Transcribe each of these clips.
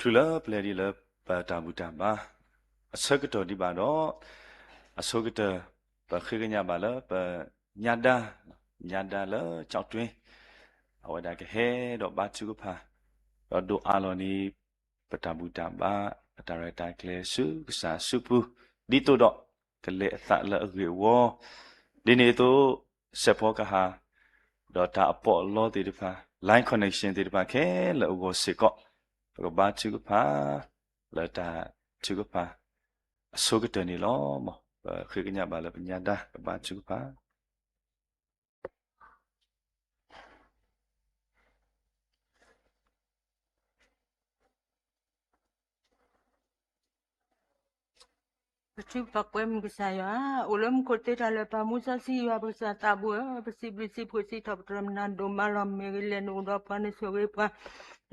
တချုးလၢပလဲၤဒံးလၢပတၢ်ဘူၣ်တၢ်ဘါ အဆၢကတီၢ်ဒံးဘၣ်ဒီး အဆိကတၢၢ် ပဃ့ကညးဘၣ်လၢပညါဒါ, ညါဒါလၢကၠီၣ်တွ့, အဝဲဒၣ်ကဟဲဒီးဘါထုကဖၣ် ဒီးဒိးအးလီၤန့ၢ် ပတၢ်ဘူၣ်တၢ်ဘါ အတၢ်ရဲၣ်တၢ်ကျဲၤဆူကစၢ်အစုပူၤ ဒ်သိးဒီး ကလဲၤအသးလၢအဂ့ၢ်အဝီ, ဒ်န့ၣ်အသိး စဲးဖီကဟၣ် ဒီးတၢ်အပီးအလီသ့ၣ်တဖၣ် line connection သ့ၣ်တဖၣ်ခဲလၢာ်အဂီၢ်စ့ၢ်ကီး ပကဘါထုကဖၣ် လၢတၢ်ထုကဖၣ် အဆိကတၢၢ်န့ၣ်လီၤ. မ်ပဃ့ကညးဘၣ်လၢပညါဒါ ကဘါထုကဖၣ် ပထံပကီၢ်ပှဲၤမုၢ်ကစၢ်ယွၤ, အိၣ်လၢမူခိၣ်သ့တၢ်လၢာ် ပၢ်မူစီဆှံယွၤပကစၢ်သးဘိဧၢ, ပစံးဘျုးစံးဖှိၣ်စံးထီၣ်ပတြၢၤမနၤဒိၣ်မးလီၤ. မ့ၢ်ဂ့ၤလဲၤနအိၣ်ဒီးပှၤန့ၣ်ဆိၣ်ဂ့ၤပှၤ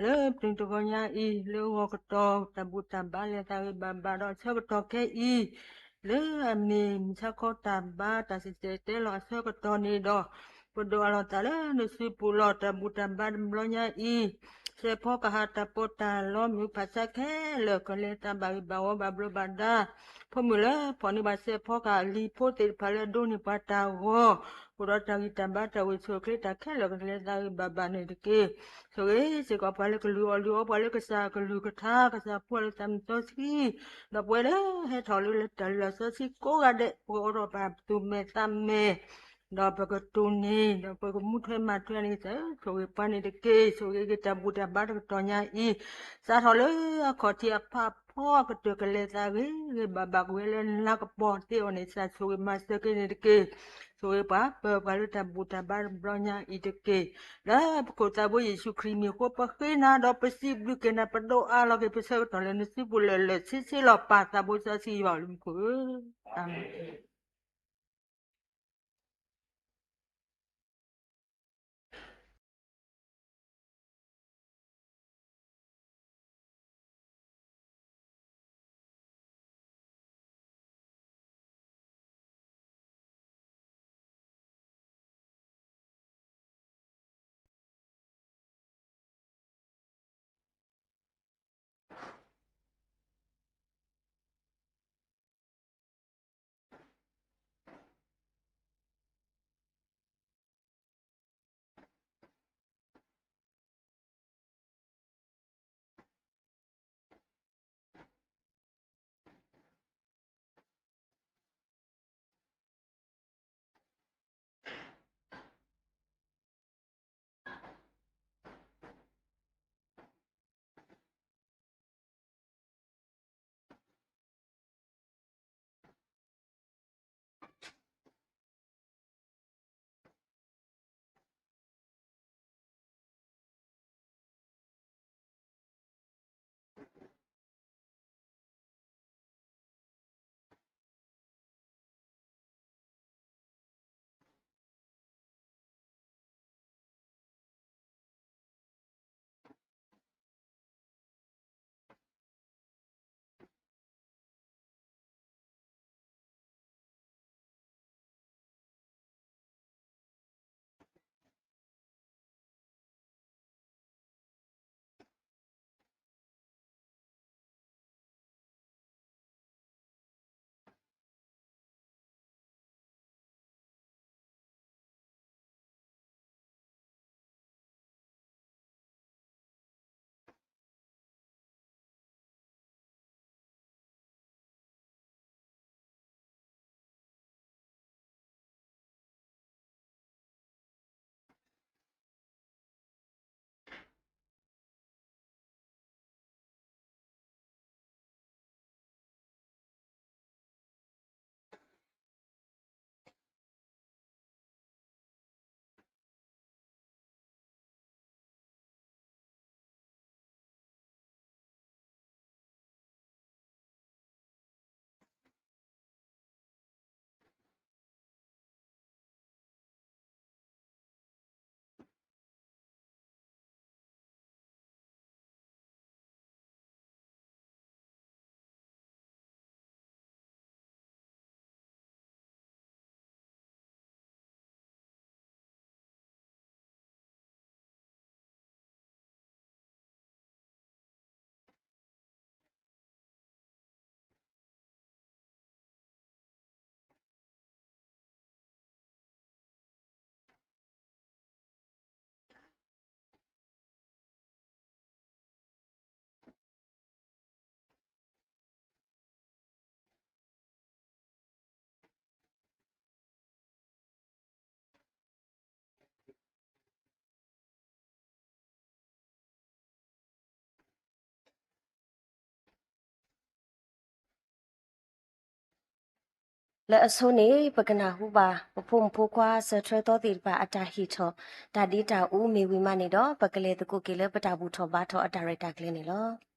လၢပတုၤတဂီၤညါအံၤ လၢဂီၤကတီၢ် တၢ်ဘူၣ်တၢ်ဘါလဲၤသးဂ့ၤဘၣ်ဘၣ်ဒီးအဆၢကတီၢ်ခဲအံၤ လၢအမ့ၢ်မုၢ်ဆါခီတၢ်ဘါတၢ်စံၣ်တဲၤတဲလီၤအဆၢကတီၢ်န့ၣ်ဒီး ပဒိးအးလီၤသးလၢနစုပူၤလီၤ. တၢ်ဘူၣ်တၢ်ဘါတဘျီညါအံၤ စဲးဖီကဟၣ်တၢ်ပီးတၢ်လီမုၢ်ဖးဆါခဲလၢာ် ကလဲၤသးဘၣ်ဂ့ၤဘၣ်ဝီဘၣ်ဘျီးဘၣ်ဒါ, ဖိမုၣ်လၢဖီၣ်န့ၢ်ဘၣ်စဲးဖီကဟၣ်အလံၤဖိသ့ၣ်တဖၣ်လၢအဒိးန့ၢ်ပှၤတၢ်ဂီၤ, အိၣ်ဒီးတၢ်ဂံၢ်တၢ်ဘါတၢ်အိၣ်ဆူၣ်အိၣ်ချ့တၢ်ခဲလၢာ်ကလဲၤသးဂ့ၤဘၣ်ဘၣ်န့ၣ်တက့ၢ်. ဆိၣ်ဂ့ၤစ့ၢ်ကီးပှၤလၢကလုၢ်အီၣ်လုၢ်အီ ပှၤလၢကစၢ်ကလုၢ်ကထါ ကစၢ်ဖိလၢသးမုၢ်စီဆှံ, ဒီးပဝဲလၢဟဲထီၣ်လၢတၢ်လုၢ်လၢ်စီဆှံကိးဂၤဒဲး ပကအိးထီၣ်ပသူၣ်မဲာ်သးမဲာ် ဒီးပကတိၢ်န့ၢ် ဒီးပကမူထွဲမၤထွဲန့ၣ် ဆိၣ်ဂ့ၤပှၤန့ၣ်တက့ၢ်. ဆိၣ်ဂ့ၤက့ၤတၢ်ဘူၣ်တၢ်ဘါတကတီၢ်ညါအံၤ စးထီၣ်လၢအခီၣ်ထံးအဖးဖီအကတၢၢ် ကလဲၤသးဂ့ၤဂ့ၤဘၣ်ဘၣ် ကဝဲလၢနါကပီၤသ့အီၤန့ၣ် ကစၢ်ဆိၣ်ဂ့ၤမၤစၢၤက့ၤန့ၣ်တက့ၢ်. ဆိၣ်ဂ့ၤပှၤ ပၢၤပှၤလၢတၢ်ဘူၣ်တၢ်ဘါတဘျီညါအံၤတက့ၢ်. လၢပခိၣ်သးဘိယ့ၣ်ၡူးခရံာ်မံၤအဃိ ပဃ့နၤဒီးပစံးဘျုးက့ၤနၤ ပဒိးအးလီၤက့ၤပဆၢကတီၢ်လၢနစုပူၤလၢာ်လၢာ်ဆ့ဆ့လီၤ. ပၢ်သးဘိစီဆှံယွၤလၢမူခိၣ်ဧၢ, အၤမ့ၣ်. လၢအဆိန့ၣ် ပကနၢ်ဟူဘၣ် ပဖိမုၣ်ဖိခွါစၢၤထၢသီသ့ၣ်တဖၣ်အတၢ်ဟ့ၣ်ထီၣ် တၢ်ဒ့တၢ်အူမ့ၢ်ဝံၤမးန့ၣ်ဒီး ပကလဲၤသကိးက့ၤလၢပတၢ်ဘူၣ်ထီၣ်ဘါထီၣ်အတၢ်ရဲၣ်တၢ်ကျဲၤန့ၣ်လီၤ.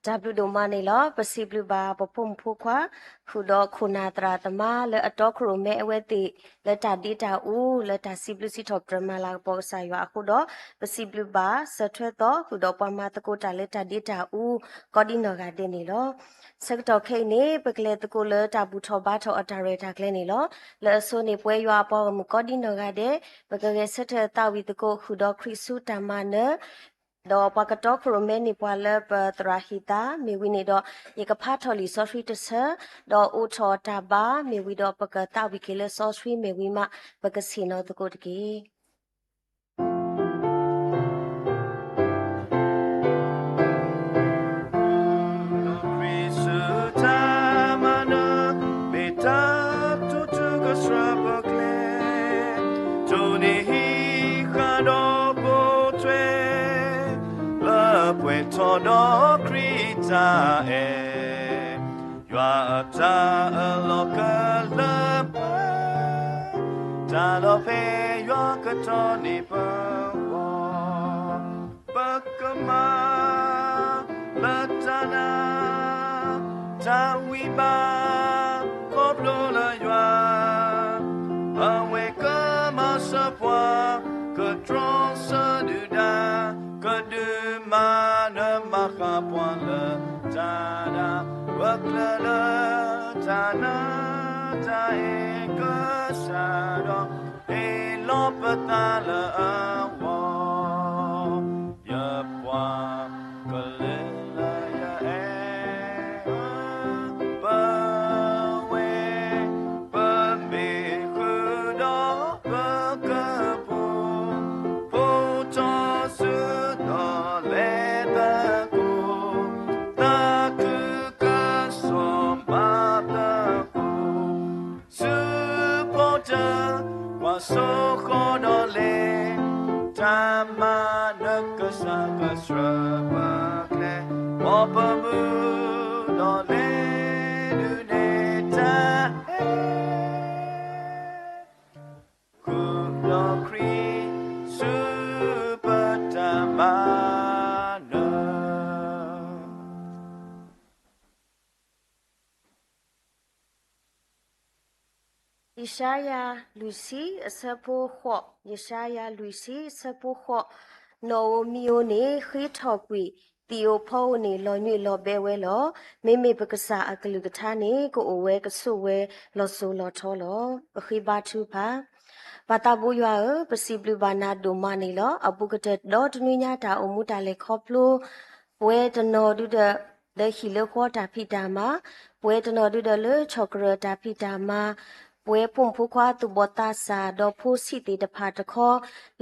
တၢ်ဘျုးဒိၣ်မးန့ၣ်လီၤ. ပစံးဘျုးဘၣ်ပဖိမုၣ်ဖိခွါ ဃုာ်ဒီးခိၣ်နၢ်သရၣ်သမါလၢအတီခိၣ်ရိၣ်မဲအဝဲသ့ၣ် လၢတၢ်ဒ့တၢ်အူ လၢတၢ်စံးဘျုးစံးထီၣ်ပတြၢၤမၤလၤကပီၤကစၢ်ယွၤအဃိဒီး ပစံးဘျုးဘၣ်စၢၤထွဲသီ ဃုာ်ဒီးပှၤမၤသကိးတၢ်လၢတၢ်ဒ့တၢ်အူ ကိးဒ်နီၢ်ဂၤဒဲးန့ၣ်လီၤ. ဆၢကတီၢ်ခဲအံၤန့ၣ် ပကလဲၤသကိးလၢတၢ်ဘူၣ်ထီၣ်ဘါထီၣ်အတၢ်ရဲၣ်တၢ်ကျဲၤန့ၣ်လီၤ. လၢအဆိန့ၣ် ပဝဲယွၤအပှၤဂီၢ်မုၢ်ကိးဒ်နီၢ်ဂၤဒဲး ပကဂဲၤဆၢထၢၣ်သးဝံၣ်သကိး ဃုာ်ဒီးခရံာ်ဆူတၢ်မၤနၢၤ ဒီးပှၤကတီခိၣ်ရိၣ်မဲန့ၢ်ပှၤလၢပသရၣ်ဟ့ၣ်သါ မ့ၢ်ဝံၤန့ၣ်ဒီး ယကဖးထီၣ်လံာ်စီဆှံတဆၢ ဒီးအိးထီၣ်တၢ်ဘါ မ့ၢ်ဝံၤဒီးပကသးဝံၣ်က့ၤလၢစီဆှံမ့ၢ်ဝံၤမး ပကဆ့ၣ်နီၤသကိးတက့ၢ်. ခရံာ်ဆူတၢ်မၤနၢၤ မ့ၢ်တၢ် ထူၣ်ထူၣ်ကဆှၢပကျဲ ထူၣ်န့ၢ်ဟံးဃာ်ဒီးပိာ်ထွဲ လၢပှဲၤထီၣ်ဒီးခရံာ်တၢ်အဲၣ် ယွၤအတၢ်အၢၣ်လီၤကလၢပှဲၤ တၢ်လီၢ်ဖဲယွၤကတီၤန့ၢ်ပဂီၢ် ပကမၤ လၢတၢ်နာ် တၢ်ဝံဘၣ် ခီဖျိလၢယွၤ အဝဲကမၤစၢၤပှၤ ကတြီဆၢဒုၣ်ဒါ ကဒုးမၤနၢၤမၤဃၣ်ပှၤလၢတၢ်ဒၣ် ပကျၢၤလၢတၢ်နာ်တၢ်အဲၣ်ကစၢ်ဒီး ဟ့ၣ်လီၤပသးလၢအဂီၢ် ယပှၤကလုာ်လၢယအဲၣ် ပဝဲ ပမ့ၢ်ဃုာ်ဒီးပကပူၤ ဖိးထီၣ်ဆူဒီးလဲၤသကိး သးခုကစီၣ်မၤသကိး ဆူဖိတၢ် ကွၢ်စိဃီၤဒီးလဲၤ တၢ်မၤနၢၤကစၢ်ကဆှၢပကျဲ မ်ပမုၢ်ဒီးလဲၤဒုးနဲၣ်တၢ်အဲၣ် ဃုာ်ဒီးခရံာ် ဆူပတၢ်မၤနၢၤ ယၡါယၤလွံၢ်ဆံ အဆၢဖိဃိး, ယၡါယၤလွံၢ်ဆံ အဆၢဖိဃိး, နီၣ်ဧိၤမံၤဧိၤန့ၣ် ဃ့ထီၣ်ကွံာ်, သံးဧိၤဖီဧိၤန့ၣ် လီၤညွံးလီၤဘဲဝဲလီၤ. မ့မ့ၢ်ပကစၢ်အကလုၢ်ကထါန့ၣ် ကအိၣ်ဝဲကဆိၣ်ဝဲလီၤစိၤလီၤထီလီၤ. ပဃ့ဘါထုကဖၣ် ပၢ်သးဘိယွၤဧၢ, ပစံးဘျုးဘၣ်နၤဒိၣ်မးန့ၣ်လီၤ. အဘူးကတၢၢ်ဒီတနွံညါတၢ်အိၣ်မူတၢ်လဲၤခီဖျိ ပဝဲတနီၤဒုဒီး လၢဟံၣ်လၢဃီတၢ်ဖံးတၢ်မၤ, ပဝဲတနီၤဒုဒီးလၢဆီၣ်ကရၢၢ်တၢ်ဖံးတၢ်မၤ, ပဝဲဖိမုၣ်ဖိခွါသူၣ်ဘီၣ်သးစၢ် ဒီးဖိဆံးသ့ၣ်တဖၣ်တခီ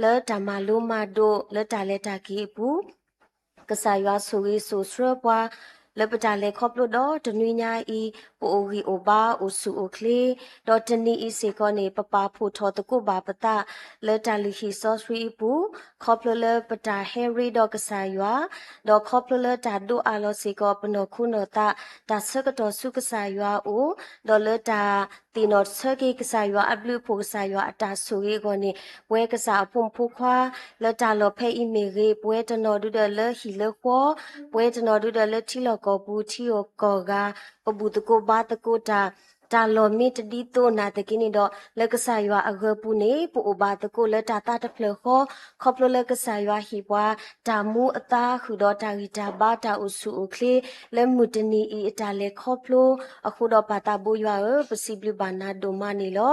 လၢတၢ်မၤလိမၤဒိး လၢတၢ်လဲၤတၢ်က့ၤအပူၤ ကစၢ်ယွၤဆိၣ်ဂ့ၤဆိၣ်ဆှၢပှၤ လၢပတၢ်လဲၤခီဖျိဒီတနွံညါအံၤ ပအိၣ်ဂံၢ်အိၣ်ဘါအိၣ်ဆူၣ်အိၣ်ချ့, ဒီးတနံၤအံၤစ့ၢ်ကီးန့ၣ် ပပာ်ဖှိၣ်ထီၣ်သကိးဘၣ်ပသး လၢတၢ်လုၢ်ဟံၣ်စီဆှံအပူၤ, ခီဖျိလၢပတၢ်ဟဲရ့ဒီးကစၢ်ယွၤ, ဒီးခီဖျိလၢတၢ်ဒိးအးလီၤစ့ၢ်ကီးပနီၢ်ခိနီၢ်သး, တၢ်ဆၢကတီၢ်ဆူကစၢ်ယွၤအအိၣ်, ဒီးလၢတၢ် သ့ၣ်နီၣ်ထီၣ်က့ၤကစၢ်ယွၤအဘျုးအဖှိၣ် ကစၢ်ယွၤအတၢ်ဆိၣ်ဂ့ၤအဂီၢ်န့ၣ် ပဝဲကစၢ်အဖိမုၣ်ဖိခွါ လၢတၢ်လီၢ်ဖဲအံၤမ့ၢ်ဂ့ၤ, ပဝဲတနီၤဒုဒီးလၢဟံၣ်လၢဃီ, ပဝဲတနီၤဒုဒီးလၢထံလီၢ်ကီၢ်ပူၤ ထံဂုၤကီၢ်ဂၤ, ပဘူၣ်သကိးဘါသကိးတၢ်, တၢ်လီၢ်မ့ၢ်တဒ်သိးနာ်သက့န့ၣ်ဒီး လၢကစၢ်ယွၤအဂၢၤပူၤန့ၣ် ပအိၣ်ဘၣ်သကိးလၢတၢ်သးတဖျၢၣ်ဃီ, ခီဖျိလၢကစၢ်ယွၤဟ့ၣ်ပှၤ တၢ်မူအသါဃုာ်ဒီးတၢ်ဂံၢ်တၢ်ဘါ တၢ်အိၣ်ဆူၣ်အိၣ်ချ့ လၢမုၢ်တနံၤအံၤအတၢ်လဲၤခီဖျိအဃိဒီး ပၢ်သးဘိယွၤဧၢ, ပစံးဘျုးဘၣ်နၤဒိၣ်မးန့ၣ်လီၤ.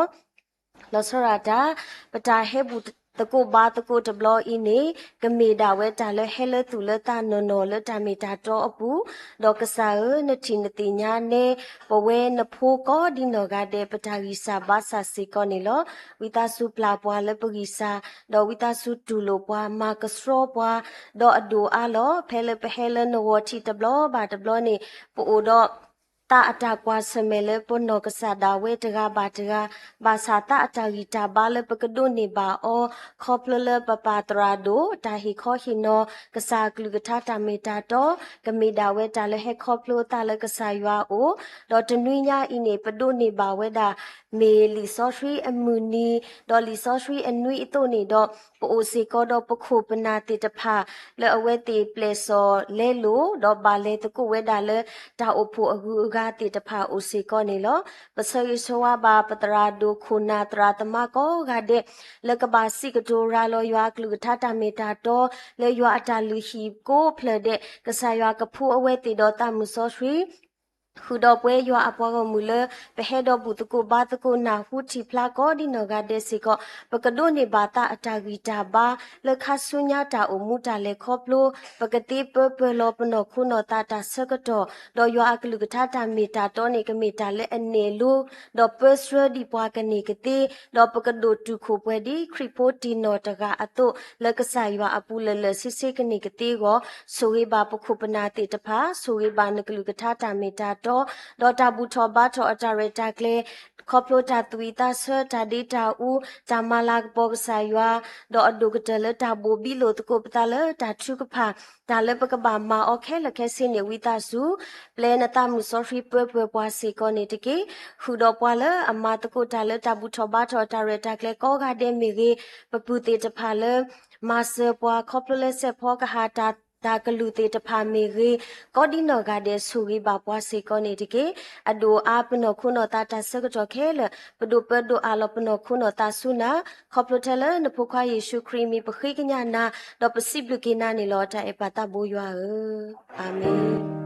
လီၤဆီဒၣ်တၢ် ပတၢ်ဟဲဘူၣ်သကိးဘါသကိးတဘျီအံၤန့ၣ် ကမ့ၢ်ဒၣ်ဝဲတၢ်လၢဟဲလၢသူၣ်လၢသးနီၢ်နီၢ်လၢတၢ်မ့ၢ်တၢ်တီအပူၤ, ဒီးကစၢ်ဧၢ, နထံၣ်နသ့ၣ်ညါနဲ ပဝဲနဖိကိးဒ်နီၢ်ဂၤဒဲး ပတၢ်ဂံၢ်စၢ်ဘါစၢ်စ့ၢ်ကီးန့ၣ်လီၤ. ဝံသးစူၤပျၢ်ပှၤလၢပဂံၢ်စၢ်, ဒီးဝံသးစူၤတူၢ်လိာ်ပှၤ မၤကဆှီပှၤ, ဒီးအဒိၣ်အါလီၤ ဖဲလၢပဟဲလၢနဂီၢ်ထံးတဘျီဘၣ်တဘျီန့ၣ် ပအိၣ်ဒီး သးအတၢ်ကွၢ်ဆၢၣ်မဲာ်လၢပနီၢ်ကစၢ်ဒၣ်ဝဲတဂၤဘၣ်တဂၤ, ဘၣ်ဆၣ်သးအတၢ်ဂံၢ်တၢ်ဘါလၢပကဒိးန့ၢ်ဘၣ်အီၤ ခီဖျိလၢပပၢ်သရၣ်ဒိၣ် တၢ်ဟ့ၣ်ခီဟ့ၣ်နီၤ ကစၢ်အကလုၢ်ကထါတၢ်မ့ၢ်တၢ်တီ, ကမ့ၢ်ဒၣ်ဝဲတၢ်လၢဟဲခီဖျိသးလၢကစၢ်ယွၤအအိၣ်, ဒီးတနွံညါအံၤန့ၣ် ပဒိးန့ၢ်ဘၣ်ဝဲဒၣ် မ့ၢ်လံာ်စီဆှံအမုၢ်နံၤ, ဒီးလံာ်စီဆှံအနွံအသိးန့ၣ်ဒီး ပအိၣ်စ့ၢ်ကီးဒီးပခိၣ်ပနၢ်သ့ၣ်တဖၣ် လၢအဝဲသ့ၣ်ပျဲၢ်စီၣ်လဲလိာ် ဒီးဘၣ်လဲၤသကိးဝဲဒၣ်လၢ တၢ်အိၣ်ဖှိၣ်အဂုၤအဂၤသ့ၣ်တဖၣ်အိၣ်စ့ၢ်ကီးန့ၣ်လီၤ. ပဆၢဂ့ၤဆၢဝါဘၣ်ပသရၣ်ဒိၣ်ခိၣ်နၢ်သရၣ်သမါကိးဂၤဒဲး လၢကဘၣ်စံးကတိၤရၤလီၤယွၤအကလုၢ်ကထါတၢ်မ့ၢ်တၢ်တီ လၢယွၤအတၢ်လုၢ်ဟံၣ်ကိးဖျၢၣ်ဒဲး ကစၢ်ယွၤကဖှူအဝဲသ့ၣ်ဒီးသးမုၢ်စီဆှံ ဃုာ်ဒီးပှဲၤယွၤအပှၤဂီၢ်မုၢ်လၢ ပဟဲဒီးဘူၣ်သကိးဘါသကိးနၢ်ဟူထံၣ်ဖျါကိးဒ်နီၢ်ဂၤဒဲးစ့ၢ်ကီး ပကဒိးန့ၢ်ဘၣ်သးအတၢ်ဂံၢ်တၢ်ဘါ လၢခါဆူညါတၢ်အိၣ်မူတၢ်လဲၤခီဖျိ ပကသ့ပၢပၢၢ်လီၤပနီၢ်ခိနီၢ်သးတၢ်ဆၢကတီၢ် ဒီးယွၤအကလုၢ်ကထါတၢ်မ့ၢ်တၢ်တီန့ၣ် ကမ့ၢ်တၢ်လၢအနဲၣ်လိ ဒီးပၢဆှၢဒံးပှၤကန့ၢ်ကသ့ ဒီးပကဒိၣ်တုာ်ခိၣ်ပှဲၤဒ်ခရံာ်ဖိတံၢ်နီၢ်တဂၤအသိး လၢကစၢ်ယွၤအပူၤလၢာ်လၢာ်ဆ့ဆ့ကန့ၢ်ကသ့အဂီၢ် ဆိၣ်ဂ့ၤဘၣ်ပခိၣ်ပနၢ်သ့ၣ်တဖၣ်, ဆိၣ်ဂ့ၤဘၣ်နကလုၢ်ကထါတၢ်မ့ၢ်တၢ်တီ, ဒီးတၢ်ဘူၣ်ထီၣ်ဘါထီၣ်အတၢ်ရဲၣ်တၢ်ကျဲၤ, ခီဖျိတၢ်သူၣ်ဝံၣ်သးဆၢ တၢ်ဒ့တၢ်အူ, တၢ်မၤလၤကပီၤကစၢ်ယွၤ, ဒီးအဒိၣ်ကတၢၢ်လၢတၢ်ဘိၣ်ဘံလိာ်သကိးပသးလၢတၢ်ထုကဖၣ်, တၢ်လၢပကဘၣ်မၤအီၤခဲလၢာ်ခဲဆ့န့ၣ် ဝံသးစူၤ ပျဲနသးမုၢ်စီဆှံပၢပၢၢ်ပှၤစ့ၢ်ကီးန့ၣ်တက့ၢ်. ဃုာ်ဒီးပှၤလၢအမၤသကိးတၢ်လၢတၢ်ဘူၣ်ထီၣ်ဘါထီၣ်တၢ်ရဲၣ်တၢ်ကျဲၤကိးဂၤဒဲးမ့ၢ်ဂ့ၤ, ပပုၢ်သ့ၣ်တဖၣ်လၢ မၤစၢၤပှၤခီဖျိလၢစဲးဖီကဟၣ်တၢ် တၢ်ကလုၢ်သ့ၣ်တဖၣ်မ့ၢ်ဂ့ၤ, ကိးဒ်နီၢ်ဂၤဒဲးဆိၣ်ဂ့ၤဘၣ်ပှၤစ့ၢ်ကီးန့ၣ်တက့ၢ်. အဒိၣ်အါပနီၢ်ခိနီၢ်သးတၢ်ဆၢကတီၢ်ခဲလၢာ် ပဒိၣ်ပၢဒိၣ်အးလီၤပနီၢ်ခိနီၢ်သးဆူနၤ, ခီဖျိထဲလၢနဖိခွါယ့ၣ်ၡူးခရံာ်အမံၤ ပဃ့ကညးနၤ, ဒီးပစံးဘျုးက့ၤနၤန့ၣ်လီၤ. တၢ်အဲၣ်ပၢ်သးဘိယွၤဧၢ, အၤမ့ၣ်.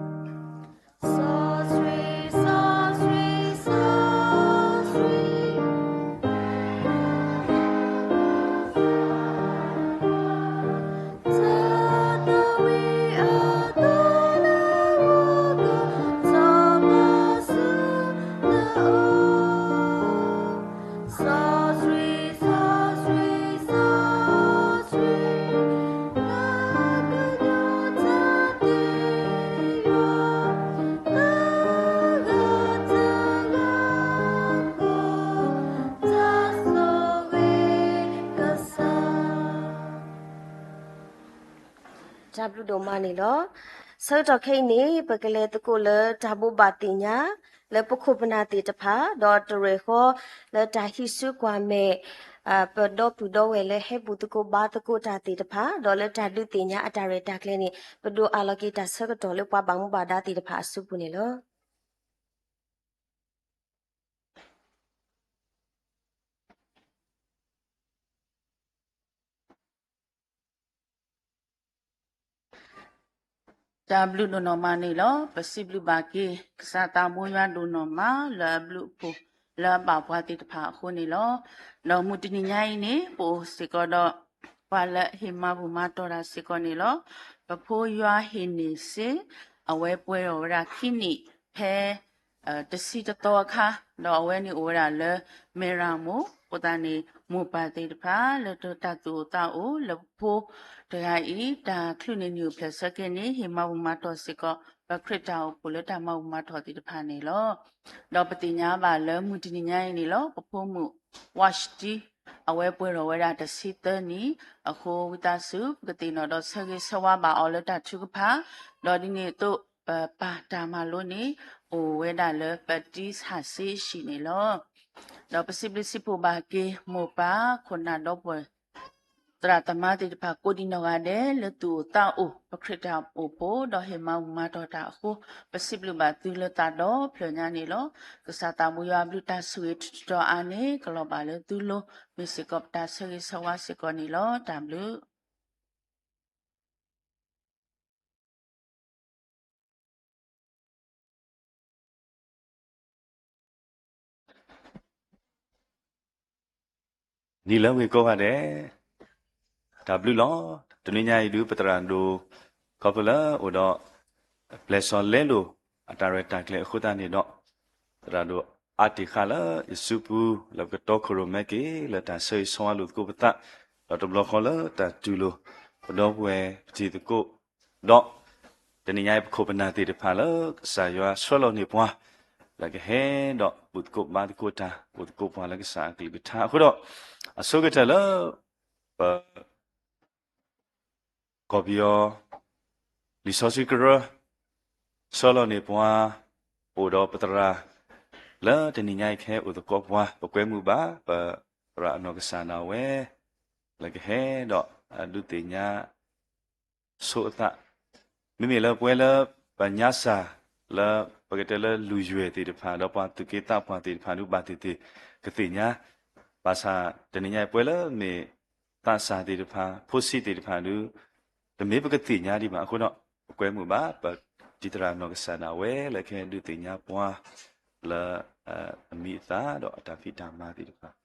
တၢ်ဘျုးဒိၣ်မးန့ၣ်လီၤ. ဆၢကတီၢ်ခဲအံၤန့ၣ် ပကလဲၤသကိးလၢတၢ်ဘိးဘၣ်သ့ၣ်ညါ လၢပခိၣ်ပနၢ်သ့ၣ်တဖၣ် ဒီးတရဲၣ်ဃီလၢတၢ်ဟံးစုကွၢ်မဲာ် ပဒီပုၢ်ဒီဝဲၢ်လၢဟဲဘူၣ်သကိးဘါသကိးတၢ်သ့ၣ်တဖၣ် ဒီးလၢတၢ်ဒုးသ့ၣ်ညါအတၢ်ရဲၣ်တၢ်ကျဲၤန့ၣ် ပဒိးအးလီၤက့ၤတၢ်ဆၢကတီၢ်လၢပှၤဘၣ်မူဘၣ်ဒါသ့ၣ်တဖၣ်အစုပူၤန့ၣ်လီၤ. တၢ်ဘျုးဒိၣ်နီၢ်မးန့ၣ်လီၤ. ပစံးဘျုးဘၣ်က့ၤ ကစၢ်သးဘိယွၤဒိၣ်နီၢ်မး လၢအဘျုးအဖှိၣ် လၢအဘၣ်ပှၤသ့ၣ်တဖၣ်အဃိန့ၣ်လီၤ. ဒီးမုၢ်တနံၤညါအံၤန့ၣ် ပအိၣ်စ့ၢ်ကီးဒီး ပှၤလၢအဟ့ၣ်မၤဘူၣ်မၤတီၢ်တၢ်စ့ၢ်ကီးန့ၣ်လီၤ. ပဖိယွၤဟ့ၣ်န့ၢ်စ့ အဝဲပှဲၤထီၣ်ဝဲဒၣ်ခံနံၣ် ဖဲ တဆံတသီအခါ, ဒီးအဝဲန့ၣ်အိၣ်ဝဲဒၣ်လၢ မဲရမိၢ်, အဃိသတးန့ၣ် မိၢ်ပၢ်သ့ၣ်တဖၣ် လၢတၢ်သူၣ်အိၣ်သးအိၣ် လၢပဖိတဂၤအံၤ တၢ်ချုးန့ၢ်နံၣ်အိၣ်ဖျဲၣ်ဆၢက့ၤန့ၣ် ဟ့ၣ်မၤဘူၣ်မၤတီၢ်စ့ၢ်ကီး ပခရံာ်တၢ်အိၣ်ဖှိၣ်လၢတၢ်မၤဘူၣ်မၤတီၢ်သ့ၣ်တဖၣ်န့ၣ်လီၤ. ဒီးပသ့ၣ်ညါဘၣ်လၢမုၢ်တနံၤညါအံၤန့ၣ်လီၤ ပဖိမုၣ် ဝးစတံ အဝဲပှဲၤထီၣ်ဝဲဒၣ်တဆံသၢနံၣ်, အဃိဝံသးစူၤ ပကသ့ၣ်နီၣ်ဒီးဆၢဂ့ၤဆၢဝါဘၣ်အီၤလၢတၢ်ထုကဖၣ်, ဒီးဒ်န့ၣ်အသိး ပပၢ်တၢ်မၤလိန့ၣ် အိၣ်ဝဲဒၣ်လၢပတံစဟၣ်စ့အဟံၣ်န့ၣ်လီၤ. ဒီးပစံးဘျုးစံးဖှိၣ်ဘၣ်က့ၤ မိၢ်ပၢ်ခိၣ်နၢ်ဒီပုၢ်ဝဲၢ် သရၣ်သမါသ့ၣ်တဖၣ်ကိးဒံနီၢ်ဂၤဒဲး လၢသူၣ်အိၣ်သးအိၣ် ပခရံာ်တၢ်အိၣ်ဖှိၣ် ဒီးဟ့ၣ်မၤဘူၣ်မၤတီၢ်တၢ်အဃိ ပစံးဘျုးဘၣ်သုလၢသးဒီဖျၢၣ်ညါန့ၣ်လီၤ. ကစၢ်သးဘိယွၤအဘျုးတၢ်ဆိၣ်ဂ့ၤတတီၤအါန့ၣ် ကလီၤဘၣ်လၢသုလိၤ မ့ၢ်စ့ၢ်ကီးပတၢ်ဆၢဂ့ၤဆၢဝါစ့ၢ်ကီးန့ၣ်လီၤ. တၢ်ဘျုး နံၤလၢဝ့ၢ်ကိးဂၤဒဲး, တၢ်ဘျုးလီၤ. တနွံညါအံၤဒုး ပသရၣ်ဒိၣ် ခီဖျိလၢအိၣ်ဒီး ပျဲၢ်စီၤလဲလိာ် အတၢ်ရဲၣ်တၢ်ကျဲၤအဃိသတးန့ၣ်ဒီး သရၣ်ဒိၣ်အါတ့ၢ်ဃာ်လၢယစုပူၤ လၢပကတီခိၣ်ရိၣ်မဲက့ၤ လၢတၢ်ဆၢဂ့ၤဆၢဝါလိာ်သကိးပသး, ဒီးတဘျီဃီလၢတၢ်တူၢ်လိာ် ပဒီပုၢ်ဝဲၢ်ပထံၣ်သကိး ဒီး တနံၤညါအံၤပခိၣ်ပနၢ်သ့ၣ်တဖၣ်လၢ ကစၢ်ယွၤဆှၢလီၤန့ၢ်ပှၤ လၢကဟဲဒီးဘူၣ်သကိးဘါသကိးတၢ် အိၣ်သကိးပှၤလၢကစၢ်အကလုၢ်ကထါအဃိဒီး အဆိကတၢၢ်လၢ ပ ကီၢ်ပယီၤ လံာ်စီဆှံကရၢ ဆှၢလီၤန့ၢ်ပှၤ အိၣ်ဒီးပသရၣ် လၢတနံၤညါအံၤခဲအိၣ်သကိးပှၤ ပကွဲမုာ်ဘၣ် ပသရၣ်အနီၢ်ကစၢ်ဒၣ်ဝဲ လၢကဟဲဒီးဒုးသ့ၣ်ညါ ဆိအသး မ့မ့ၢ်လၢပဝဲလၢပညါစၢ် လၢပကတဲလၢလူၤယွဲၢ်သ့ၣ်တဖၣ် ဒီးပှၤသူၣ်က့သးပှၢ်သ့ၣ်တဖၣ်ဒုး ဘၣ်သ့ၣ်သ့ၣ်ကသ့ၣ်ညါ ဘၣ်ဆၣ်တနံၤညါအံၤပဝဲလၢမ့ၢ်သးစၢ်သ့ၣ်တဖၣ် ဖိဆံးသ့ၣ်တဖၣ်ဒုး တမ့ၢ်ပကသ့ၣ်ညါဒံးဘၣ်အဃိဒီး ပကွဲမုာ်ဘၣ် ပတံၤသရၣ်နီၢ်ကစၢ်ဒၣ်ဝဲလၢကဟဲဒုးသ့ၣ်ညါပှၤ လၢ အမံၤအသၣ်ဒီးအတၢ်ဖံးတၢ်မၤသ့ၣ်တဖၣ်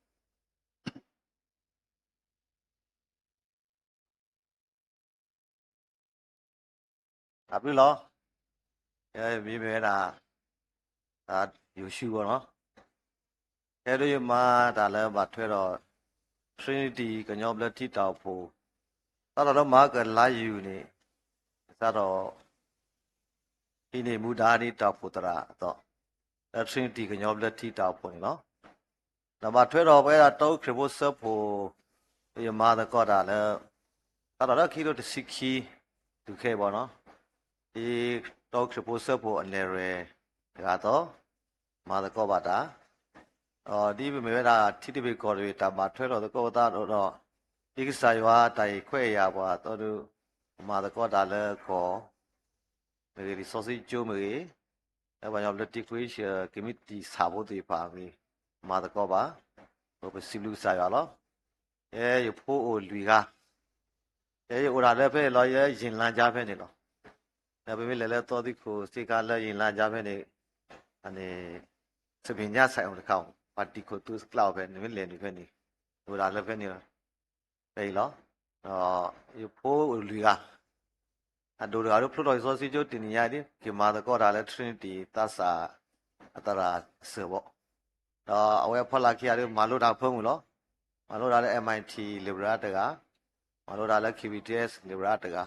တၢ်ဘျုးလီၤ. ယမံၤမ့ၢ်ဝဲဒၣ် ယိၤၡူအီၤလီၤ. ဖဲဒိးယမၤတၢ်လၢဘၣ်ထွဲဒီး Trinity ကညီဘျၢထံတၢ်အိၣ်ဖှိၣ် စးထီၣ်လၢမၤကလါယူၤန့ၣ် စးထီၣ် ဟံးန့ၢ်မူဒါဒ်တၢ်အိၣ်ဖှိၣ်သရၣ်အသိး လၢ Trinity ကညီဘျၢထံတၢ်အိၣ်ဖှိၣ်န့ၣ်လီၤ. ဒီးဘၣ်ထွဲဒီးပဝဲဒၣ်တီအူခရံာ်ဖိစၢဖှိၣ် ယမၤသကိးတၢ်လၢ စးထီၣ်လၢခံကထိတဆံခံ တုၤခဲအံၤဘၣ်နီၤ ဒ်တီအူခရံာ်ဖိစၢဖှိၣ်အနဲၣ်ရွဲၣ်တဂၤအသိး မၤသကိးဘၣ်တၢ် ဒီးဒ်ပမ့ၢ်ဝဲဒၣ်ထံတဘ့ၣ်ကီၢ်တဘ့ၣ် တၢ်ဘၣ်ထွဲထီၣ်သကိးပသးဒီး ဒ်ကစၢ်ယွၤတၢ်အံးခွဲးအယာ်ပှၤအသိးဒီး ပမၤသကိးတၢ်လၢကီၢ် မ့ၢ်ဂ့ၤ လံာ်စီဆှံကၠိမ့ၢ်ဂ့ၤ, လၢပှၤကညီဘျၢထံခရံာ် ကမံးတံာ်ဆၣ်ဖိသ့ၣ်တဖၣ်မ့ၢ် မၤသကိးဘၣ်, ပစံးဘျုးကစၢ်ယွၤလီၤ. ယဲယဖိအိၣ်လွံၢ်ဂၤ, ယဲယအိၣ်ဒၣ်လၢဖဲန့ၣ်လီၤ, ယဲယ့ၣ်လါကါဖဲန့ၣ်လီၤ. ဒီးပမ့ၢ်လဲၤလၢသီသံခိၣ်စ့ကါလၢယ့ၣ်လါကါဖဲန့ၣ်, န့ၣ် စပ့ၤညါဆဲးအိၣ်တခါ, ပှၤတံာ်ခိၣ်သူကျးအိၣ်ဖဲန့ၣ်, မ့ၢ်လဲၤနုာ်ဖဲန့ၣ်, အိၣ်ဒၣ်လၢဖဲန့ၣ်လီၤ. ဖဲအံၤလီၤ. ယဖိအိၣ်လွံၢ်ဂၤ, အဒိၣ်တဂၤဒီးဖျိထီၣ်လံာ်စီဆှံကၠိတနံၤညါအံၤ က့ၤမၤသကိးတၢ်လၢ Trinity သးစၢ်အသရၣ်စၢၤဘီၣ်, ဒီးအဝဲအဖီလာ်ခံဂၤဒီး မၤလိတၢ်ဖၢမုၢ်လီၤ. မၤလိတၢ်လၢ MIT Liberia တဂၤ, မၤလိတၢ်လၢ KBTS Liberia တဂၤ,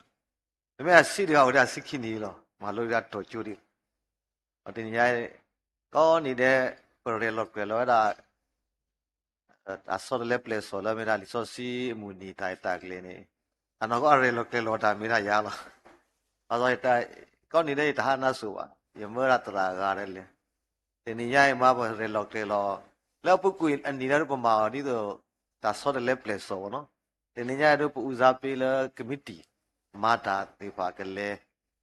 မ့မ့ၢ်အဆံးတဂၤအိၣ်ဒၣ်အဆံခံနံၣ်လီၤ. မၤလိတၢ်တီၤကၠိဒံး, ဒီးတနံၤညါအံၤ ကိးနံၤဒဲး ပရဲၣ်လီၤကျဲၤလီၤဝဲဒၣ် တၢ်ဆီတလဲပျဲၢ်စီၣ်လၢမ့ၢ်ဒၣ်လံာ်စီဆှံအမုၢ်နံၤတၢ်အတၢ်ကျဲၤန့ၣ်, အနီၢ်ကီၢ်အရဲၣ်လီၤကျဲၤလီၤတၢ်မ့ၢ်ဒၣ်ယၤလီၤ. ဘၣ်ဆၣ် ကိးနံၤဒဲးအံၤတဟါနါစိၤဘၣ်, ယမၢဒၣ်သရၣ်အဂၤဒဲးလဲၣ်. တနံၤညါအံၤမၤပရဲၣ်လီၤကျဲၤလီၤ, လၢအပူၤကွံာ်အနံၤဒၣ်ပမၤအီၤဒ်သိး တၢ်ဆီတလဲပျဲၢ်စီၣ်ဘၣ်နီၤ. တနံၤညါအံၤဒၣ်ပအူစါပ့လၢကမံးတံာ်မၤတၢ်သ့ၣ်တဖၣ်ကလဲၤ, အဃိ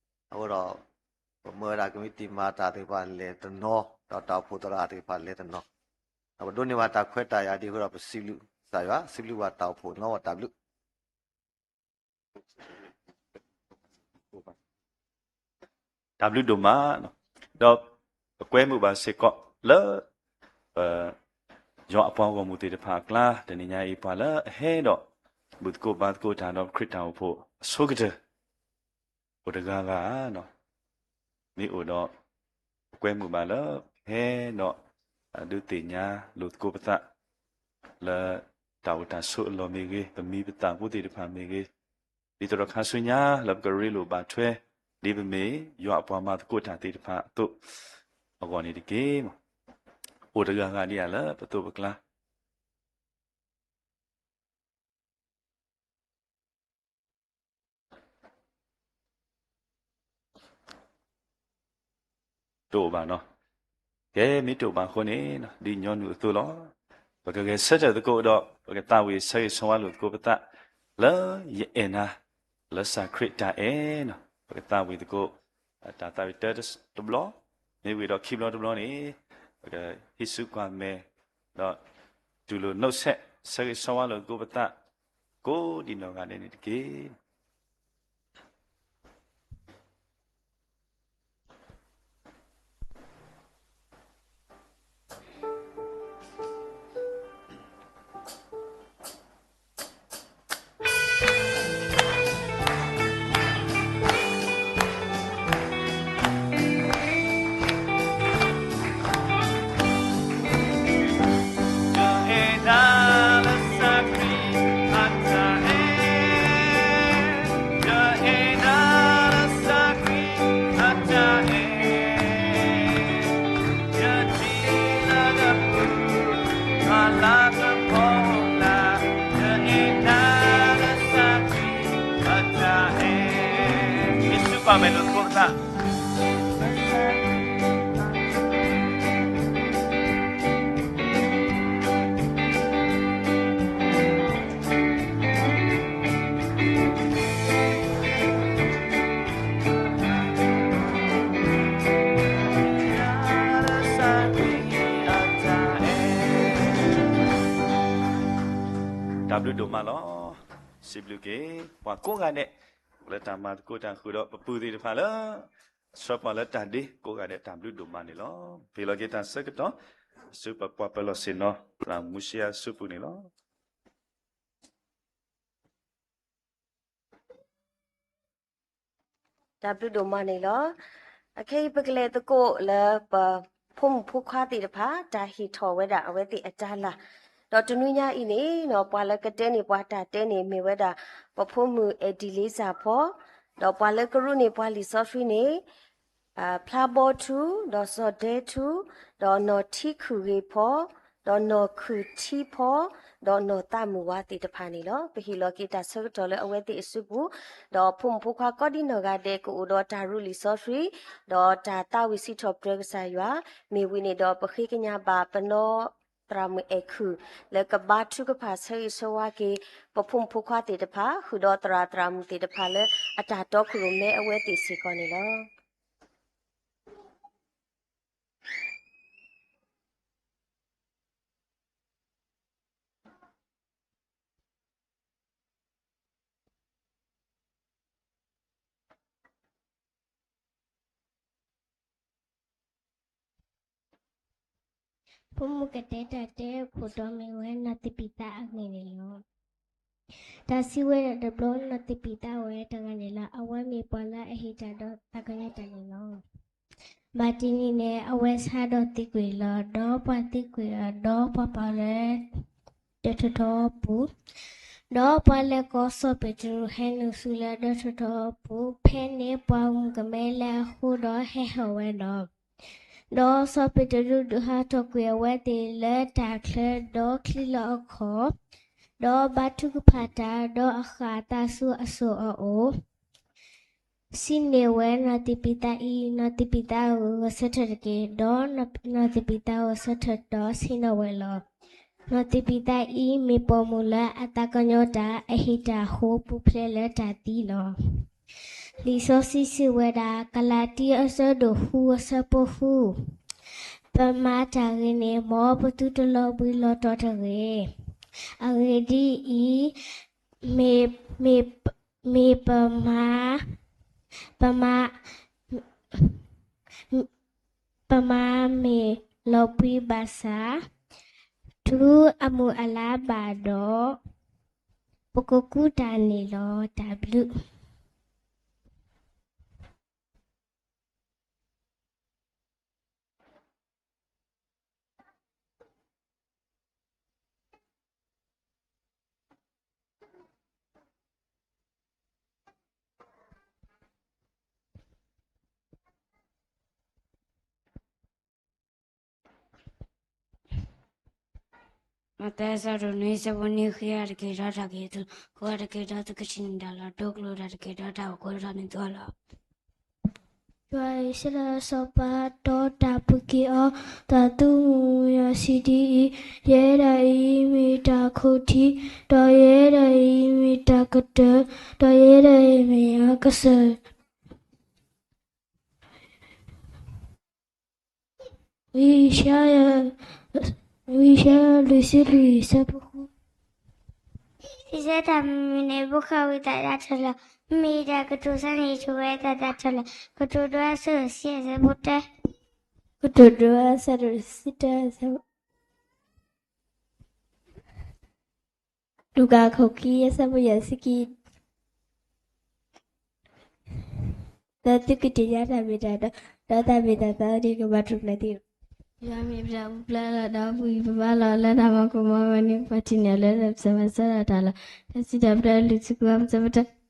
ဒီး ပမၢဝဲဒၣ်ကမံးတံာ်မၤတၢ်သ့ၣ်တဖၣ်လဲၤတနီၤ, ဒီးတၢ်အိၣ်ဖှိၣ်သရၣ်သ့ၣ်တဖၣ်လဲၤတနီၤ, ဒီးပဒိးန့ၢ်ဘၣ်တၢ်ခွဲးတၢ်ယာ်ဒ်အဃိဒီး ပစံးဘျုးကစၢ်ယွၤ, စံးဘျုးဘၣ်တၢ်အိၣ်ဖှိၣ်နီၤ, တၢ်ဘျုး တၢ်ဘျုးဒိၣ်မး, ဒီးပကွဲမုာ်ဘၣ်စ့ၢ်ကီးလၢ ပ ယွၤအပှၤဂီၢ်မုၢ်သ့ၣ်တဖၣ်အကျါ, တနံၤညါအံၤပှၤလၢအဟဲဒီး ဘူၣ်သကိးဘါသကိးတၢ်ဒီးခရံာ်တၢ်အိၣ်ဖှိၣ်အဆိကတၢၢ် အိၣ်တဂၤဂၤဧါ, မ့ၢ်အိၣ်ဒီး ပကွဲမုာ်ဘၣ်လၢ ဟဲဒီး ဒုးသ့ၣ်ညါလိာ်သကိးပသး လၢတၢ်အိၣ်တၢ်ဆိးအလီၢ်မ့ၢ်ဂ့ၤ, ပမံၤပသၣ်ဖိသ့ၣ်တဖၣ်မ့ၢ်ဂ့ၤ, ဒ်သိးဒီးခါဆူညါလၢပကရ့လိာ်ဘၣ်ထွဲ ဒ်ပမ့ၢ်ယွၤအပှၤမၤသကိးတၢ်သ့ၣ်တဖၣ်အသိး အဂီၢ်န့ၣ်တက့ၢ်. အိၣ်တဂၤဂၤဒံးဧါလၢပသိးပကျါ တအိၣ်ဘၣ်နီၤ. ကဲ မ့ၢ်တအိၣ်ဘၣ်အဃိန့ၣ် ဒ်ညီနုၢ်အသိးလီၤ. ပကဂဲၤဆၢထၢၣ်သကိးဒီး ပကသးဝံၣ်ဆၢဂ့ၤဆၢဝါလိာ်သကိးပသး လၢယအဲၣ်နၤ လၢစၢ်ခရံာ်တၢ်အဲၣ်နီၤ. ပကသးဝံၣ်သကိး တၢ်သးဝံၣ်တၢတဘျီ, မ့ၢ်ဝံၤဒီးခံဘျီတဘျီန့ၣ် ပကဟံးစုကွၢ်မဲာ် ဒီးတူၢ်လိာ်နီၣ်ဆဲး ဆၢဂ့ၤဆၢဝါလိာ်သကိးပသး ကိးဒံးနီၢ်ဂၤဒဲးန့ၣ်တက့ၢ်. အၤမ့ၣ် နသကိးသး တၢ်ဘျုးဒိၣ်မးလီၤ. စံးဘျုးက့ၤ ပှၤကိးဂၤဒဲး လၢတၢ်မၤသကိးတၢ်ဃုာ်ဒီးပပုၢ်သ့ၣ်တဖၣ်လၢ ဆှၢပှၤလၢတၢ်ဒ့ကိးဂၤဒဲး တၢ်ဘျုးဒိၣ်မးန့ၣ်လီၤ. ပဟ့ၣ်လီၤက့ၤတၢ်ဆၢကတီၢ် ဆူပပှၤပၢၤလီၢ်ဆ့ၣ်နီၤ သရၣ်မူစံယါအစုပူၤန့ၣ်လီၤ. တၢ်ဘျုးဒိၣ်မးန့ၣ်လီၤ. အခဲအံၤ ပကလဲၤသကိးလၢပဖိမုၣ်ဖိခွါသ့ၣ်တဖၣ် တၢ်ဟ့ၣ်ထီၣ်ဝဲဒၣ်အဝဲသ့ၣ်အတၢ်လၤ, ဒီးတနွံညါအံၤန့ၣ် ပှၤလၢကတဲန့ၢ်ပှၤတၢ်တဲန့ၣ် မ့ၢ်ဝဲဒၣ် ပဖိမုၣ်အဲၣ်ဒံလ့စၢ်ဖီ, ဒီးပှၤလၢကရူၢ်န့ၢ်ပှၤလံာ်စီဆှံန့ၣ် ဖျါဘီထူ, ဒီးစီၤဒဲထူ, ဒီးနီၢ်ထံခုၣ်ဂ့ၤဖီ, ဒီးနီၢ်ခုၣ်ထံဖီ, ဒီးနီၢ်သးမုၢ်ဝါသ့ၣ်တဖၣ်န့ၣ်လီၤ. ပဟ့ၣ်လီၤက့ၤတၢ်ဆၢကတီၢ်လၢအဝဲသ့ၣ်အစုပူၤ, ဒီးဖိမုၣ်ဖိခွါကိးဒံနီၢ်ဂၤဒဲး ကအိၣ်ဒီးတၢ်ရူၢ်လံာ်စီဆှံ, ဒီးတၢ်သးဝံၣ်စံးထီၣ်ပတြၢၤကစၢ်ယွၤ, မ့ၢ်ဝံၤန့ၣ်ဒီး ပဃ့ကညးဘၣ်ပနီၢ်သရၣ်မုၣ်အဲၣ်ခုၣ် လၢကဘါထုကဖၣ်ဆၢဂ့ၤဆၢဝါက့ၤ ပဖိမုၣ်ဖိခွါသ့ၣ်တဖၣ် ဃုာ်ဒီးသရၣ်သရၣ်မုၣ်သ့ၣ်တဖၣ်လၢအတၢ်တီခိၣ်ရိၣ်မဲအဝဲသ့ၣ်စ့ၢ်ကီးန့ၣ်လီၤ. ဖိမုၣ်ကတဲတၢ်တဲအခိၣ်တီမ့ၢ်ဝဲ နီၢ်သပံးသးအဂ့ၢ်န့ၣ်လီၤ. တၢ်စံးဝဲဒၣ်တဘျီ နီၢ်သပံးသးဝဲတဂၤန့ၣ်လီၤ. အဝဲမ့ၢ်ပှၤလၢအဟ့ၣ်တၢ်ဒီးသးကညီၤတၢ်န့ၣ်လီၤ. ဘၣ်တနံၤန့ၣ် အဝဲဆါဒီးသံကွံာ်လီၤ. ဒီးပှၤသံကွံာ်အီၤ ဒီးပှၤပာ်အီၤလၢ ဒၢထီၣ်ထီအပူၤ, ဒီးပှၤလဲၤကိးစီၤပ့းတရူးဟဲနုာ်ဆူလၢဒၢထီၣ်ထီအပူၤ, ဖဲန့ၣ်ပှၤမုၣ်ကမဲလၢအဃိဒီးဟဲဟီၣ်ဝဲလီၤ. ဒီးစီၤပ့းတရူးဒုးဟးထီၣ်ကွံာ်အဝဲသ့ၣ်လၢတၢ်ချၢ ဒီးချံးလီၤအခီၣ်, ဒီးဘါထုကဖၣ်တၢ် ဒီးအဃၣ်အသးဆူအစိၤအအိၣ် စံးန့ၢ်ဝဲနီၢ်သပံးသးအံၤ, နီၢ်သပံးသးဧၢ, ဂဲၤဆၢထၢၣ်တက့ၢ်. ဒီးနီၢ်သပံးသးဂဲၤဆၢထၢၣ်ဒီးဆ့ၣ်နီၤဝဲလီၤ. နီၢ်သပံးသးအံၤ မ့ၢ်ပိာ်မုၣ်လၢအသးကညီၤတၢ် အဟ့ၣ်တၢ်အဃိ ပူၤဖျဲးလၢတၢ်သံလီၤ. လံာ်စီဆှံစံးဝဲဒၣ် ကလၤတံအဆၢဒိၣ်ဃုအဆၢဖိဃု, ပမၤတၢ်ဂ့ၤန့ၣ် မ်ပသုတလီၤဘှံးလီၤတီၤတဂ့ၤ. အဂ့ၢ်ဒ်အံၤ, မ့ၢ်, မ့ၢ်, မ့ၢ်ပမၤ, ပမၤ, ပမၤမ့ၢ်လီၤဘှံးဘၣ်ဆၣ်, တုၤအမုၢ်အလါဘၣ်ဒီး, ပကကူးတၢ်န့ၣ်လီၤ. တၢ်ဘျုး. မးသဲအဆၢဒိၣ်နွံ အဆၢဖိနွံဃ့ တၢ်တက့ၢ်ဒီးတၢ်ဂ့ၤအသိး, ကိးဂၤတက့ၢ်ဒီးသုကဆံးန့ၢ်တၢ်လီၤ. ဒိကလုာ်တၢ်တက့ၢ်ဒီးတၢ်အိၣ်ဃိဒီးတၢ်မ့ၢ်သီလီၤ. ယွၤအံၤ ဆၢလၢစီၤပၤတီတၢ်ပူၤက့ၤအီၤ, တၢ်သူၣ်မုာ်ယွၤစံးဒ်အံၤ, ယဲဒၣ်အံၤမ့ၢ်တၢ်ခိၣ်ထံး, ဒီးယဲဒၣ်အံၤမ့ၢ်တၢ်ကတၢၢ်, ဒီးယဲဒၣ်အံၤမ့ၢ်ယွၤကစၢၢ်. ဝံယၡါယၤ ဝံယၡါယၤ လွံၢ်ဆံလွံၢ် အဆၢဖိဃု. စံးဆၢတၢ်မုၢ်မုၢ်န့ၣ် ဘိးဃာ်ဝံသးဒၣ်တၢ်လီၤ. မ့ၢ်တၢ်ကတိၤဆါန့ၣ် ဆိၣ်ဂ့ၤသးဒၣ်တၢ်လီၤ. ကတိၤဒိ အဆၢဒိၣ်တဆံ အဆၢဖိတၢ. ကတိၤဒိ အဆၢဒိၣ်တဆံတၢ အဆၢဖိ လူၤကၣ်အခိၣ်ခံ အဆၢဖိယဲၢ်ဆံခံ. ဒီးသုကသ့ၣ်ညါတၢ်မ့ၢ်တၢ်တီ, ဒီးတၢ်မ့ၢ်တၢ်တီန့ၣ် ကဘၣ်ထူၣ်ဖျဲးသုလီၤ. ယွၤမ့ၢ်ပတၢ်ပူၤဖျဲးလီၤ. ဒီးပဂံၢ်ပဘါလီၤ. လၢတၢ်မၤကိၢ်မၤဂီၤန့ၣ် ပှၤထံၣ်န့ၢ်အီၤလၢ ပစၢၤမၤစၢၤဒၣ်တၢ်လီၤ. တၢ်စံးတၢ်ပတြၢၤ လံာ်စံးကဝဲ အဆၢဖိတၢ. တၢ်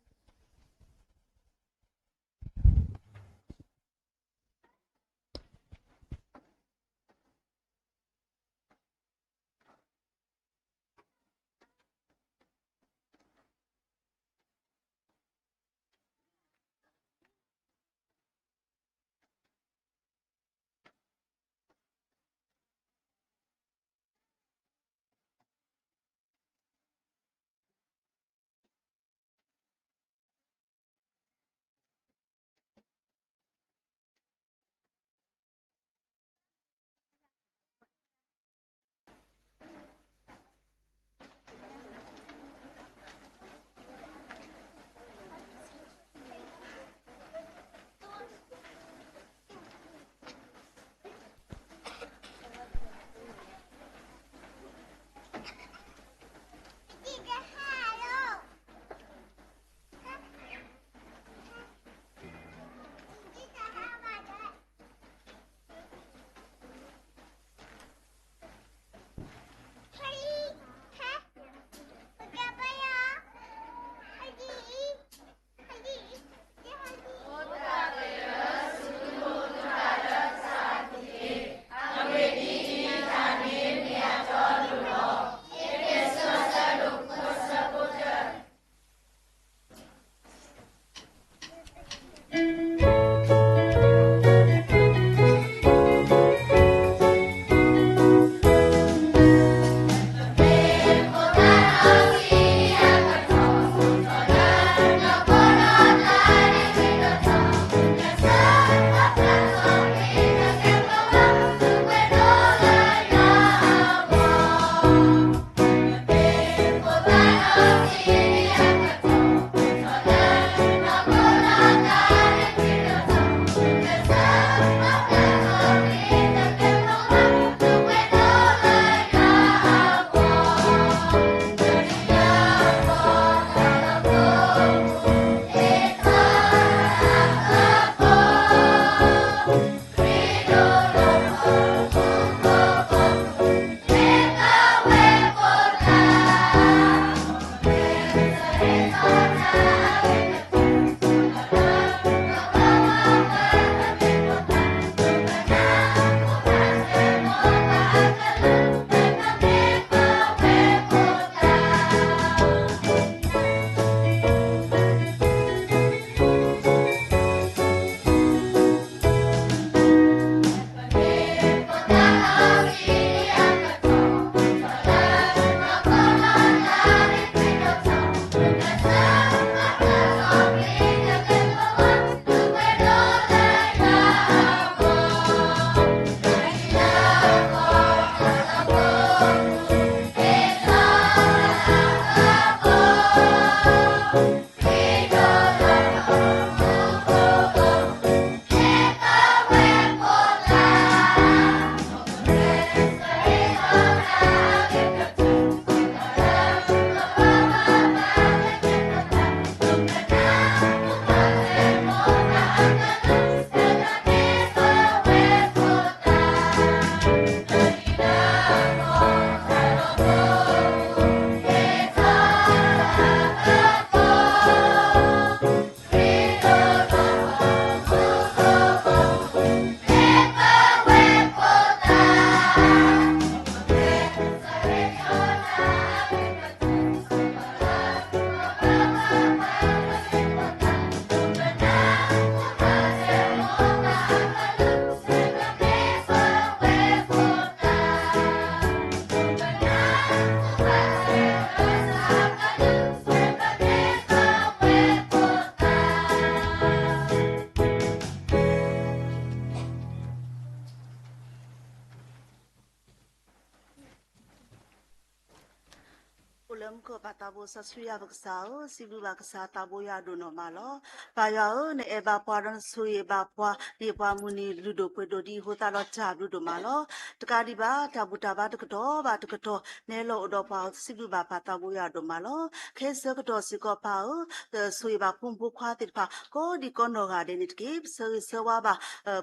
လၢမူခိၣ်ပၢ်သးဘိစီဆှံယွၤပကစၢ်ဧၢ, စံးဘျုးဘၣ်ကစၢ်သးဘိယွၤဒိၣ်နီၢ်မးလီၤ. ပၢ်ယွၤဧၢ, နအဲၣ်ဘၣ်ပှၤဒီးနဆိၣ်ဂ့ၤဘၣ်ပှၤ, ဒ်ပှၤမုၢ်နံၤလုၢ်ဒိၣ်ပှ့ၤဒိၣ်ဒ်အဃိသတးဒီးတၢ်ဘျုးဒိၣ်မးလီၤ. တကးဒံးဘၣ် တၢ်ဘူၣ်တၢ်ဘါတကတီၢ်ဘၣ်တကတီၢ် နဲလီၤအိၣ်ဒီးပှၤဧၢ, စံးဘျုးဘၣ်ပၢ်သးဘိယွၤဒိၣ်မးလီၤ. ခဲအံၤဆၢကတီၢ်စ့ၢ်ကီးပၢ်ဧၢ, ဆိၣ်ဂ့ၤဘၣ်ဖိမုၣ်ဖိခွါသ့ၣ်တဖၣ် ကိးဒံးကိးနီၢ်ဂၤဒဲးန့ၣ်တက့ၢ်. ပဆၢဂ့ၤဆၢဝါဘၣ်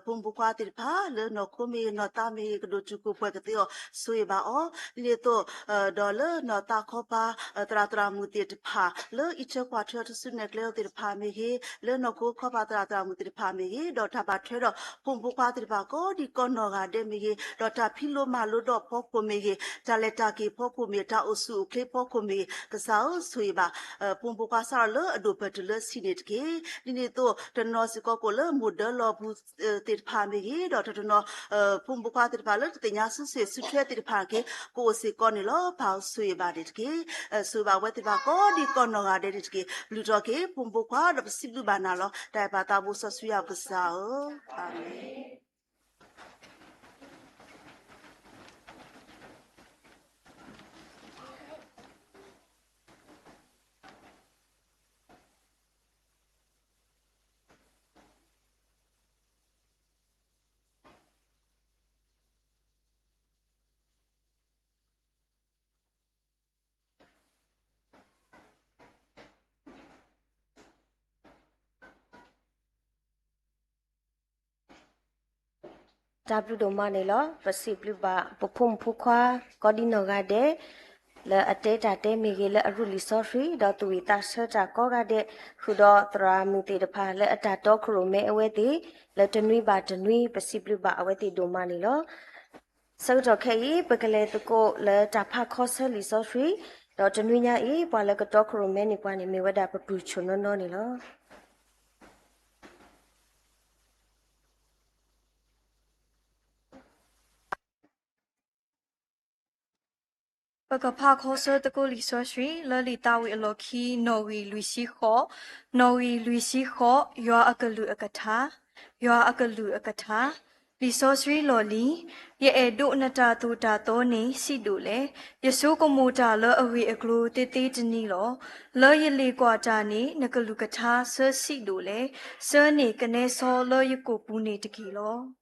ဖိမုၣ်ဖိခွါသ့ၣ်တဖၣ် လၢနီၢ်ခိမ့ၢ်ဂ့ၤ နီၢ်သးမ့ၢ်ဂ့ၤ ကဒိၣ်တုာ်ခိၣ်ပှဲၤကသ့အီၤ ဆိၣ်ဂ့ၤဘၣ်အီၤ, ဒ်န့ၣ်အသိး ဒီးလၢနီၢ်သးခီပၤ သရၣ်သရၣ်မုၣ်သ့ၣ်တဖၣ် လၢအံးထွဲကွၢ်ထွဲအီၤ ထူၣ်စုနဲၣ်ကျဲအီၤသ့ၣ်တဖၣ်မ့ၢ်ဂ့ၤ, လၢနီၢ်ခိခီပၤသရၣ်သရၣ်မုၣ်သ့ၣ်တဖၣ်မ့ၢ်ဂ့ၤ, ဒီးတၢ်ဘၣ်ထွဲဒီး ဖိမုၣ်ဖိခွါသ့ၣ်တဖၣ် ကိးဒံးကိးနီၢ်ဂၤဒဲးမ့ၢ်ဂ့ၤ, ဒီးတၢ်ဖံးလိမၤလိဒီးဖီခိၣ်မ့ၢ်ဂ့ၤ, တၢ်လဲၤတၢ်က့ၤဖီခိၣ်မ့ၢ်ဂ့ၤ, တၢ်အိၣ်ဆူၣ်အိၣ်ချ့ဖီခိၣ်မ့ၢ်ဂ့ၤ, ကစၢ်ဧၢ ဆိၣ်ဂ့ၤဘၣ် ဖိမုၣ်ဖိခွါစးထီၣ်လၢအဒိၣ်ပၢၢ်တုၤလၢဆံးန့ၣ်တက့ၢ်. ဒ်န့ၣ်အသိး တနီၤစ့ၢ်ကီးကအိၣ်လၢမိၢ်ဒၢလီၢ်ပူၤသ့ၣ်တဖၣ်မ့ၢ်ဂ့ၤ, ဒီးတနီၤ ဖိမုၣ်ဖိခွါသ့ၣ်တဖၣ်လၢတသ့ၣ်ညါစုစ့ၣ်စုထွဲသ့ၣ်တဖၣ်တက့ၢ် ကအိၣ်စ့ၢ်ကီးန့ၣ်လီၤ. ပၢ်ဧၢ ဆိၣ်ဂ့ၤဘၣ်တက့ၢ်. ဆိၣ်ဂ့ၤဘၣ်အဝဲသ့ၣ်တဖၣ် ကိးဒံးကိးနီၢ်ဂၤဒဲးန့ၣ်တက့ၢ်. ဘျုးထီၣ်က့ၤ ဖိမုၣ်ဖိခွါ ဒီးပစံးဘျုးဘၣ်နၤလီၤ. တၢ်အဲၣ်ပၢ်သးဘိစီဆှံယွၤပကစၢ်ဧၢ, အၤမ့ၣ်. တၢ်ဘျုးဒိၣ်မးန့ၣ်လီၤ. ပစံးဘျုးဘၣ်ပဖိမုၣ်ဖိခွါ ကိးဒံးနီၢ်ဂၤဒဲး လၢအတဲတၢ်တဲမ့ၢ်ဂ့ၤ လၢအရူၢ်လံာ်စီဆှံ ဒီးသူၣ်ဝံၣ်သးဆၢတၢ်ကိးဂၤဒဲး ဃုာ်ဒီးသရၣ်မုၣ်သ့ၣ်တဖၣ် လၢအတၢ်တီခိၣ်ရိၣ်မဲအဝဲသ့ၣ် လၢတနွံဘၣ်တနွံ ပစံးဘျုးဘၣ်အဝဲသ့ၣ်ဒိၣ်မးန့ၣ်လီၤ. ဆၢကတီၢ်ခဲအံၤ ပကလဲၤသကိးလၢတၢ်ဖးခီဆၢလံာ်စီဆှံ, ဒီးတနွံညါအံၤ ပှၤလၢကတီခိၣ်ရိၣ်မဲန့ၢ်ပှၤန့ၣ် မ့ၢ်ဝဲဒၣ်ပပုၢ်ဆိၣ်နီၢ်နီၢ်န့ၣ်လီၤ. ပကဖးခီဆၢသကိးလံာ်စီဆှံ လၢလံာ်သးဝံၣ်အလီၢ်ခံ နီၣ်ဂံၢ်လွံၢ်ဆံဃိး, နီၣ်ဂံၢ်လွံၢ်ဆံဃိး, ယွၤအကလုၢ်အကထါ, ယွၤအကလုၢ်အကထါ, လံာ်စီဆှံလီၢ်လံၤ, ယအဲၣ်ဒိးနတၢ်သိၣ်တၢ်သီန့ၣ် ဆံးဒိၣ်လဲၣ်. ယဆိကမိၣ်တၢ်လၢအဂ့ၢ်အကျိၤသ့သ့တနံၤလီၤ. လၢယလ့ၣ်ကွၢ်တၢ်န့ၣ် နကလုၢ်ကထါဆၢဆံးဒိၣ်လဲၣ်. ဆၢန့ၢ်ကနဲစီလၢယကိာ်ပူၤန့ၣ်တက့ၢ်လီၤ.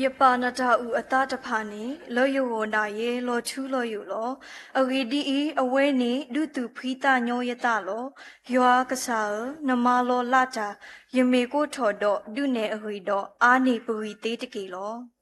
ယပာ်နတၢ်အုၣ်အသးတဖၣ်န့ၣ် လၢယဂီၢ်ဒၣ်ယဲ လီၤထူလီၤယိာ်လီၤ. အဂ့ၢ်ဒ်အံၤ, အဝဲန့ၣ်ဒုးသူၣ်ဖှံသးညီယသးလီၤ. ယွၤကစၢ်ဧၢ, နမၤလီၤလးတၢ်, ယမ့ၢ်ကိးထီၣ်ဒီး ဒုးနဲၣ်အဂ့ၢ်ဒီး အါန့ၢ်ပဂံၢ်သ့တက့ၢ်လီၤ.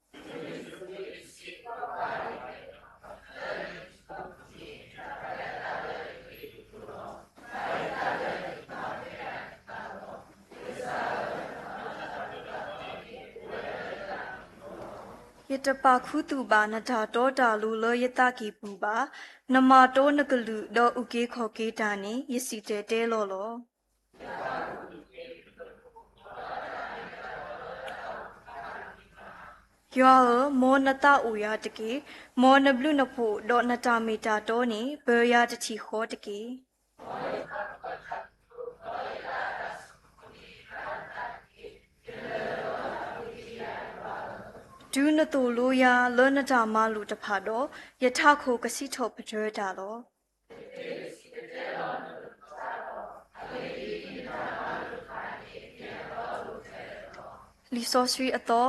ယတပာ်ခူသူၣ်ဘၣ်နတၢ်တီတၢ်လိၤလၢယသးကံၢ်ပူၤဘၣ်. နမၤတိနကလုၢ် ဒီးအုၣ်က့ၤခီၣ်က့ၤတၢ်န့ၣ် ယစံၣ်တဲၤတဲလီၤလီၤ. ယွၤဧၢ, မ်နသးအိၣ်ယၤတက့ၢ်. မ်နဘျုးနဖှိၣ် ဒီးနတၢ်မ့ၢ်တၢ်တီန့ၣ် ပၢၤယၤတထံၣ်ဃီတက့ၢ်. တုၤနသိၣ်လိယၤလၢနတၢ်မၤလိာ်တဖၣ်ဒီး, ယထးခိၣ်ကစံးထီၣ်ပတြၢၤတၢ်လီၤ. လံာ်စီဆှံအသီ,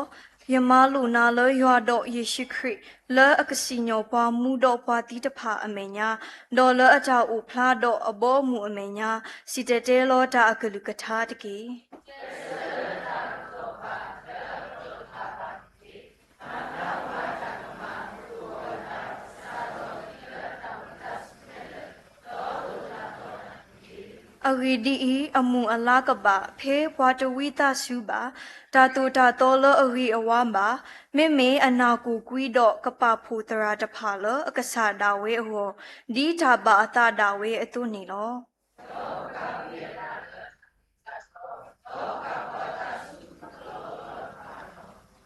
ယမၤလိာ်နၤလၢယွၤဒီးယ့ၣ်ၡူးခရံာ်, လၢအကစံၣ်ညီၣ်ပှၤမူဒီးပှၤသံတဖၣ်အမဲာ်ညါ, ဒီးလၢအတၢ်အိၣ်ဖျါဒီးအဘီအမုၢ်အမဲာ်ညါ, စံၣ်တဲၤတဲလီၤတၢ်အကလုၢ်ကထါတက့ၢ်. အဂ့ၢ်ဒ်အံၤ, အမူၢ်အလါကဘၣ်, ဖဲပှၤတဝံသးစူၤဘၣ်, တၢ်သိၣ်တၢ်သီလၢအဂ့ၤအဝါဘၣ်, မ့မ့ၢ်အနၢ်ကိၢ်ကွံဒီးကပာ်ဖှိၣ်သရၣ်တဖၣ်လၢအကစၢ်ဒၣ်ဝဲအဂီၢ်, ဒ်တၢ်ဘၣ်အသးဒၣ်ဝဲအသိးန့ၣ်လီၤ.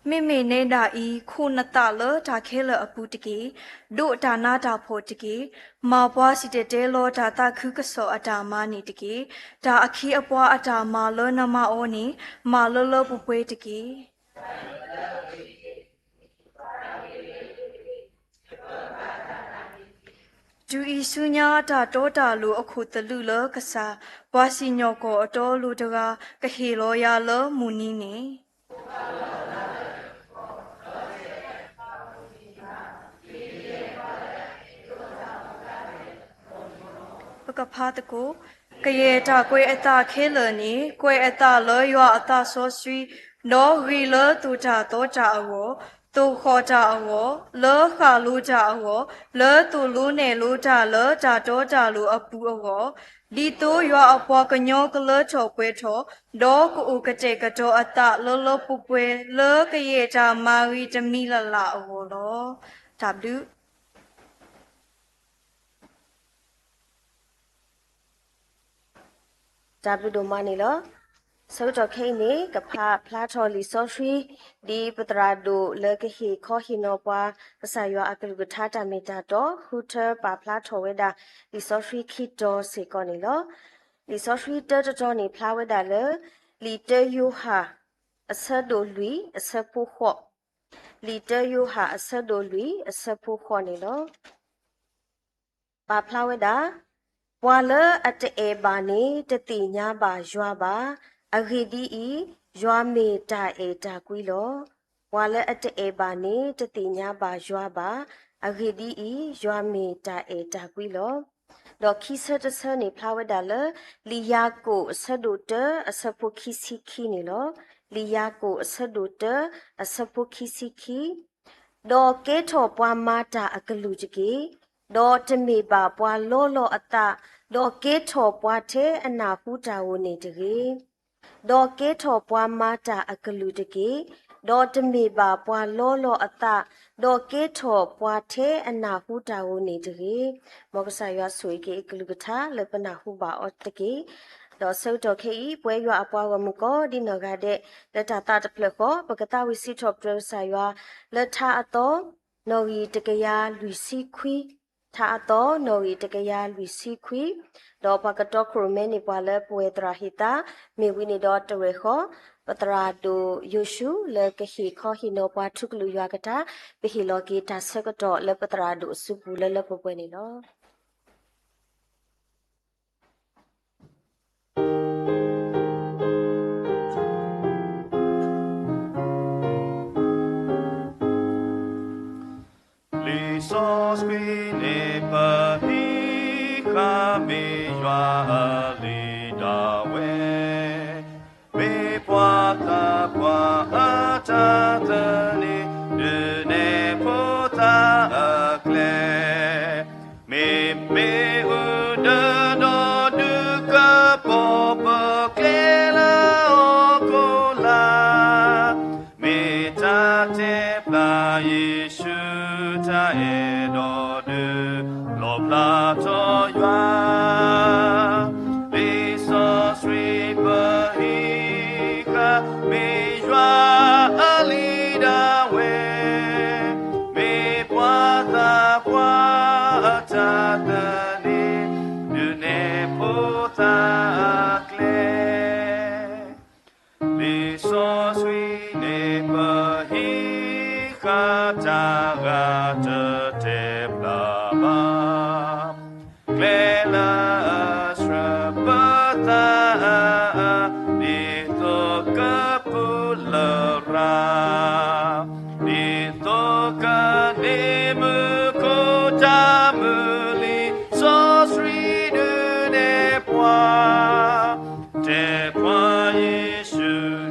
မ့မ့ၢ်နဲဒၣ်အံၤ, ခိးနသးလၢတၢ်ခဲလၢာ်အပူၤတက့ၢ်. ဒိးတၢ်နးတၢ်ဖှီၣ်တက့ၢ်. မၤပှၤစံၣ်တဲၤတဲလီၤတၢ်သးခုကစီၣ်အတၢ်မၤန့ၣ်တက့ၢ်. တၢ်အခ့အပှၤအတၢ်မၤလၢနမၤအီၤန့ၣ်, မၤလၢလၢပှဲၤပှဲၤတက့ၢ်. တုၤအံၤဆူညါတၢ်တီတၢ်လိၤအခိၣ်သလုးလၢကစၢ်, ပှၤစံၣ်ညီၣ်ကွီၢ်အတီအလိၤတဂၤ, ကဟ့ၣ်လီၤယၤလၢမုၢ်နံၤန့ၣ် ပကဖးသကိး, ကယဲၢ်တၢ်ကွဲးအသးခဲလၢာ်န့ၣ်, ကွဲးအသးလၢယွၤအသးစီဆှံ, ဒီးဂ့ၤလၢသိၣ်တၢ်သီတၢ်အဂီၢ်, သိၣ်ဃီၣ်တၢ်အဂီၢ်, လၢဃၣ်လိၤတၢ်အဂီၢ်, လၢသိၣ်လိနဲၣ်လိတၢ်လၢတၢ်တီတၢ်လိၤအပူၤအဂီၢ်, ဒ်သိးယွၤအပှၤကညီကလၢထီၣ်ပှဲၤထီၣ်, ဒီးကအိၣ်ကတဲာ်ကတီၤအသးလၢလၢပှဲၤပှဲၤလၢကယဲၢ်တၢ်မၤဂ့ၤတမံၤလၢ်လၢ်အဂီၢ်လီၤ. တၢ်ဘျုး တၢ်ဘျုးဒိၣ်မးန့ၣ်လီၤ. ဆၢကတီၢ်ခဲအံၤန့ၣ် ကဖးဖျါထီၣ်လံာ်စီဆှံ ဒ်ပသရၣ်ဒိၣ်လၢကဟ့ၣ်ခီဟ့ၣ်နီၤပှၤ ကစၢ်ယွၤအကလုၢ်ကထါတၢ်မ့ၢ်တၢ်တီ ဃုထၢပာ်ဖျါထီၣ်ဝဲဒၣ် လံာ်စီဆှံခံတီၤစ့ၢ်ကီးန့ၣ်လီၤ. လံာ်စီဆှံတၢတတီၤန့ၣ် ဖျါဝဲဒၣ်လၢ လံာ်တၢယိၤဟၣ် အဆၢဒိၣ်လွံၢ် အဆၢဖိဃိး, လံာ်တၢယိၤဟၣ် အဆၢဒိၣ်လွံၢ် အဆၢဖိဃိးန့ၣ်လီၤ. ပာ်ဖျါဝဲဒၣ်, ပှၤလၢအတအဲၣ်ဘၣ်န့ၣ် တသ့ၣ်ညါဘၣ်ယွၤဘၣ်. အဂ့ၢ်ဒ်အံၤ, ယွၤမ့ၢ်တၢ်အဲၣ်တၢ်ကွံလီၤ. ပှၤလၢအတအဲၣ်ဘၣ်န့ၣ် တသ့ၣ်ညါဘၣ်ယွၤဘၣ်. အဂ့ၢ်ဒ်အံၤ, ယွၤမ့ၢ်တၢ်အဲၣ်တၢ်ကွံလီၤ. ဒီးခံဆၢတဆၢန့ၣ် ဖျါဝဲဒၣ်လၢ လံာ်ယၤကိာ်အဆၢဒိၣ်တၢ အဆၢဖိခံဆံခံန့ၣ်လီၤ. လံာ်ယၤကိာ်အဆၢဒိၣ်တၢ အဆၢဖိခံဆံခံ, ဒီးကဲထီၣ်ပှၤမၤတၢ်အကလုၢ်တက့ၢ်. ဒီးတမ့ၢ်ဘၣ်ပှၤလီလီၤအသး, ဒီးကဲထီၣ်ပှၤထဲအနၢ်ဟူတၢ်ဧိၤန့ၣ်တဂ့ၤ. ဒီးကဲထီၣ်ပှၤမၤတၢ်အကလုၢ်တက့ၢ်. ဒီးတမ့ၢ်ဘၣ်ပှၤလီလီၤအသး, ဒီးကဲထီၣ်ပှၤထဲအနၢ်ဟူတၢ်ဧိၤန့ၣ်တဂ့ၤ. မ်ကစၢ်ယွၤဆိၣ်ဂ့ၤက့ၤအကလုၢ်ကထါလၢပနၢ်ဟူဘၣ်အီၤတက့ၢ်. ဒီးဆၢကတီၢ်ခဲအံၤ ပဝဲယွၤအပှၤဂီၢ်မုၢ်ကိးဒ်နီၢ်ဂၤဒဲး လၢတၢ်သးတဖျၢၣ်ဃီ ပကသးဝံၣ်စံးထီၣ်ပတြၢၤကစၢ်ယွၤ လၢထါအသီ နီၣ်ဂံၢ်တကယၤလွံၢ်ဆံခွံ, ထါအသီ နီၣ်ဂံၢ်တကယၤလွံၢ်ဆံခွံ, ဒီးပှၤကတီခိၣ်ရိၣ်မဲန့ၣ်ပှၤလၢပဝဲၢ်သရၣ်ဟ့ၣ်သါ, မ့ၢ်ဝံၤန့ၣ်ဒီးတရဲၣ်ဃီ, ပသရၣ်ဒိၣ်ယိၤၡူ လၢကဟ့ၣ်ခီဟ့ၣ်နီၤပှၤထူကလုာ်ယွၤကထါ, ပဟ့ၣ်လီၤက့ၤတၢ်ဆၢကတီၢ်လၢပသရၣ်ဒိၣ်အစုပူၤလၢလၢပှဲၤပှဲၤန့ၣ်လီၤ. လံာ်စီဆှံန့ၣ်ပဟံးဃာ် မ့ၢ်ယွၤအလံာ်ဒၣ်ဝဲ, မ့ၢ်ပှၤသးပှၢ်အတၢ်သန့ၤ, ဒုးနဲၣ်ဖိသၣ်အကျဲ မ့မ့ၢ်အုၣ်ဒၢဒီးဒုးကပီၤပကျဲလၢဟီၣ်ခိၣ်လာ်, မ့ၢ်တၢ်တဲဖျါယ့ၣ်ၡူးတၢ်အဲၣ်ဒီးဒုးလီၣ်ဖျါထီၣ်ယွၤ, လံာ်စီဆှံပဟံးဃာ် မ့ၢ်ယွၤအလံာ်ဒၣ်ဝဲ, မ့ၢ်ပှၤသးပှၢ်အတၢ်သန့ၤ, ဒုးနဲၣ်ဖိသၣ်အကျဲ လံာ်စီဆှံန့ၣ်ပဟံးဃာ် တၢ်ဂၤတတဲဖျါဘၣ်, ကျဲလၢအဆှၢပသး ဒ်သိးကပူၤလရာ်, ဒ်သိးကန့ၢ်မုၢ်ခိၣ်တၢ်မုၢ်လံၤ, စီဆှံဒုးနဲၣ်ပှၤ တဲပှၤယ့ၣ်ၡူး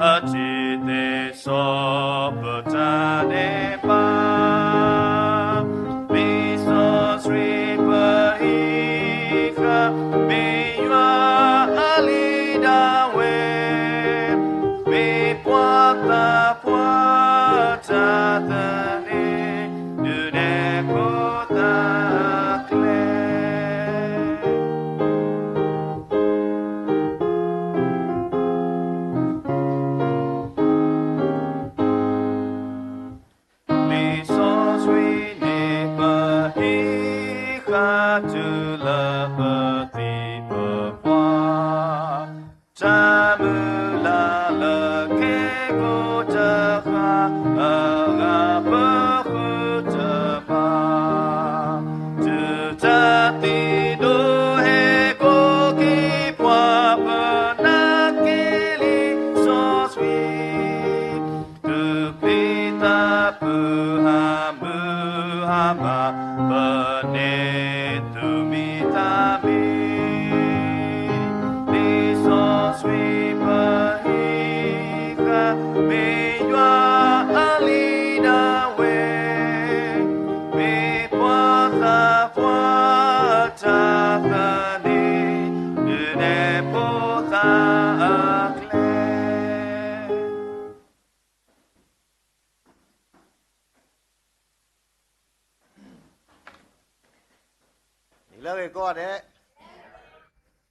အသွံၣ် အထံၣ်သ့စီပတၢ်ဒဲးဘး, လံာ်စီဆှံပဟံးဃာ် မ့ၢ်ယွၤအလံာ်ဒၣ်ဝဲ, မ့ၢ်ပှၤသးပှၢ်အတၢ်သန့ၤ, ဒုးနဲၣ်ဖိသၣ်အကျဲ တုၤလၢပသံပပှၢ်, တၢ်မုၢ်လၢ်လၢခ့ကိတဃၣ်, အဂၤပဃုတဘၣ်, တုၤတၢ်သံဒိၣ်ဟ့ၣ်ကိးက့ၤပှၤ ပနာ်က့ၤလံာ်စီဆှံ သုပျံၤသးဖုးဟးမုာ်ဟးမး, ပန့ၢ်သုမံၤတၢ်မံၤ, လံာ်စီဆှံပဟံးဃာ်, မ့ၢ်ယွၤအလံာ်ဒၣ်ဝဲ, မ့ၢ်ပှၤသးပှၢ်တၢ်သန့ၤ, ဒုးနဲၣ်ဖိသၣ်အကျဲ နံၤလၢအဂ့ၤကိးဂၤဒဲး,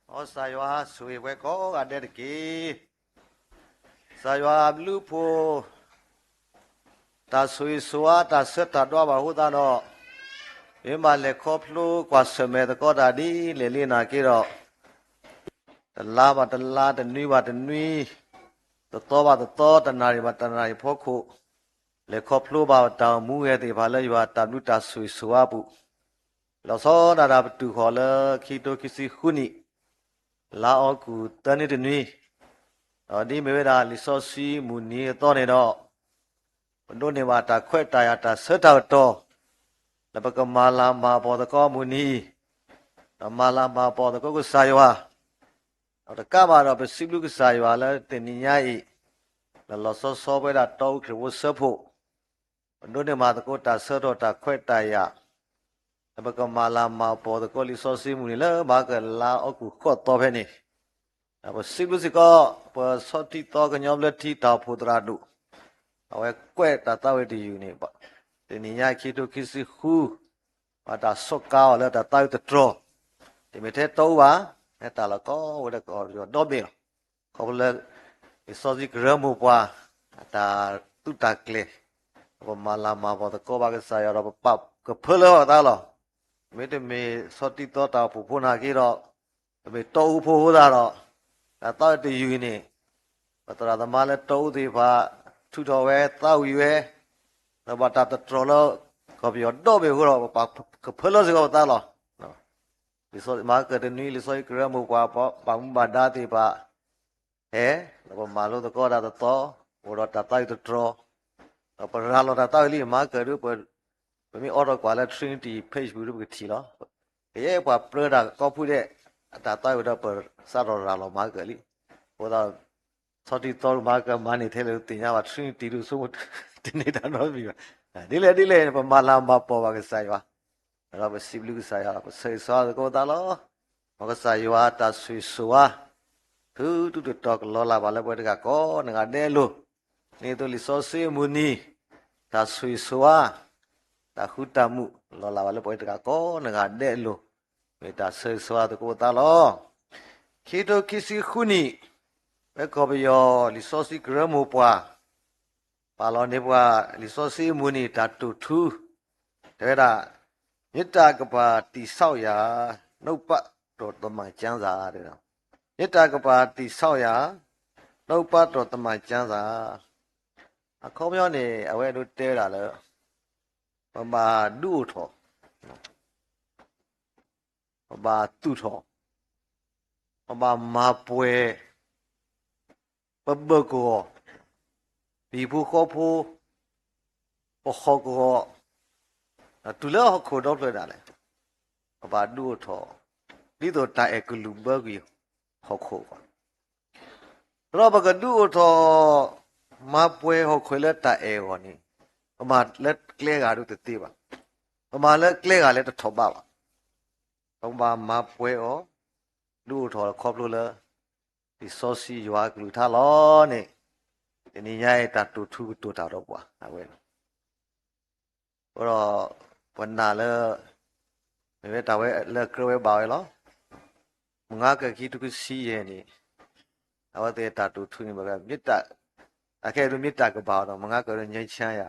မ်ကစၢ်ယွၤဆိၣ်ဂ့ၤပှၤကိးဂၤဒဲးတက့ၢ်. ကစၢ်ယွၤအဘျုးအဖှိၣ် တၢ်ဆိၣ်ဂ့ၤဆိၣ်ဝါ တၢ်ဆၢတၢ်ဒွးဘၣ်အဃိသတးဒီး, မ့ၢ်ဘၣ်လဲၤခီဖျိကွၢ်ဆၢၣ်မဲာ်သကိးတၢ်ဒ်လဲၣ်လံနာ်က့ဒီး, တလါဘၣ်တလါ တနွံဘၣ်တနွံ, တသီဘၣ်တသီ, တနၣ်ရံၣ်ဘၣ်တနၣ်ရံၣ်အဖီခိၣ်, လဲၤခီဖျိဘၣ်တၢ်အိၣ်မူဂဲၤသ့ၣ်တဖၣ်လၢယွၤတၢ်ဘျုးတၢ်ဆိၣ်ဂ့ၤဆိၣ်ဝါအပူၤ, လီၤဆီဒၣ်တၢ်ပတုာ်ဃီၤလၢခံကထိခံဆံဃုနံၣ် လါအီကူးသၢနွံတနွံ, ဒီးဒ်မ့ၢ်ဝဲဒၣ်လံာ်စီဆှံမုၢ်နံၤအသီန့ၣ်ဒီး, ပဒိးန့ၢ်ဘၣ်တၢ်ခွဲးတၢ်ယာ်တၢ်ဆၢတၢ်ကတီၢ်, လၢပကမၤလၤမၤပီၢ်သကိးမုၢ်နံၤအံၤ, ဒီးမၤလၤမၤပီၢ်သကိးကစၢ်ယွၤ, ဒီးတကးဘၣ်ဒီးပစံးဘျုးကစၢ်ယွၤလၢတနံၤညါအံၤ, လၢလီၤဆီဆီပဝဲဒၣ်တီအူခရံာ်ဖိစၢဖှိၣ် ပဒိးန့ၢ်ဘၣ်သကိးတၢ်ဆၢကတီၢ်တၢ်ခွဲးတၢ်ယာ်, လၢပကမၤလၤမၤပီၢ်သကိးလံာ်စီဆှံမုၢ်နံၤလၢမၤကလါအီကူးဃိးသီဖဲန့ၣ်, ဒီးပစံးဘျုးစ့ၢ်ကီး ပဆီၣ်ထံသီကညီဘျၢထံတၢ်အိၣ်ဖှိၣ်သရၣ်ဒိၣ်, အဝဲကွဲးတၢ်သးဝံၣ်တယုၢ်န့ၣ်, တနံၤညါခံကထိခံဆံဃု, ဘၣ်တၢ်စူးကါအီၤလၢတၢ်သးဝံၣ်တတြီၤ, တမ့ၢ်ထဲတီအူဘၣ်, ဟဲတၢ်လီၤကီဝဲဒၣ်ကီၢ်ပယီၤဒီဘ့ၣ်လီၤ. ခီဖျိလၢ လံာ်စီဆှံကရၢမိၢ်ပှၢ် အတၢ်သူတၢ်ကျဲၤ, ဒီးပမၤလၤမၤပီၢ်သကိးဘၣ်ကစၢ်ယွၤဒီးပပာ်ကဖၢလၢပသးလီၤ. မ့တမ့ၢ်ဆီၣ်ထံသီတၢ်အိၣ်ဖှိၣ်ဖိနာ်က့ဒီး, ပမ့ၢ်တီအူဖိအဃိသတးဒီး, တၢ်သးဝံၣ်တယုၢ်အံၤန့ၣ်, ပသရၣ်သမါလၢတီအူသ့ၣ်တဖၣ် ထုးထီၣ်ဝဲသးဝံၣ်ဝဲ, ဒီးဘၣ်တၢ်တတြီၤလၢ ကီၢ်ပယီၤဒီဘ့ၣ်အဃိဒီး ပပာ်ကဖၢလၢစ့ၢ်ကီးပသးလီၤ. လံာ်စီဆှံမၤကတနွံ လံာ်စီဆှံကရၢမိၢ်ပှၢ် ပှၤဘၣ်မူဘၣ်ဒါသ့ၣ်တဖၣ် ဟဲ, ဒီးပမၤလိသကိးတၢ်တသီ, အိၣ်ဒီးတၢ်သးဝံၣ်တတြီၤ, ဒီးပရၤလီၤတၢ်သးဝံၣ်လံ မၤကဒုး, ပမ့ၢ်အိးထီၣ်ကွၢ်လၢ Trinity page ပူၤဒုးပကထံၣ်လီၤ. ကယဲၢ်ပှၤပြၢတၢ်ကိးဖုဒဲး အတၢ်သးဝံၣ်ဒီးပစးထီၣ်ရၤလီၤမၤကလံ. အဃိသတး ဆီၣ်ထံသီမၤကမၤန့ၢ်ထဲလဲၣ်တသ့ၣ်ညါဘၣ် Trinity ဒုးဆိကမိၣ် တန့ၢ်တၢ်နီတမံၤဘၣ်. ဒ်လဲၣ်ဒ်လဲၣ် ပမၤလၤမၤပီၢ်ဘၣ်ကစၢ်ယွၤ, ဒီးပစံးဘျုးကစၢ်ယွၤ ပဆၢဂ့ၤဆၢဝါသကိးသးလီၤ. မ်ကစၢ်ယွၤတၢ်ဆိၣ်ဂ့ၤဆိၣ်ဝါ ထူတူၢ်တတီၤကလီၤလၢ်ဘၣ်လၢပှၤတဂၤကိးနဂၤဒဲးအလိၤ, ဒ်သိးလံာ်စီဆှံအမုၢ်နံၤ တၢ်ဆိၣ်ဂ့ၤဆိၣ်ဝါ တၢ်ဃူတၢ်မုာ် လီၤလၢ်ဘၣ်လၢပှၤတဂၤကိးနဂၤဒဲးအလိၤ, မ့ၢ်တၢ်ဆၢဂ့ၤဆၢဝါသကိးသးလီၤ. ခံကထိခံဆံဃုနံၣ် ဖဲကီၢ်ပယီၤလံာ်စီဆှံကရၢမိၢ်ပှၢ် ပာ်လီၤန့ၢ်ပှၤ လံာ်စီဆှံအမုၢ်နံၤ တၢ်တိာ်ထူ တဲဝဲဒၣ်, မေတ္တာကပ္ပာယ်တည်ဆောက်ရာ နှုတ်ကပတ်တော်သမ္မာကျမ်းစာ တဲဝဲဒၣ်, မေတ္တာကပ္ပာယ်တည်ဆောက်ရာ နှုတ်ကပတ်တော်သမ္မာကျမ်းစာ အခီပညီန့ၣ် အဝဲဒၣ်တဲဝဲဒၣ်လၢ ပဘၣ်ဒုးအိၣ်ထီၣ် ပဘၣ်သူၣ်ထီၣ်, ပဘၣ်မၤပှဲၤ ပဘၢၣ်ကဝီၤ, ပဟံၣ်ဖိဃီဖိ, ပဟီၣ်ကဝီၤ, တုၤလၢဟီၣ်ခိၣ်ဒီဖျၢၣ်ဒၣ်လဲာ်, ပဘၣ်ဒုးအိၣ်ထီၣ် ဒ်သိးတၢ်အဲၣ်ကလုာ်ဘၢကွံာ်ဟီၣ်ခိၣ်ဘၣ်. ဒီးပကဒုးအိၣ်ထီၣ် မၤပှဲၤဟီၣ်ခိၣ်လၢတၢ်အဲၣ်အဂီၢ်န့ၣ်, ပမၤလၢကျဲဂၤဒုးတသ့ဘၣ်. ပမၤလၢကျဲဂၤလၢတထီၣ်ဘးဘၣ်. ပကဘၣ်မၤပှဲၤအီၤ, ဒုးအိၣ်ထီၣ်ခီဖျိလၢ လံာ်စီဆှံယွၤအကလုၢ်ကထါလီၤန့ၣ်, တနံၤညါအံၤတၢ်တိာ်ထူကတိၤတၢ်ဒီးပှၤ အဝဲန့ၣ် အဃိဒီး ပနာ်လၢ မ့ၢ်ဝဲတၢ်ဝဲလၢကြၢးဝဲဘၣ်ဝဲလီၤ. မုၢ်ငါကၢၢ်ခံကထိခံဆံယဲၢ်န့ၣ် အဝဲသ့ၣ်တၢ်တိာ်ထူန့ၣ် မ့ၢ်တၢ်, အခဲအံၤဒုးမ့ၢ်တၢ်ကဘၣ်အီၤဒီး မုၢ်ငါကၢၢ်ဒုး ငြိမ်းချမ်းရာ,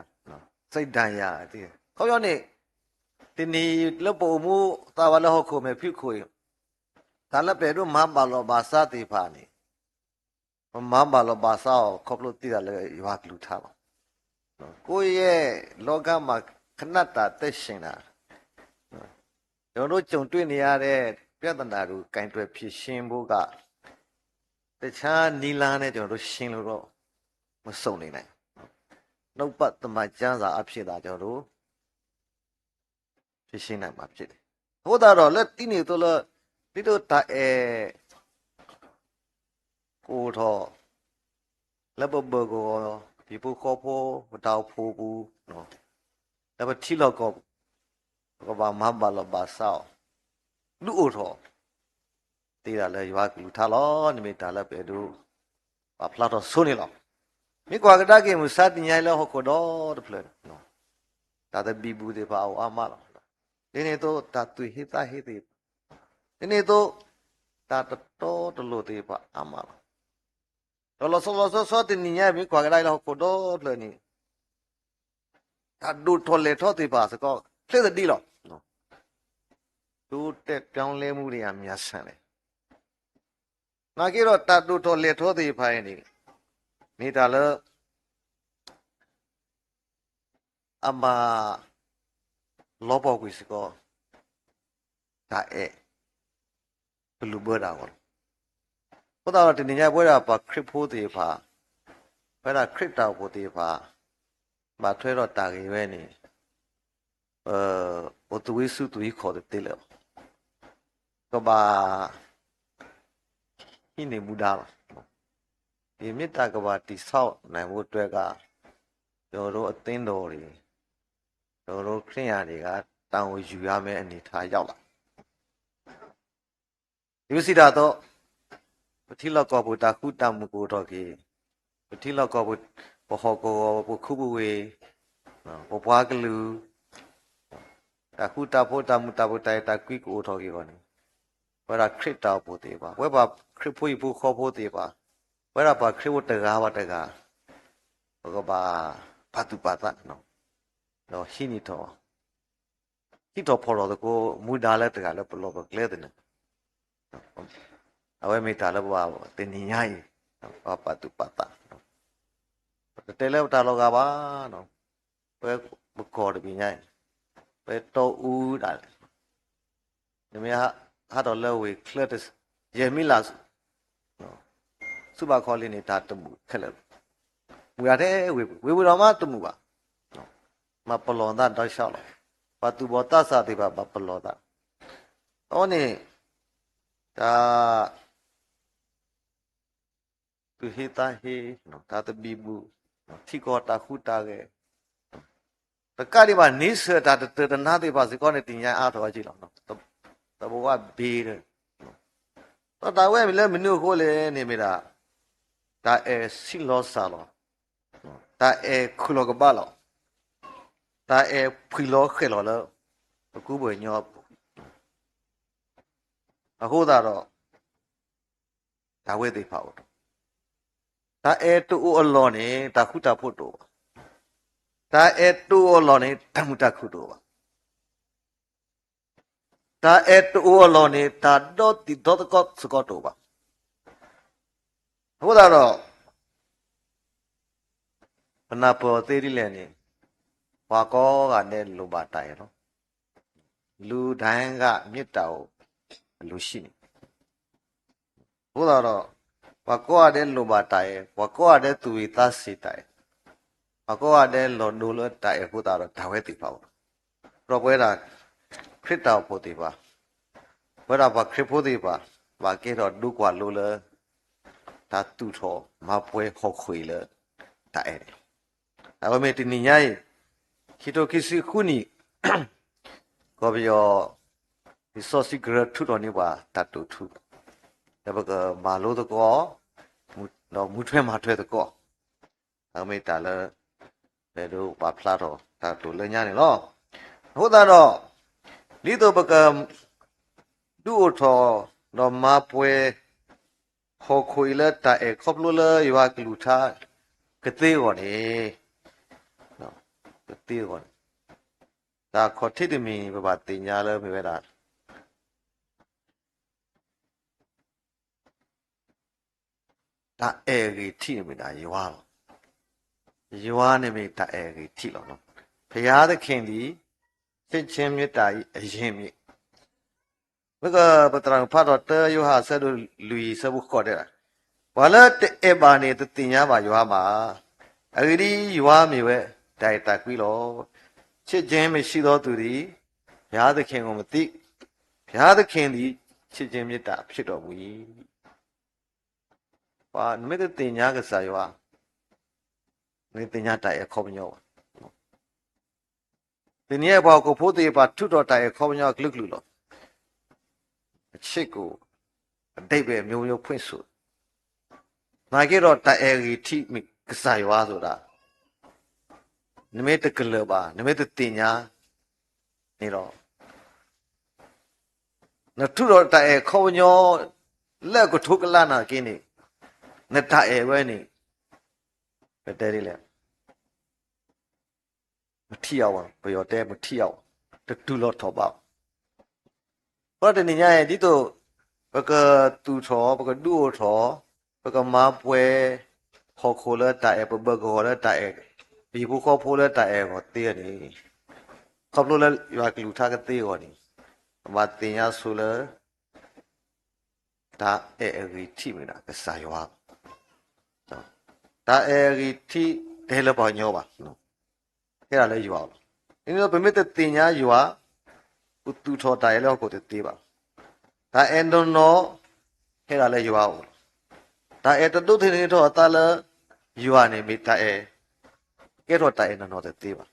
စိတ်ဓာတ်ရာ, အခီပညီန့ၣ် တနံၤလၢပအိၣ်မူသးဝးလၢဟီၣ်ခိၣ်မဲာ်ဖံးခိၣ်အံၤ, တၢ်လၢပအဲၣ်ဒိးမၤဘၣ်လီၤဘၣ်စးသ့ၣ်တဖၣ်န့ၣ်, ပမၤဘၣ်လီၤဘၣ်စးအီၤ ခီဖျိသ့တၢ်လၢယွၤကလုၢ်ကထါလီၤ. ကိုယ့်ရဲ့လောကမှာ ခဏတာသက်ရှင်တာ, ကျွန်တော်တို့ကြုံတွေ့နေရတဲ့ပြဿနာတွေကို ကိုင်တွယ်ဖြေရှင်းဖို့က တခြားနည်းလမ်းနဲ့ ကျွန်တော်တို့ရှင်းလို့တော့မစုံနေနိုင်ဘူး။ နှုတ်ကပတ်သမ္မာကျမ်းစာအားဖြင့်သာ ကျွန်တော်တို့ ဖြေရှင်းနိုင်မှာဖြစ်တယ်။ အဃိသတးဒီး လၢဒ်န့ၣ်အသိးလၢ ဒ်သိးတၢ်အဲၣ် ကအိၣ်ထီၣ် လၢပဘၢၣ်ကဝီၤ ဟံၣ်ဖိဃီဖိ ပတၢ်အိၣ်ဖှိၣ်ပူၤ လၢပထံလီၢ်ကီၢ်ပူၤ ပကဘၣ်မၤဘၣ်လီၤဘၣ်စးအီၤ ဒုးအိၣ်ထီၣ် သ့ဒၣ်လၢယွၤကလုၢ်ကထါလီၤ. န့ၣ်မ့ၢ်တၢ်လၢပအဲၣ်ဒိး ပာ်ဖျါထီၣ်ဆိန့ၣ်လီၤ. မ့ၢ်ကွၢ်ကဒါက့ၤ မုၢ်မဆါတနံၤညါအံၤလၢဟီၣ်ခိၣ်ဒီတဖျၢၣ်န့ၣ် တၢ်သဘံၣ်ဘုၣ်သ့ၣ်တဖၣ်အအိၣ်အါမးလီၤ. ဒ်န့ၣ်အသိး တၢ်သူၣ်ဟ့သးဟ့သ့ၣ်တဖၣ်, ဒ်န့ၣ်အသိး တၢ်တတီတလိၤသ့ၣ်တဖၣ်အါမးလီၤ. ဒီးလီၤဆီလီၤဆီဆီတနံၤညါအံၤ မ့ၢ်ကွၢ်ကဒါလၢဟီၣ်ခိၣ်ဒီတဖျၢၣ်န့ၣ် တၢ်ဒိၣ်ထီၣ်လဲၢ်ထီၣ်သ့ၣ်တဖၣ်စ့ၢ်ကီး ချ့သဒံလီၤ. တိုးတက်ပြောင်းလဲမှုတွေအများဆန်တယ်. နာ်က့ဒီး တၢ်ဒိၣ်ထီၣ်လဲၢ်ထီၣ်သ့ၣ်တဖၣ်အံၤန့ၣ် မ့ၢ်တၢ်လၢ အမၤလီၤပှီၢ်ကွံာ်စ့ၢ်ကီး တၢ်အဲၣ် ကလုၢ်ဘၢတၢ်အဂီၢ်လီၤ. အဃိသတးဒီး တနံၤညါပဝဲဒၣ်ပှၤခရံာ်ဖိသ့ၣ်တဖၣ်, ပဝဲဒၣ်ခရံာ်တၢ်အိၣ်ဖှိၣ်သ့ၣ်တဖၣ် ဘၣ်ထွဲဒီးတၢ်ဂ့ၢ်ဝဲန့ၣ် အိၣ်သူၣ်ဝံၤဆူၣ်သူၣ်ဝံၤခီၣ်တသ့လၢၤဘၣ်. ကဘၣ် ဟံးန့ၢ်မူဒါလီၤ. ဒီးမ့ၢ်တၢ်ကဘၣ်တည်ဆောက်နိုင်ဖို့အတွက်က ကျွန်တော်တို့အသင်းတော်တွေ, ကျွန်တော်တို့ခရစ်ယာန်တွေက တာဝန်ယူရမယ့်အနေအထားရောက်လာ. ဒ်ပစံးတၢ်အသိး, ပထံလီၢ်ကီၢ်ပူၤတၢ်ဃူတၢ်မုာ်ကအိၣ်ထီၣ်က့ၤ, ပထံလီၢ်ကီၢ်ပူၤ ပဟီၣ်ကဝီၤ ပခိၣ်ပဝ့ၢ်, ပပှၤကလုာ် တၢ်ဃူတၢ်ဖိး တၢ်မုာ်တၢ်ဘှီး တၢ်အဲၣ်တၢ်ကွံကအိၣ်ထီၣ်က့ၤအဂီၢ်န့ၣ်, ပဝဲဒၣ်ခရံာ်တၢ်အိၣ်ဖှိၣ်သ့ၣ်တဖၣ်, ပဝဲပှၤခရံာ်ဖိဟံၣ်ဖိဃီဖိသ့ၣ်တဖၣ်, ပဝဲဒၣ်ပှၤခရံာ်ဖိတဂၤဘၣ်တဂၤ, ပကဘၣ်ပာ်သူၣ်ပာ်သး, ဒီးဟံးန့ၢ်ထီၣ်, ဟံးထီၣ်ဖီၣ်ထီၣ်သကိး မူဒါလၢတဂၤလၢပလီၢ်ပကျဲသနၢၣ် အဝဲမ့ၢ်တၢ်လၢပှၤတနံၤညါအံၤ ပှၤပာ်သူၣ်ပာ်သး, ပတတဲလၢပတၢ်လီၤဂာ်ဘၣ်, ပဝဲပကီၢ်တဘ့ၣ်ညါအံၤ ပတီအူဒၣ်လဲာ်, နမ့ၢ်ဟးထီၣ်လၢဝ့ၢ်ချၢ ယဲၢ်မံလး ဆူဘၣ်ခီလ့ၣ်န့ၣ် တၢ်တမုာ်ခဲလၢာ်လီၤ. မုာ်ဒၣ်ထဲဝ့ၢ်ပူၤ, ဝ့ၢ်ပူၤဒီးမးတမုာ်ဘၣ်. မၤပလီၢ်သးဒီးဆှီလီၤ. ပှၤသူၣ်ဘီၣ်သးစၢ်သ့ၣ်တဖၣ် မၤပလီၢ်သး. အဝဲန့ၣ် တၢ် သူၣ်ဟ့သးဟ့, တၢ်သဘံၣ်ဘုၣ်, ထံကီၢ်တၢ်ဃူတၢ်ဂဲၤ, တကးဒံးဘၣ် န့ဆၢၣ်တၢ်တတၢၢ်တနါသ့ၣ်တဖၣ်စ့ၢ်ကီးန့ၣ် တနံၤညါအါထီၣ်ဝဲက့လီၤ. သဘဝဘ့ၣ်ဒီး ဒီးတၢ်ဝဲမ့ၢ်လၢမနုၤအဃိလဲၣ်န့ၣ်မ့ၢ်ဒၣ် တၢ်အဲၣ်ဆံးလီၤစၢ်လီၤ, တၢ်အဲၣ်ခုၣ်လီၤကဘၣ်လီၤ, တၢ်အဲၣ်ဖှံလီၤဃဲၣ်လီၤလၢ ပကူပှဲၤညီအပူၤ, အဃိသတးဒီး တၢ်ဝဲသ့ၣ်တဖၣ်အိၣ်ထီၣ်, တၢ်အဲၣ်တအိၣ်အလီၢ်န့ၣ် တၢ်ဃူတၢ်ဖိးတအိၣ်ဘၣ်. တၢ်အဲၣ်တအိၣ်အလီၢ်န့ၣ် တၢ်မုာ်တၢ်ခုၣ်တအိၣ်ဘၣ်. တၢ်အဲၣ်တအိၣ်အလီၢ်န့ၣ် တၢ်ဒီတံၤဒီသကိးစ့ၢ်ကီးတအိၣ်ဘၣ်. အဃိသတးဒီး ပနၢ်ပၢၢ်အီၤသ့ဒ်လဲၣ်န့ၣ်, ပှၤကိးဂၤဒဲးလိၣ်ဘၣ်တၢ်အဲၣ်လီၤ. လူတိုင်းက မေတ္တာကို အလိုရှိနေတယ်. အဃိသတးဒီး ပှၤကိးဂၤဒဲးလိၣ်ဘၣ်တၢ်အဲၣ်, ပှၤကိးဂၤဒဲးသူၣ်ဝံၤသးစ့ၤတၢ်အဲၣ်, ပှၤကိးဂၤဒဲးလီၤဒိလၢတၢ်အဲၣ်အဃိသတးဒီး တၢ်ဝဲသ့ၣ်တဖၣ်အိၣ်, ဒီးပဝဲဒၣ် ခရံာ်တၢ်အိၣ်ဖှိၣ်သ့ၣ်တဖၣ်, ပဝဲဒၣ်ပှၤခရံာ်ဖိသ့ၣ်တဖၣ် ဘၣ်ကဲထီၣ်ဒိကွၢ်လိလၢ တၢ်သူၣ်ထီၣ်မၤပှဲၤဟီၣ်ခိၣ်အံၤလၢ တၢ်အဲၣ်န့ၣ်လီၤ. အဝဲမ့ၢ်တနံၤညါအံၤ ခံထိခံဆံဃုနံၣ် ကီၢ်ပယီၤ လံာ်စီဆှံကရၢထုးထီၣ်န့ၢ်ပှၤတၢ်တိာ်ထူ လၢပကမၤလိသကိး ဒီးမူထွဲမၤထွဲသကိး အဝဲမ့ၢ်တၢ်လၢ ပအဲၣ်ဒိးပာ်ဖျါထီၣ်တၢ်တိာ်လၢညါန့ၣ်လီၤ. အဃိသတးဒီး ဒ်သိးပက ဒုးအိၣ်ထီၣ် ဒီးမၤပှဲၤ ဟီၣ်ခိၣ်အံၤလၢတၢ်အဲၣ်ခီဖျိလၢယွၤကလုၢ်ကထါ ကသ့အဂီၢ်န့ၣ်, ကသ့အဂီၢ်န့ၣ် တၢ်ခီၣ်ထံးတမံၤ ပဘၣ်သ့ၣ်ညါလၢမ့ၢ်ဝဲဒၣ် တၢ်အဲၣ်အဂံၢ်ထံးန့ၣ်မ့ၢ်ဒၣ်ယွၤလီၤ. ယွၤန့ၣ်မ့ၢ်တၢ်အဲၣ်အဂံၢ်ထံးလီၤ. ဘုရားသခင်သည် ချစ်ခြင်းမေတ္တာ၏ အရင်းမြစ် မ့ၢ်က ပသရၣ်မုၣ်ဖးထီၣ်တၢ ယိၤဟၣ်အဆၢဒိၣ်လွံၢ်အဆၢဖိဃိးတဲဒၣ်, ပှၤလၢတအဲၣ်ဘၣ်န့ၣ် တသ့ၣ်ညါဘၣ်ယွၤဘၣ်. အဂ့ၢ်ဒ်အံၤ, ယွၤမ့ၢ်ဝဲတၢ်အဲၣ်တၢ်ကွံလီၤ. ချစ်ခြင်းမရှိသောသူသည် ဘုရားသခင်ကိုမသိ, ဘုရားသခင်သည် ချစ်ခြင်းမေတ္တာဖြစ်တော်မူ၏. ပှၤနမ့ၢ်တသ့ၣ်ညါကစၢ်ယွၤ, နသ့ၣ်ညါတၢ်အဲၣ်အခီပညီဘၣ်. တနံၤအံၤပှၤဟီၣ်ခိၣ်ဖိသ့ၣ်တဖၣ်ထုးထီၣ်တၢ်အဲၣ်ခီပညီအကလုာ်ကလုာ်လီၤ. အချစ်ကို အဓိပ္ပာယ်မျိုးမျိုးဖွင့်ဆို, နာ်က့ဒီးတၢ်အဲၣ်ဂံၢ်ထံးမ့ၢ်ကစၢ်ယွၤအသိးဒၣ်, နမ့ၢ်တကလၢၢ်ဘၣ်, နမ့ၢ်တသ့ၣ်ညါန့ၣ်ဒီး, နထုးထီၣ်တၢ်အဲၣ်ခီပညီ လၢအကထိကလးနာ်က့န့ၣ်, နတၢ်အဲၣ်ဝဲန့ၣ် ပတဲဒ်လဲၣ်, မထံၣ်အဝဲ, ပယီၤတဲမထံၣ်အဝဲ, တတူၢ်လိာ်ထီၣ်ဘးဘၣ်. အဃိတနံၤညါအံၤ ဒ်သိးပကသူၣ်ထီၣ်, ပကဒုးအိၣ်ထီၣ်, ပကမၤပှဲၤဟီၣ်ခိၣ်လၢတၢ်အဲၣ်, ပဘၢၣ်ကဝီၤလၢတၢ်အဲၣ်, ပဟံၣ်ဖိဃီဖိလၢတၢ်အဲၣ်အဂီၢ်သ့န့ၣ်, ခီဖျိလၢယွၤကလုၢ်ကထါကသ့အဂီၢ်န့ၣ်, ပဘၣ်သ့ၣ်ညါဆိလၢ တၢ်အဲၣ်အဂံၢ်ထံးမ့ၢ်ဒၣ်ကစၢ်ယွၤ, တၢ်အဲၣ်အဂံၢ်ထံးတဟဲလၢပှၤကညီဘၣ်, ဟဲဒၣ်လၢယွၤအအိၣ်လီၤ. ဒ်န့ၣ်ဒီးပမ့ၢ်တသ့ၣ်ညါယွၤ, ပသူၣ်ထီၣ်တၢ်အဲၣ်လၢဟီၣ်ခိၣ်တသ့ဘၣ်. တၢ်အဲၣ်နီၢ်နီၢ် ဟဲဒၣ်လၢယွၤအအိၣ်လီၤ. တၢ်အဲၣ်တဒိးသန့ၤထီၣ်အသးလၢယွၤန့ၣ် မ့ၢ်တၢ်အဲၣ်, ကဲထီၣ်တၢ်အဲၣ်နီၢ်နီၢ်တသ့ဘၣ်.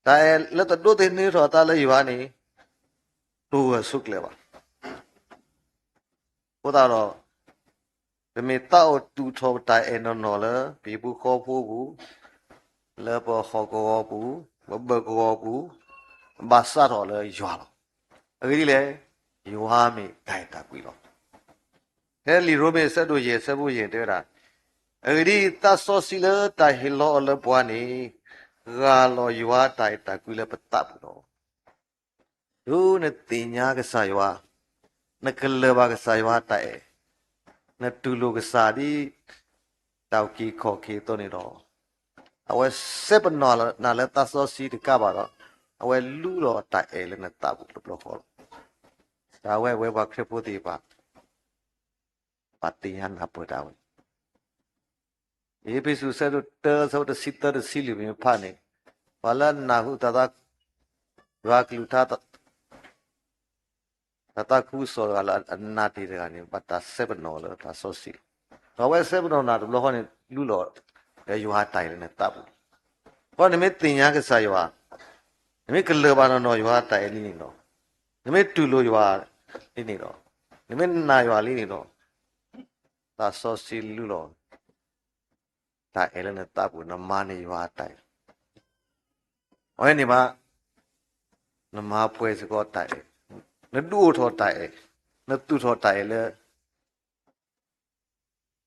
တၢ်အဲၣ်လၢတဒိးသန့ၤထီၣ်အသးလၢယွၤန့ၣ်, တအိၣ်ဂၢၢ်ဆိးကျၢၤဘၣ်. အဃိသတးဒီး, ပမ့ၢ်သးအိၣ်သူၣ်ထီၣ်ပတၢ်အဲၣ်နီၢ်နီၢ်လၢ ပဟံၣ်ဖိဃီဖိပူၤ, လၢပဟီၣ်ကဝီၤပူၤ, ပဘၢၣ်ကဝီၤပူၤ, ဘၣ်စးထီၣ်လၢယွၤလီၤ. အဂ့ၢ်ဒ်လဲၣ်, ယွၤမ့ၢ်တၢ်အဲၣ်တၢ်ကွံလီၤ. ဖဲလံာ်ရိမ့ၤအဆၢဒိၣ်ယဲၢ်အဆၢဖိယဲၢ်တဲဝဲဒၣ်, အဂ့ၢ်ဒ်အံၤ, သးစီဆှံလၢတၢ်ဟ့ၣ်လီၤအီၤလၢပှၤန့ၣ်, ဂၢ်လီၤယွၤတၢ်အဲၣ်တၢ်ကွံလၢပသးပူၤလီၤ. တုၤနသ့ၣ်ညါကစၢ်ယွၤ, နကလၢၢ်ဘၣ်ကစၢ်ယွၤတၢ်အဲၣ်, နတူၢ်လိာ်ကစၢ်ဒ် တၢ်အုၣ်က့ၤခီၣ်က့ၤအသိးန့ၣ်ဒီး, အဝဲစဲပနီၣ်နၤလၢသးစီဆှံတကးဘၣ်ဒီး, အဝဲလူလီၤတၢ်အဲၣ်လၢနသးပူၤတဘျီဃီလီၤ. တၢ်ဝဲအဝဲပှၤခရံာ်ဖိသ့ၣ်တဖၣ် ဘၣ်သ့ၣ်ညါနၢ်ပၢၢ်တၢ်ဝဲ, အ့းဖ့းစူး အဆၢဒိၣ်တၢ အဆၢဖိတဆံသၢတဆံလွံၢ် ပမ့ၢ်ဖးန့ၣ်, ပှၤလၢအနၢ်ဟူတၢ်သး, ယွၤကလုၢ်ကထါ တၢ်သးခုကစီၣ်တဂၤလၢအနၢ်တ့ၢ်တဂၤန့ၣ် ဘၣ်တၢ်စဲပနီၣ်လၢသးစီဆှံလီၤ. ဒီးအဝဲစဲပနီၣ်နၤတဘျီဃီန့ၣ် လူလီၤဒီးယွၤတၢ်အဲၣ်လၢနသးပူၤလီၤ. အဃိနမ့ၢ်သ့ၣ်ညါကစၢ်ယွၤ, နမ့ၢ်ကလၢၢ်ဘၣ်နီၢ်နီၢ်ယွၤတၢ်အဲၣ်လံန့ၣ်ဒီး, နမ့ၢ်တူၢ်လိာ်ယွၤလံန့ၣ်ဒီး, နမ့ၢ်နာ်ယွၤလံန့ၣ်ဒီး, သးစီဆှံလူလီၤ တၢ်အဲၣ်လၢနသးပူၤ, နမၤန့ၢ်ယွၤတၢ်အဲၣ်, အဝဲန့ၣ်မး, နမၤပှဲၤစ့ၢ်ကီးတၢ်အဲၣ်, နဒုးအိၣ်ထီၣ်တၢ်အဲၣ်, နသူၣ်ထီၣ်တၢ်အဲၣ်လၢ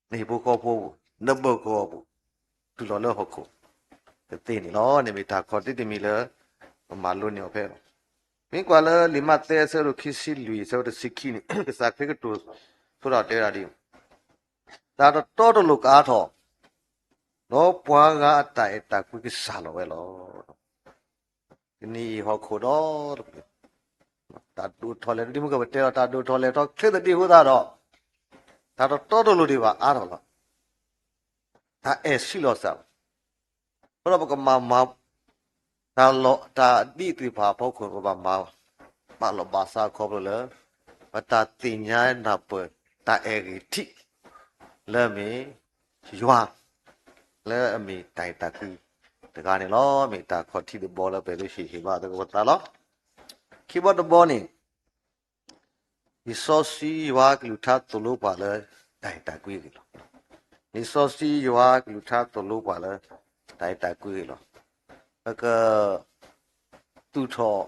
နဟံၣ်ဖိဃီဖိပူၤ, နဘၢၣ်ကဝီၤပူၤ, တုၤလီၤလၢဟီၣ်ခိၣ်ကသ့န့ၣ်လီၤ. န့ၣ်မ့ၢ်တၢ်ခီၣ်ထံးတမံၤလၢ ပမၤလိန့ၢ်အီၤဖဲလီၤ. မ့ၢ်ကွၢ်လၢလံာ်မးသဲအဆၢဒိၣ်ခံဆံလွံၢ် အဆၢဖိတဆံခံန့ၣ်, ကစၢ်ခရံာ်ကတိၤဆိဒၣ်တဲဝဲဒၣ်ဒ်အံၤ, တၢ်တတီတလိၤကအါထီၣ်, ဒီးပှၤဂၤအတၢ်အဲၣ်တၢ်ကွံကစၢ်လီၤဝဲလီၤ. တနံၤအံၤဟီၣ်ခိၣ်ဒီတကလုာ်, တၢ်ဒိၣ်ထီၣ်လဲၤထီၣ်, ဒ်မုၢ်ကပတဲလီၤ တၢ်ဒိၣ်ထီၣ်လဲၤထီၣ်ချ့သဒံးအဃိသတးဒီး, တၢ်တတီတလိၤဒံးဘၣ်အါထီၣ်လီၤ. တၢ်အဲၣ်ဆံးလီၤစၢ်လီၤ. အဃိဒီးပကမၤမၤ တၢ်လီၢ်တၢ်ဒ်သ့ၣ်တဖၣ်အဖီခိၣ် ပဘၣ်မၤ ဘၣ်လီၢ်ဘၣ်စးခီဖျိလၢ ပတၢ်သ့ၣ်ညါနၢ်ပၢၢ်တၢ်အဲၣ်ဂံၢ်ထံး လၢအမ့ၢ်ယွၤ လၢအမ့ၢ်တၢ်အဲၣ်တၢ်ကွံတဂၤန့ၣ်လီၤ. မ့ၢ်တၢ်ခီၣ်ထံးတဘီလၢပအဲၣ်ဒိးဟ့ၣ်ဂံၢ်ဘါသကိးပသးလီၤ. ခံဘီတဘီန့ၣ် လံာ်စီဆှံယွၤကလုၢ်ကထါသိၣ်လိပှၤလၢတၢ်အဲၣ်တၢ်ကွံအဂ့ၢ်လီၤ. လံာ်စီဆှံယွၤကလုၢ်ကထါသိၣ်လိပှၤလၢတၢ်အဲၣ်တၢ်ကွံအဂ့ၢ်လီၤ. ပကသူၣ်ထီၣ်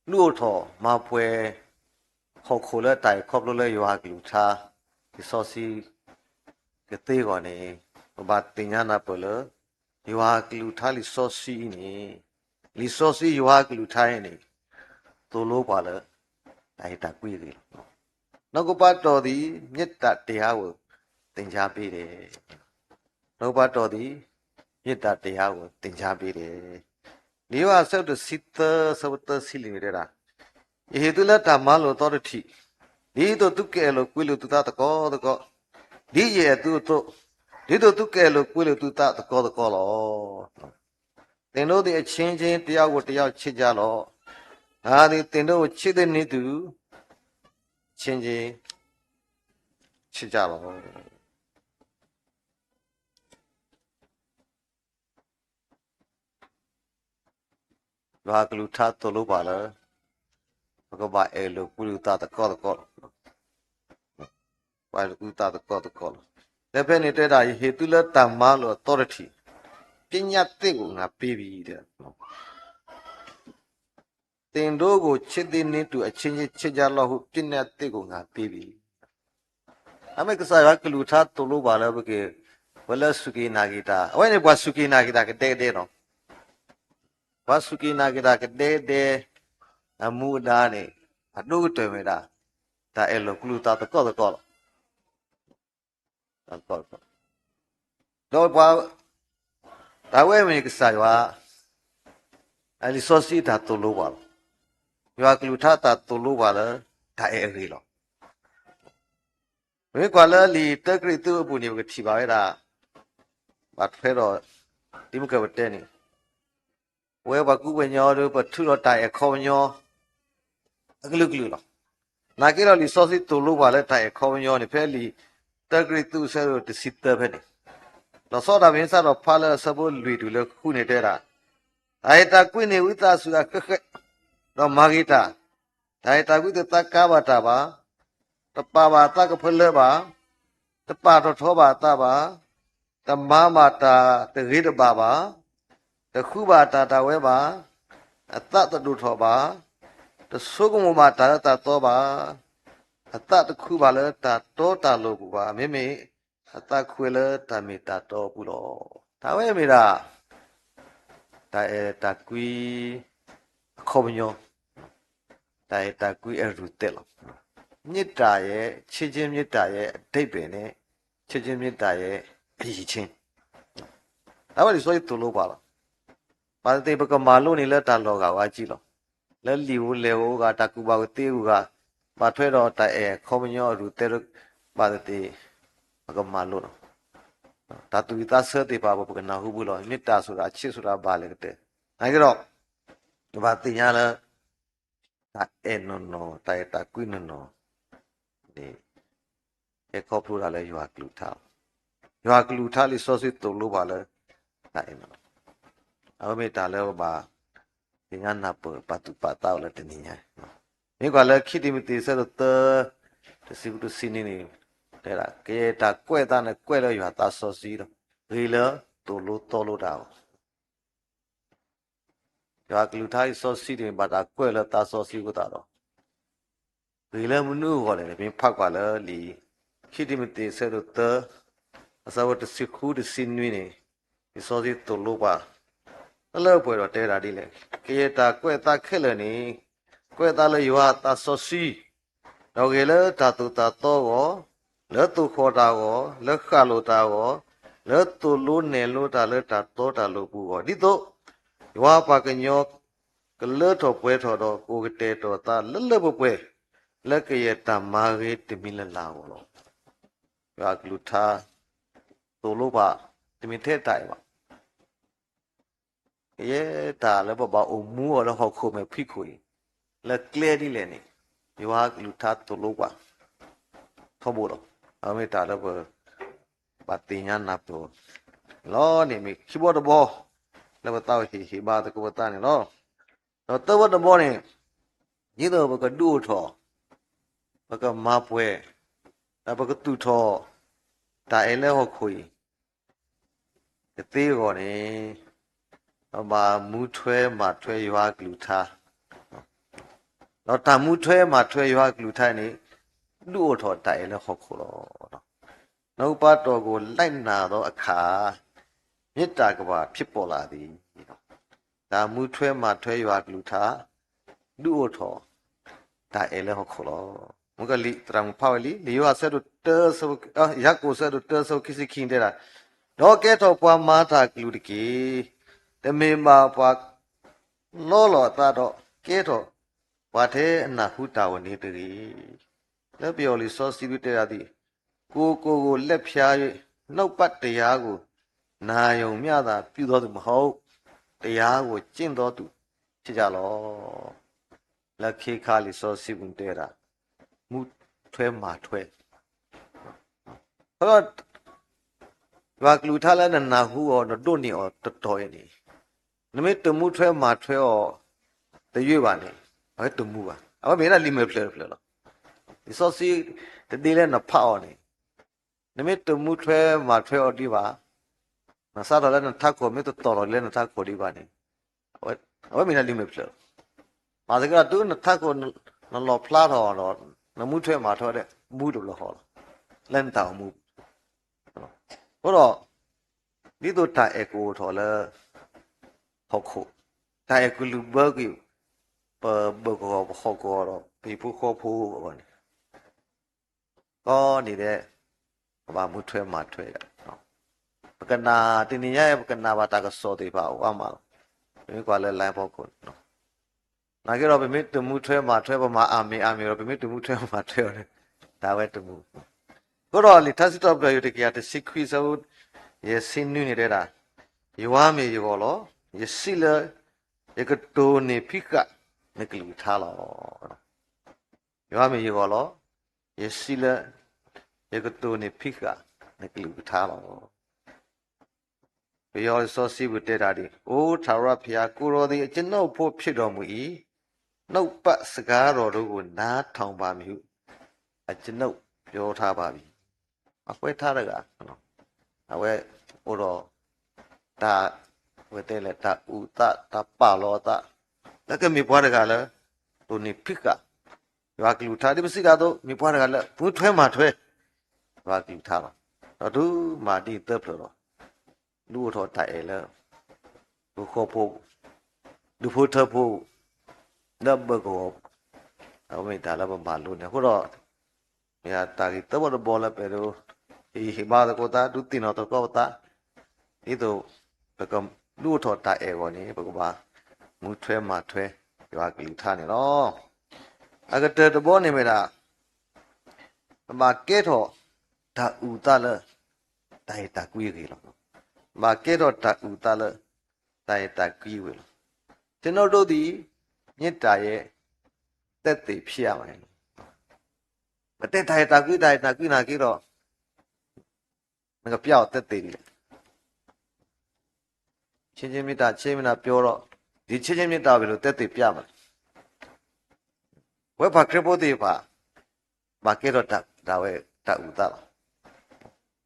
ဒုးအိၣ်ထီၣ်မၤပှဲၤ ဟီၣ်ခိၣ်လၢတၢ်အဲၣ်ခီဖျိလၢယွၤကလုၢ်ကထါ လံာ်စီဆှံကသ့အဂီၢ်န့ၣ် ပဘၣ်သ့ၣ်ညါနၢ်ပၢၢ်လၢ ယွၤကလုၢ်ကထါလံာ်စီဆှံအံၤန့ၣ် လံာ်စီဆှံယွၤအကလုၢ်ကထါအံၤန့ၣ် သိၣ်လိပှၤလၢ တၢ်အဲၣ်တၢ်ကွံအဂ့ၢ်လီၤ. နှုတ်ကပတ်တော်သည် မေတ္တာတရားကို သင်ကြားပေးတယ်. နှုတ်ကပတ်တော်သည် မေတ္တာတရားကို သင်ကြားပေးတယ်. လံာ်ယိၤဟၣ်အဆၢဒိၣ်တဆံသၢ အဆၢဖိသၢဆံလွံၢ်န့ၣ်တဲဒၣ်, ယဟ့ၣ်သုလၢတၢ်မၤလိာ်အသီတထံၣ်, ဒ်သိးသုကအဲၣ်လိာ်ကွံလိာ်သုသးသကိးသကိး, ဒ်ယအဲၣ်သုအသိး, ဒ်သိးသုကအဲၣ်လိာ်ကွံလိာ်သုသးသကိးသကိးလီၤ. သင်တို့သည်အချင်းချင်း တစ်ယောက်ကိုတစ်ယောက်ချစ်ကြလော့. ငါသည်သင်တို့ကိုချစ်သည်နည်းတူ အချင်းချင်းချစ်ကြလော့. ယွၤအကလုၢ်ကထါသိၣ်လိပှၤလၢ ပကဘၣ်အဲၣ်လိာ်ကွံလိာ်သးသကိးသကိးလီၤ. ပှၤအဲၣ်လိာ်ကွံသးသကိးသကိးလီၤ. လၢဖဲန့ၣ်တဲဒၣ် ယဟ့ၣ်သုလၢတၢ်မၤလိာ်အသီတထံၣ်, ပညတ်သစ်ကို ငါပေးပြီ တဲ သင်တို့ကိုချစ်သည်နည်းတူ အချင်းချင်းချစ်ကြလော့ဟု ပညတ်သစ်ကို ငါပေးပြီ. အမ့ၢ်ကစၢ်ယွၤကလုၢ်ကထါသိၣ်လိပှၤလၢပက့ၤ ပှၤလၢအစူၢ်က့ၤနာ်က့ၤတၢ်, အဝဲန့ၣ်ပှၤစူၢ်က့ၤနာ်က့ၤတၢ်ကဒဲကဒဲလီၤ. ပှၤစူၢ်က့ၤနာ်က့ၤတၢ်ကဒဲကဒဲ အမူအဒါန့ၣ် အဒိၣ်ကတၢၢ်မ့ၢ်ဒၣ် တၢ်အဲၣ်လိာ်ကွံလိာ်သးသကိးသကိးလီၤ. ဒီးပှၤ တၢ်ဝဲမ့ၢ်ကစၢ်ယွၤ အလံာ်စီဆှံတၢ်သိၣ်လိပှၤလီၤ. ယွၤကလုၢ်ကထါတၢ်သိၣ်လိပှၤလၢ တၢ်အဲၣ်အဂ့ၢ်လီၤ. ပမ့ၢ်ကွၢ်လၢလံာ်တၢကရံၣ်သူးအပူၤန့ၣ် ပကထံၣ်ဘၣ်ဝဲဒၣ် ဘၣ်ထွဲဒီး ဒ်မုၢ်ကၢပတဲန့ၣ် ပဝဲပှၤကူပှၤကညီဒီး ပထုးထီၣ်တၢ်အဲၣ်ခီပညီ အကလုာ်ကလုာ်လီၤ. နာ်က့ဒီးလံာ်စီဆှံသိၣ်လိပှၤလၢတၢ်အဲၣ်ခီပညီန့ၣ် ဖဲလံာ်တၢကရံၣ်သူးအဆၢဒိၣ်တဆံသၢဖဲန့ၣ်, လီၤဆီဒၣ်တၢ် ပမ့ၢ်စးထီၣ်ဖးလၢအဆၢဖိလွံၢ်တုၤလၢဃုန့ၣ်တဲဒၣ်, တၢ်အဲၣ်တၢ်ကွံန့ၣ် ဝံသးစူၤအဃဲးဃဲး ဒီးမၤဂ့ၤတၢ်, တၢ်အဲၣ်တၢ်ကွံတသးကါဘၣ်တၢ်ဘၣ်, တပာ်ဘၣ်အသးကဖၢလၢဘၣ်, တပာ်ထီၣ်ထီဘၣ်အသးဘၣ်, တမၤဘၣ်တၢ်တဂ့ၤတဘၣ်ဘၣ်, တဃုဘၣ်တၢ်ဒၣ်ဝဲဘၣ်, အသးတဒိၣ်ထီၣ်ဘၣ်, တဆိကမိၣ်ဘၣ်တၢ်အၢတၢ်သီဘၣ်, အသးတခုဘၣ်လၢတၢ်တီတၢ်လိၤပူၤဘၣ်, မ့မ့ၢ်အသးခုဝဲလၢတၢ်မ့ၢ်တၢ်တီအပူၤလီၤ. တၢ်ဝဲမ့ၢ်ဒၣ် တၢ်အဲၣ်တၢ်ကွံ အခီပညီ, တၢ်အဲၣ်တၢ်ကွံအရူၢ်သဲးလီၤ. မေတ္တာရဲ့ ချစ်ခြင်းမေတ္တာရဲ့အဓိပ္ပာယ်နဲ့ ချစ်ခြင်းမေတ္တာရဲ့အရည်အချင်း တၢ်ဝဲလံာ်စီဆှံသိၣ်လိပှၤလီၤ. ဘၣ်သ့ၣ်သ့ၣ်ပကမၤလိန့ၣ်လၢတၢ်လီၢ်ဂၤဝဲကံလီၤ. လၢလံာ်ဧိၤလဲၢ်ဧိၤအဂၤ တၢ်ကူၣ်ဘၣ်ကူၣ်သ့အဂၤ, ဘၣ်ထွဲဒီးတၢ်အဲၣ်ခီပညီအရူၢ်သဲး ဘၣ်သ့ၣ်သ့ၣ် ပကမၤလိလီၤ. တၢ်သူၣ်ဝံၣ်သးဆၢသ့ၣ်တဖၣ် ပကနၢ်ဟူဘၣ်လီၤ. မေတ္တာဆိုတာ ချစ်ဆိုတာ ဘၣ်လဲၣ်ကတၢၢ်. နာ်က့ဒီး ပဘၣ်သ့ၣ်ညါလၢ တၢ်အဲၣ်နီၢ်နီၢ် တၢ်အဲၣ်တၢ်ကွံနီၢ်နီၢ်န့ၣ် ဟဲခီဖျိဒၣ်လၢယွၤအကလုၢ်ကထါလီၤ. ယွၤအကလုၢ်ကထါလံာ်စီဆှံသိၣ်လိပှၤလၢ တၢ်အဲၣ်နီၢ်နီၢ်, အဝဲမ့ၢ်တၢ်လၢပဘၣ်သ့ၣ်ညါနၢ်ပၢၢ်ပာ်သူၣ်ပာ်သးအီၤလၢတနံၤညါအံၤ. မ့ၢ်ကွၢ်လၢခံတံၤမသ့း အဆၢဒိၣ်သၢ တဆံဃုတဆံနွံန့ၣ် တဲဒၣ် ကယဲၢ်တၢ်ကွဲးအသးန့ၣ် ကွဲးလၢယွၤအသးစီဆှံဒီး ဂ့ၤလၢသိၣ်လိသီလိတၢ်အဂီၢ် ယွၤအကလုၢ်ကထါလံာ်စီဆှံန့ၣ် ဘၣ်တၢ်ကွဲးလၢသးစီဆှံအဃိသတးဒီး ဂ့ၤလၢမနုၤအဂီၢ်လဲၣ်န့ၣ် ပမ့ၢ်ဖးကွၢ်လၢလံာ် ခံတံၤမသ့း အဆၢဒိၣ်သၢ အဆၢဖိတဆံဃုတဆံနွံန့ၣ် လံာ်စီဆှံသိၣ်လိပှၤ လၢလၢပှဲၤပှဲၤဒီးတဲဝဲဒၣ်ဒ်လဲၣ်, ကယဲၢ်တၢ်ကွဲးအသးခဲလၢာ်န့ၣ် ကွဲးအသးလၢယွၤအသးစီဆှံ ဒီးဂ့ၤလၢတၢ်သိၣ်တၢ်သီအဂီၢ်, လၢသိၣ်ဃီၣ်တၢ်အဂီၢ်, လၢဃၣ်လိာ်တၢ်အဂီၢ်, လၢသိၣ်လိနဲၣ်လိတၢ်လၢတၢ်တီတၢ်လိၤအပူၤအဂီၢ်, ဒ်သိး ယွၤပှၤကညီ ကလၢထီၣ်ပှဲၤထီၣ်ဒီး ကအိၣ်ကတဲာ်ကတီၤအသးလၢလၢပှဲၤပှဲၤ လၢကယဲၢ်တၢ်မၤဂ့ၤတမံၤလၢ်လၢ်အဂီၢ်လီၤ. ယွၤအကလုၢ်ကထါ သိၣ်လိပှၤ တမ့ၢ်ထဲတၢ်အဲၣ်ဘၣ် ကယဲၢ်တၢ်လၢပဘၣ်အိၣ်မူအီၤလၢဟီၣ်ခိၣ်မဲာ်ဖံးခိၣ်အံၤ လၢကျဲဒ်လဲၣ်န့ၣ် ယွၤအကလုၢ်ကထါသိၣ်လိပှၤ ထီဘိလီၤ. အဝဲမ့ၢ်တၢ်လၢပ ဘၣ်သ့ၣ်ညါနၢ်ပၢၢ်လီၤန့ၣ် မ့ၢ်ခံဘီတဘီ လၢပသးဟ့ၣ်ဟ့ၣ်ဘါသကိးပသးန့ၣ်လီၤ. ဒီးသၢဘီတဘီန့ၣ် ဒ်သိးပကဒုးအိၣ်ထီၣ် ပကမၤပှဲၤ ဒီးပကသူၣ်ထီၣ် တၢ်အဲၣ်လၢဟီၣ်ခိၣ်အံၤ ကသ့အဂီၢ်န့ၣ် ပဘၣ်မူထွဲမၤထွဲယွၤအကလုၢ်ကထါ, ဒီးတၢ်မူထွဲမၤထွဲယွၤအကလုၢ်ကထါန့ၣ် ဒုးအိၣ်ထီၣ်တၢ်အဲၣ်လၢဟီၣ်ခိၣ်လီၤ. နောက်ပါတော်ကို လိုက်နာသောအခါ မေတ္တာကဘာဖြစ်ပေါ်လာသည်. တၢ် တၢ်မူထွဲမၤထွဲယွၤအကလုၢ်ကထါ ဒုးအိၣ်ထီၣ် တၢ်အဲၣ်လၢဟီၣ်ခိၣ်လီၤ. မ့ၢ်ကလံာ်သရၣ်မုၣ်ဖးဝဲလံ, လံာ်ယိၤဟၣ်ဆၢဒိၣ်တၢ, ယၤကိာ်ဆၢဒိၣ်တၢဆၢဖိခံဆံခံန့ၣ်တဲဒၣ်, ဒီးကဲထီၣ်ပှၤမၤတၢ်ကလုၢ်တက့ၢ်. တမ့ၢ်ဘၣ်ပှၤလီလီၤအသးဒီး ကဲထီၣ်ပှၤထဲအနၢ်ဟူတၢ်ဝဲန့ၣ်တဂ့ၤ. လၢပယီၤလံာ်စီဆှံပူၤတဲဒၣ်ဒ်, ကိုယ်ကိုယ်ကိုလက်ဖြာ၍ နှုတ်ကပတ်တရားကို နာရုံမျှသာပြုသောသူမဟုတ်, တရားကိုကျင့်သောသူဖြစ်ကြလော့. လၢခ့ခါလံာ်စီဆှံပူၤတဲဒၣ်, မူထွဲမၤထွဲ, ယွၤကလုၢ်ကထါလၢနနၢ်ဟူအီၤ နဒိးန့ၢ်အီၤတတီၤအံၤန့ၣ်, နမ့ၢ်တမူထွဲမၤထွဲအီၤ တယွ့ဘၣ်န့ၣ်, အဝဲတမူဘၣ်. အဝဲမ့ၢ်ဒၣ်လံာ်မဲာ်ဖျၢၣ်တဖျၢၣ်လီၤ. လံာ်စီဆှံတဒ့လၢနဖးအီၤန့ၣ်, နမ့ၢ်တမူထွဲမၤထွဲအီၤဒံးဘၣ်, နစးထီၣ်လၢနထးခိၣ် မ့ၢ်တတီၤထီၣ်လၢနထးခိၣ်ဒံးဘၣ်န့ၣ်, အဝဲမ့ၢ်ဒၣ်လံာ်မဲာ်ဖျၢၣ်လီၤ. မၤသက့ဒီး တုၤနထးခိၣ်နလီၣ်ဖျါထီၣ်ဒီး နမူထွဲမၤထွဲဒီး မူတဘျီဃီလီၤ, လၢနတၢ်အိၣ်မူပူၤ. အဃိဒီး ဒ်သိးတၢ်အဲၣ်ကအိၣ်ထီၣ်လၢ ဟီၣ်ခိၣ်, တၢ်အဲၣ်ကလုၢ်ဘၢကွံာ် ပဘၢၣ်ကဝီၤပဟီၣ်ကဝီၤဒီး ပဟံၣ်ဖိဃီဖိအဂီၢ်န့ၣ်, ကိးနံၤဒဲး ပဘၣ်မူထွဲမၤထွဲဒၣ်. ပကနၣ်တနံၤညါအံၤ ပကနၣ်ဘၣ်တၢ်ကစီၣ်သ့ၣ်တဖၣ်အိၣ်အါမးလီၤ. ပမ့ၢ်ကွၢ်လၢ line ဖီခိၣ်န့ၣ်, နာ်က့ဒီး ပမ့ၢ်တမူထွဲမၤထွဲ ပမၤအါမံၤအါမံၤဒီး ပမ့ၢ်တမူထွဲမၤထွဲအီၤန့ၣ် တၢ်ဝဲတမူ. အဃိဒီးလံာ်ထါစံးထီၣ်ပတြၢၤ တကယၤတဆံခွံ ဆၢဖိယဲၢ်ဆံနွံန့ၣ်တဲဒၣ်, ယွၤမ့ၢ်ယဂီၢ်လီၤ. ယစံးလၢ ယကတိၤန့ၢ်ဖံးဃာ်နကလုၢ်ကထါလီၤ. ယွၤမ့ၢ်ယဂီၢ်လီၤ. ယစံးလၢ ယကတိၤန့ၢ်ဖံးဃာ်နကလုၢ်ကထါလီၤ. ပယီၤလံာ်စီဆှံပူၤတဲဒၣ်ဒ်, အိ ထာဝရဘုရား, ကိုယ်တော်သည် အကျွန်ုပ်အဘို့ ဖြစ်တော်မူ၏, နှုတ်ကပတ်စကားတော်တို့ကို နားထောင်ပါမည်ဟု အကျွန်ုပ်ပြောထားပါပြီ. အကွဲးထါတဂၤ, အဝဲအိၣ်ဒီး တၢ်, ဝဲတဲလဲၣ် တၢ်အုၣ်သး တၢ်ပာ်လီၤအသး, လၢကမ့ၢ်ပှၤတဂၤလၢ တိၢ်န့ၢ်ဖံးဃာ် ယွၤကလုၢ်ကထါ ဒ်ပစံးတၢ်အသိး မ့ၢ်ပှၤတဂၤလၢ မူထွဲမၤထွဲ ယွၤကလုၢ်ကထါလီၤ. ဒီးတုၤမၤဒ်အံၤသၢဖျၢၣ်ဒီး ဒုးအိၣ်ထီၣ်တၢ်အဲၣ်လၢ ပဃီဖိ, ဒူၣ်ဖိထၢဖိ လၢအဘၢၣ်ကဝီၤ, အဝဲမ့ၢ်တၢ်လၢပဘၣ်လိန့ၣ်. အဃိဒီး မ့ၢ်တၢ်ဂ့ၢ်သၢဘီတဘီလၢပအဲၣ်ဒိး ဟ့ၣ်ဂံၢ်ဟ့ၣ်ဘါသကိးသး ဒုးသ့ၣ်နီၣ်သကိးပသး, ဒ်သိး ပကဒုးအိၣ်ထီၣ်တၢ်အဲၣ်အဂီၢ်န့ၣ် ပကဘၣ်မူထွဲမၤထွဲ ယွၤကလုၢ်ကထါန့ၣ်လီၤ. အကတၢၢ်တဘီန့ၣ်မ့ၢ်ဒၣ် ပဘၣ်ကဲထီၣ်တၢ်အုၣ်သးလၢ တၢ်အဲၣ်တၢ်ကွံအဂ့ၢ်လီၤ. ဘၣ်ကဲထီၣ်တၢ်အုၣ်သးလၢ တၢ်အဲၣ်တၢ်ကွံအဂ့ၢ်လီၤ. ကျွန်ုပ်တို့သည် မေတ္တာရဲ့ သက်သေဖြစ်ရမယ်. ပတဲတၢ်အဲၣ်တၢ်ကွံ တၢ်အဲၣ်တၢ်ကွံနာ်က့ဒီး နကပျးအီၤသက်သေဒ်လဲၣ်. ချင်းချင်းမေတ္တာ ချင်းမေတ္တာပြောတော့ ဒီချင်းချင်းမေတ္တာကို ဘယ်လိုသက်သေပြမလဲ. ပဝဲပှၤခရံာ်ဖိသ့ၣ်တဖၣ် ဘၣ်ကဲထီၣ်တၢ်ဝဲတၢ်အုၣ်သးလီၤ.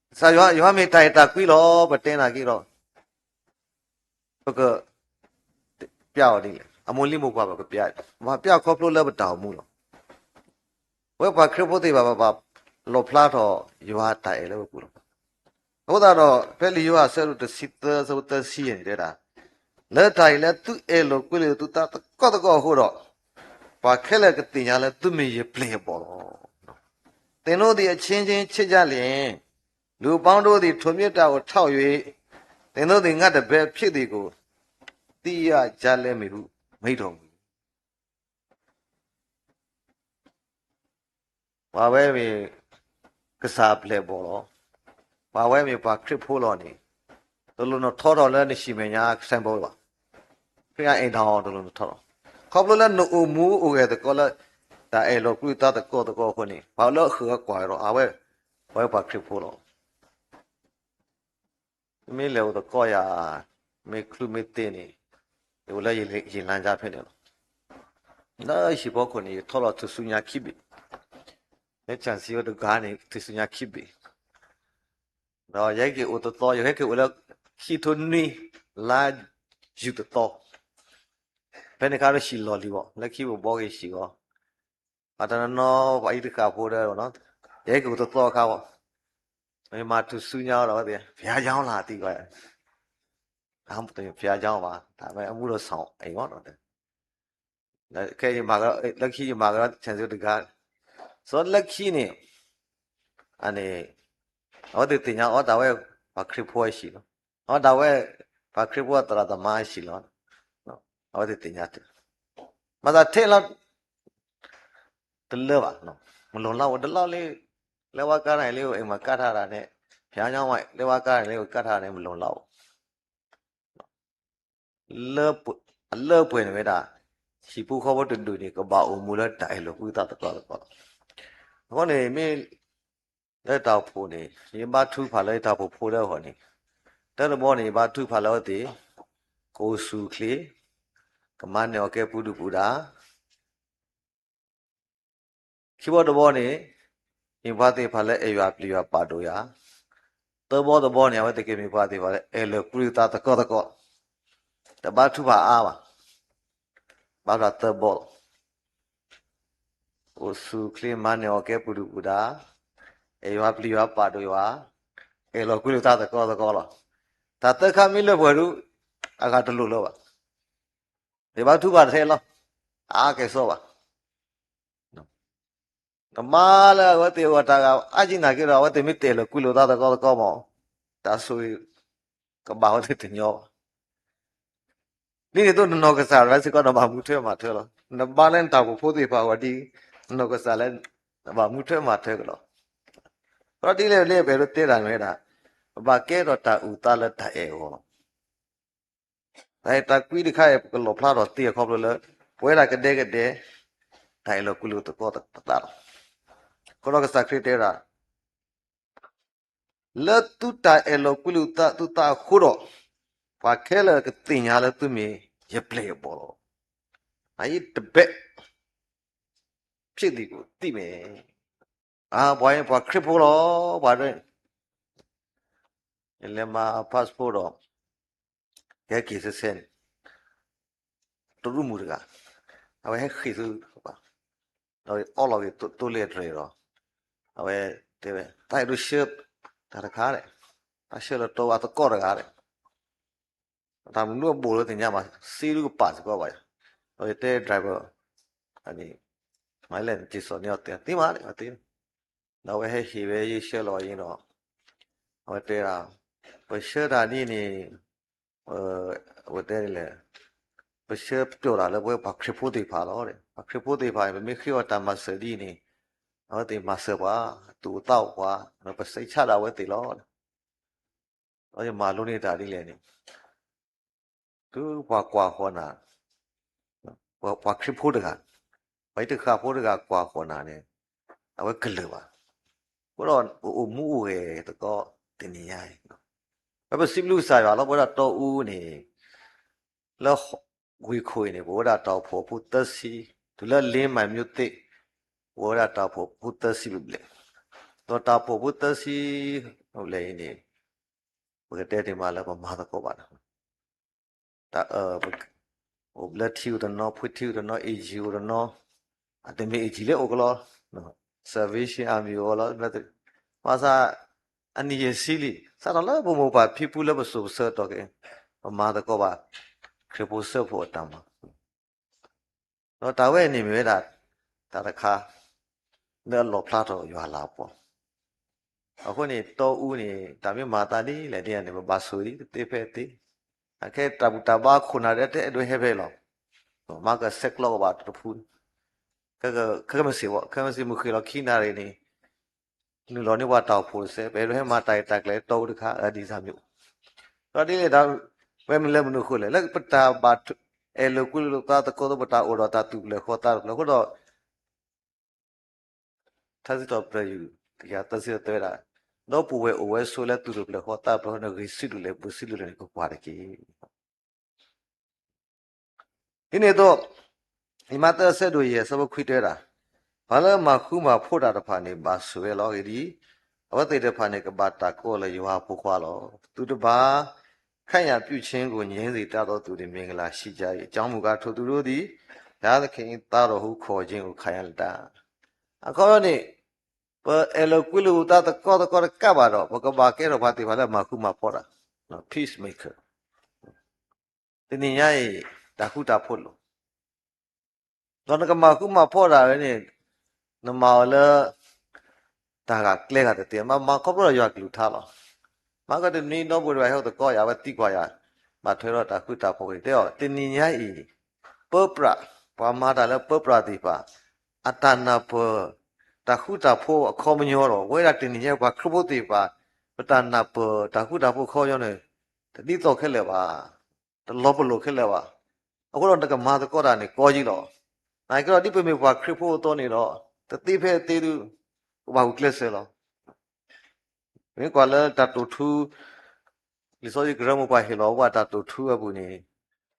ကစၢ်ယွၤ ယွၤမ့ၢ်တၢ်အဲၣ်တၢ်ကွံလီၤ ပတဲနာ်က့ဒီး ပက ပျးအီၤဒ်လဲၣ်. အမိၢ်လံမိၢ်ပှၢ် ပကပျး, ဘၣ်ပျးခီဖျိလၢပတၢ်အိၣ်မူလီၤ. ပဝဲပှၤခရံာ်ဖိသ့ၣ်တဖၣ် ပဘၣ်လီၣ်ဖျါထီၣ်ယွၤအတၢ်အဲၣ်လၢပပူၤလီၤ. အဃိသတးဒီး ဖဲလံာ်ယိၤဟၣ်အဆၢဒိၣ်တဆံသၢ အဆၢဖိသၢဆံယဲၢ်န့ၣ်တဲဒၣ်, လၢတၢ်အံၤလၢသုအဲၣ်လိာ်ကွံလိာ်သုသးသကိးသကိးအဃိဒီး, ပှၤခဲလၢာ်ကသ့ၣ်ညါလၢသုမ့ၢ်ယပျဲၢ်ယဘီၣ်လီၤ. သင်တို့သည် အချင်းချင်းချစ်ကြလျှင်, လူအပေါင်းတို့သည် ထိုမျှတၢ်ကို ထောက်၍ သင်တို့သည် ငါ့တပည့်ဖြစ်သည်ကို သိရကြလိမ့်မည်ဟု မိန့်တော်မူ ပှၤဝဲမ့ၢ်ကစၢ်အပျဲၢ်အဘီၣ်လီၤ. ပှၤဝဲမ့ၢ်ပှၤခရံာ်ဖိလီၤန့ၣ်, တလိၣ်နထီထီၣ်လၢနဟံၣ်မဲာ်ညါ ကစၢ်ဘီဘၣ်. ခရံာ်အအဲၣ်ဒိးတလိၣ်နထီထီၣ်, ခီဖျိလၢနအိၣ်မူအိၣ်ဂဲၤသကိးလၢ တၢ်အဲၣ်လိာ်ကွံလိာ်သးသကိးသကိးအဃိန့ၣ် ပှၤလၢအဃၢၤအကွၢ်ဒီး အဝဲ ပှၤပှၤခရံာ်ဖိလီၤ. မ့ၢ်လဲၤအိၣ်သကိးယၤ, မ့ၢ်ချုးမ့ၢ်သ့န့ၣ်, ယအိၣ်လၢယလါကၢ်ဖဲန့ၣ်လီၤ. လၢဟံၣ်ဖီခိၣ်န့ၣ် ယထီၣ်လီၤထူၣ်စုညါခံဘ့ၣ်, လၢကၠၣ်စံဝဲတဂၤန့ၣ် ထူၣ်စုညါခံဘ့ၣ်, ဒီးယဟဲက့ၤအိၣ်တသီ ယဟဲက့ၤအိၣ်လၢ ခံထိနွံ လါယူၤတသီ, ဖဲန့ၣ်ခါဒီးဟံၣ်လီၢ်လံၤဘၣ် လၢခံပဘီက့ၤဟံၣ်ဂီၤ ပှၤတနီၤနီၤ ပှၤအံၤတဃၣ်ဖိဒီး ယဟဲက့ၤအိၣ်တသီအခါဘၣ်, မ့ၢ်မၤထူၣ်စုညါဒီးဝဲသ့ၣ် ဘုရားကျောင်းလာသံကွၢ်, ဘုရားကျောင်း ဘၣ်, တၢ်မ့ၢ်အမူဒီး ဆောင်အိမ် မ့ၢ်နီၤ, ခဲအံၤ လၢခံယမၤကဒီး ဆယ်စုတဂၤ, ဆိုတော့ လၢခံန့ၣ် အန့ၣ် အဝဲသ့ၣ်သ့ၣ်ညါအီၤ တၢ်ဝဲပှၤခရံာ်ဖိအဟံၣ်လီၤ, အဝဲဒၣ်ဝဲ ပှၤခရံာ်ဖိအသရၣ်သမါအဟံၣ်လီၤ, အဝဲသ့ၣ်သ့ၣ်ညါ မၤသးထဲလီၤ တလၢဘၣ်, မ့ၢ်လိၣ်လီၤအိၣ်တလီၢ်လံ, လၢဝါကါန့ၣ်လံ အိၣ်အိမ်မးကါထါတၢ်န့ၣ်, ဖၠါညီမး လၢဝါကါန့ၣ်လံ အိၣ်ကါထါန့ၣ် မ့ၢ်လိၣ်လီၤအိၣ် လၢပှဲၤ အလၢပှဲၤန့ၣ်ဝဲဒၣ် ဟံၣ်ဖိဃီဖိတဒူၣ်န့ၣ် ကဘၣ်အိၣ်မူလၢတၢ်အဲၣ်လီၤကွံသးသကိးသကိးလီၤ. အဃိန့ၣ် မ့ၢ်လၢတၢ်အိၣ်ဖှိၣ်န့ၣ် ယဘါထုကဖၣ်လၢတၢ်အိၣ်ဖှိၣ်ဖိတဂၤအဂီၢ်န့ၣ်, တၢ်တဘီန့ၣ် ယဘါထုကဖၣ်လၢအဝဲသ့ၣ် ကအိၣ်ဆူၣ်အိၣ်ချ့, ကမၤန့ၢ်အီၣ်ကဲပူၤဒုၣ်ပူၤဒါ ခံဘီတဘီန့ၣ် မ့ၢ်ပှၤသ့ၣ်တဖၣ်လၢအဲၣ်ယွၤပျံၤယွၤပာ်ဒိၣ်ယွၤ, သၢဘီတဘီန့ၣ် အဝဲသ့ၣ်ကမ့ၢ်ပှၤသ့ၣ်တဖၣ်လၢအဲၣ်လီၤကွံသးသကိးသကိး, တဘါထုကဖၣ်အါဘၣ်, ဘါထုကဖၣ်သၢဘီလီၤ. အိၣ်ဆူၣ်အိၣ်ချ့ မၤန့ၢ်အီၣ်ကဲပူၤဒုၣ်ပူၤဒါ, အဲၣ်ယွၤပျံၤယွၤပာ်ဒိၣ်ယွၤ, အဲၣ်လီၤကွံလိာ်သးသကိးသကိးလီၤ. တၢ်သၢခါမ့ၢ်လၢပှဲၤဒုး အဂၤတလိၣ်လၢၤဘၣ်. ယဘါထုကဖၣ်တထဲလီၤ, အါကဲၣ်ဆိးဘၣ်. နမၤလၢအဝဲသ့ၣ်အဂီၢ်တၢ်ဂၤ အါကံနာ်က့ဒီး အဝဲသ့ၣ်မ့ၢ်တအဲၣ်လီၤကွံလိာ်သးသကိးသကိးမး, တၢ်ဆိၣ်ဂ့ၤ ကဘၣ်ဝဲသ့ၣ်တညီဘၣ်. ဒ်န့ၣ်အသိး နနီၢ်ကစၢ်ဒၣ်စ့ၢ်ကီး နဘၣ်မူထွဲမၤထွဲလီၤ. နဘါလၢနတၢ်အိၣ်ဖှိၣ်ဖိသ့ၣ်တဖၣ်အဂီၢ်ဒ်အံၤ, နနီၢ်ကစၢ်လၢ နဘၣ်မူထွဲမၤထွဲက့ၤလီၤ. ဒီးဒ်လဲၣ်ဒ်လဲၣ် ပအဲၣ်ဒိးတဲတၢ်မ့ၢ်ဝဲဒၣ်, ပဘၣ်ကဲထီၣ်တၢ်အုၣ်သးလၢတၢ်အဲၣ်အဂီၢ်လီၤ. တၢ်အဲၣ်တၢ်ကွံတခါအံၤ ပကလီၣ်ဖျါထီၣ်သ့အခီဖျိလၢ ပဝဲဒၣ်ကဒဲကဒဲ တၢ်အဲၣ်လီၤကွံလိာ်သကိးပသးလီၤ. အဃိဒီးကစၢ်ခရံာ်တဲဝဲဒၣ် လၢသုတၢ်အဲၣ်လီၤကွံလိာ်သးသုသးအဃိဒီး, ပှၤခဲလၢာ်ကသ့ၣ်ညါလၢသုမ့ၢ်ယပျဲၢ်ယဘီၣ်လီၤ. အအံၤတဘဲး ဖြစ်သည်ကိုသိမယ်. အါ ပှၤအံၤပှၤခရံာ်ဖိလီၤ, ပှၤဒ် ယလဲၤမၤ passport ဒီး ကဟဲက့ၤဆဲဆဲန့ၣ် တရူးမုၣ်တဂၤ, အဝဲဟဲဃ့ၢ်ဆူဘၣ်, ဒီးအီလီၤက့ၤသိလ့ၣ်အတြဲၤဒီး, အဝဲတဲဝဲ တၢ်အဲၣ်ဒိးဆှၢတၢ်တခါဒီး, တၢ်ဆှၢလၢတီအသကိးတဂၤဒီး, တၢ်မနုၤအဘူးလၢသ့ၣ်ညါဘၣ်, စ့ဒုကပာ်စ့ၢ်ကီးဘၣ်ယၤ, ဒီးယတဲ driver န့ၣ်, မၤလဲၣ်နက့ၤစိာ်န့ၢ်အီၤသ့, သ့မးန့ၣ်အီၤသ့, ဒီးအဝဲဟဲဟ့ၣ်ဝဲယဆှၢလီၤအံၤဒီး, အဝဲတဲဒၣ်, ပဆှၢတၢ်ဒ်န့ၣ်, အဝဲတဲဒ်လဲၣ်, ပဆှၢပျီၢ်တၢ်လၢပဝဲပှၤခရံာ်ဖိသ့ၣ်တဖၣ်လီၤ. ပှၤခရံာ်ဖိသ့ၣ်တဖၣ်န့ၣ် ပမ့ၢ်ဃ့အီၤတၢ်မၤစၢၤဒ်န့ၣ်, အဝဲသ့ၣ်မၤစၢၤပှၤ, သူၣ်အိၣ်သးအိၣ်ပှၤ, ပစံးဆၣ်ဒၣ်အဝဲသ့ၣ်လီၤ. ဒီးယမၤလိန့ၢ်တၢ်ဒ်လဲၣ်န့ၣ်, တုၤပှၤကွၢ်ဃီၤနၤ, ပှၤခရံာ်ဖိတဂၤ, ပှၤအံၤတဃၣ်ဖိတဂၤကွၢ်ဃီၤနၤန့ၣ်, အဝဲကလၢာ်ဘၣ်. အဃိဒီးပအိၣ်မူအိၣ်ဂဲၤသကိးတနံၤညါအံၤ, ပစံးဘျုးကစၢ်ယွၤလီၤ. ပဝဲဒၣ်တီအူန့ၣ်, လၢဝ့ၢ်ခိၣ်အံၤန့ၣ် ပဝဲဒၣ်တၢ်အိၣ်ဖှိၣ်ဖိသၢဆံ, တုၤလၢလ့မၤမၠိသ့ၣ်, ပဝဲဒၣ်တၢ်အိၣ်ဖှိၣ်ဖိသၢဆံဘျဲၣ်, ဒီးတၢ်အိၣ်ဖှိၣ်ဖိသၢဆံဘျဲၣ်အံၤန့ၣ်, ပကတဲတ့ၢ်မးလၢပမၤသကိးဘၣ် တၢ်အၢ, အိၣ်ဘျၢထံအိၣ်တနီၤ, ဖှ့ထံအိၣ်တနီၤ, အ့ၣ်ကံအိၣ်တနီၤ, အတမ့ၢ်အ့ၣ်ကံလၢအိၣ်ကလီ, Salvation Army အိၣ်လီၤ, ဘၣ်ဆၣ် အနံၣ်ယဲၢ်ဆံလံ, စးထီၣ်လၢပမိၢ်ပၢ်ဖံဖုလၢပစိၤပဆၢကတီၢ်က့ၤ, ပမၤသကိးဘၣ် ခရံာ်ဖိစၢဖှိၣ်အတၢ်မၤ ဒီးတၢ်ဝဲန့ၣ်မ့ၢ်ဝဲဒၣ် တၢ်တခါ လၢအလီၣ်ဖျါထီၣ်ယွၤလၤကပီၤ. အဃိန့ၣ် တီအူန့ၣ် တၢ်မ့ၢ်မၤသးဒ်လဲၣ်ဒ်န့ၣ် ပဘၣ်ဆိၣ်ဂ့ၤဒ်သ့ဖဲသ့, အခဲတၢ်ဘူၣ်တၢ်ဘါခိၣ်နၢ်ဒဲး တအဲၣ်ဒိးဟဲဖဲအံၤလီၤ. မၤကဆဲးကျိးကဘၣ်တဖု, ခဲကမ့ၢ်စ့ၢ်ဘၣ်, ခဲမ့ၢ်စ့ၢ်မုၢ်ဃ့ၢ်လီၤခံနၣ်ရံၣ်န့ၣ် နုာ်လီၤန့ၢ်ပှၤတၢ်အိၣ်ဖှိၣ်တစဲး, ပအဲၣ်ဒိးဟဲမၤတၢ်ဂ့ၢ်တၢ်ကျိၤတီအူတခါ အဒ်စၢ်မ့ၢ်အိၣ်, ဒီးဒ်လဲၣ်ဒၣ် ဝဲမ့ၢ်လၢမနုၤအဃိလဲၣ်, လၢပတၢ်ဘၣ်အဲၣ်လိာ်ကွံလိာ်သးသကိး ပတၢ်အိၣ်ဒီးတၢ်သူၣ်ပျဲၢ်ဃီသးတဖျၢၣ်အဃိဒီး ထါစံးထီၣ်ပတြၢၤ တကယၤသၢဆံသၢဝဲဒၣ်, ဒီပုၢ်ဝဲၢ်အိၣ်ဝဲဆိးလၢသူၣ်တဖျၢၣ်ဃီသးတဖျၢၣ် နဂ့ၤဆံးဒိၣ်လဲၣ် ဘၣ်ဆံးဒိၣ်လဲၣ်န့ၣ် ကကွၢ်တက့ၢ်. ဒ်န့ၣ်အသိး လံာ်မးသဲအဆၢဒိၣ်ယဲၢ်အဆၢဖိခွံတဲဝဲဒၣ်, ပှၤလၢမၤဃူမၤဖိးတၢ်တဖၣ်န့ၣ် ဘၣ်ဆိၣ်ဝဲလီၤ. အဂ့ၢ်ဒ်အံၤ, အဝဲသ့ၣ်တဖၣ်န့ၣ် ကဘၣ်တၢ်ကိးလၢယွၤအဖိခွါလီၤ. သူတပါး ခိုက်ရန်ပြုခြင်းကို ငြင်းစေတတ်သောသူသည် မင်္ဂလာရှိကြ၏။ အကြောင်းမူကား ထိုသူတို့သည် ဘုရားသခင်၏ သားတော်ဟု ခေါ်ခြင်းကို ခံရလတံ့။ အခီပညီန့ၣ် ပအဲၣ်လိာ်ကွံလိာ်သးသကိးသကိးတကးဘၣ်ဒီး ပကဘၣ်ကဲထီၣ်ပှၤသ့ၣ်တဖၣ်လၢမၤဃူမၤဖိးတၢ်, peacemaker. တနံၤညါအံၤ တၢ်ဃူတၢ်ဖိးလိာ် ဒီးနကမၤဃူမၤဖိးတၢ်ဝဲန့ၣ် နမၤအီၤလၢ တၢ်ဂၤကျဲဂၤတသ့, မၤမၤခီဖျိလၢယွၤကလုၢ်ကထါလီၤ. မၤကတနွံဒီပုၢ်ဝဲၢ်ဟဲအိၣ်သကိးယၤ အဝဲသံကွၢ်ယၤ, ဘၣ်ထွဲဒီးတၢ်ဃူတၢ်ဖိးဂ့ၤ တဲအီၤ တနံၤညါအံၤ ပၢပြး, ပှၤမၤတၢ်လၢပၢပြးသ့ၣ်တဖၣ် အတၢ်နၢ်ပၢၢ် တၢ်ဃူတၢ်ဖိးအခီပညီဒီး ဝဲဒၣ်တနံၤညါပှၤခရံာ်ဖိသ့ၣ်တဖၣ် ပတၢ်နၢ်ပၢၢ်တၢ်ဃူတၢ်ဖိးအခီပညီန့ၣ် တဒ်သိးခဲလၢာ်ဘၣ်, တလီၤပလိာ်ခဲလၢာ်ဘၣ်. အဃိဒီးနကမၤသကိးတၢ်န့ၣ်ကီယံလီၤ. နာ်က့ဒီးဒ်ပမ့ၢ်ပှၤခရံာ်ဖိအသိးန့ၣ်ဒီး တသ့ဖဲအသ့ဒုး ကဘၣ်ဂုာ်ကျဲးစၢးလီၤ. မ့ၢ်ကွၢ်လၢတၢ်တိာ်ထူ လံာ်စီဆှံကရၢမိၢ်ပှၢ်ဟ့ၣ်လီၤဝဲတၢ်တိာ်ထူအပူၤန့ၣ်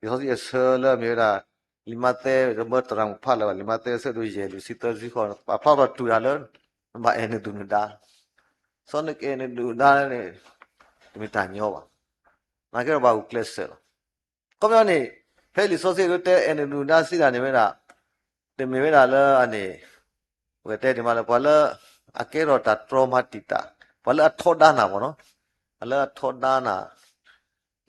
လံာ်စီဆှံအဆၢလၢအမ့ၢ်ဝဲဒၣ် လံာ်မးသဲ တမၢတရၤမုၣ်ဖးလၢၤဘၣ် လံာ်မးသဲအဆၢဒိၣ်ယဲၢ်လွံၢ်ဆံသၢဆံဃိး ပာ်ဖျါထီၣ်တုၤဒၣ်လၢ နဘၣ်အဲၣ်နဒုၣ်နဒါ, စီၤနကအဲၣ်နဒုၣ်နဒါန့ၣ် တမ့ၢ်တၢ်ညီဘၣ်. နာ်က့ဒီးဘၣ်ဂုာ်ကျဲးစၢးလီၤ. ခီပညီန့ၣ် ဖဲလံာ်စီဆှံဒ်တဲအဲၣ်နဒုၣ်နဒါစံးတၢ်န့ၣ်ဝဲဒၣ် တမ့ၢ်ဝဲဒၣ်လၢအန့ၣ် ပကတဲဒ်မးလၢ ပှၤလၢအကဲထီၣ်တၢ်တြီမၤတံာ်တာ်, ပှၤလၢအထီဒါနၤမ့ၢ်နီၤ, ပှၤလၢအထီဒါနၤ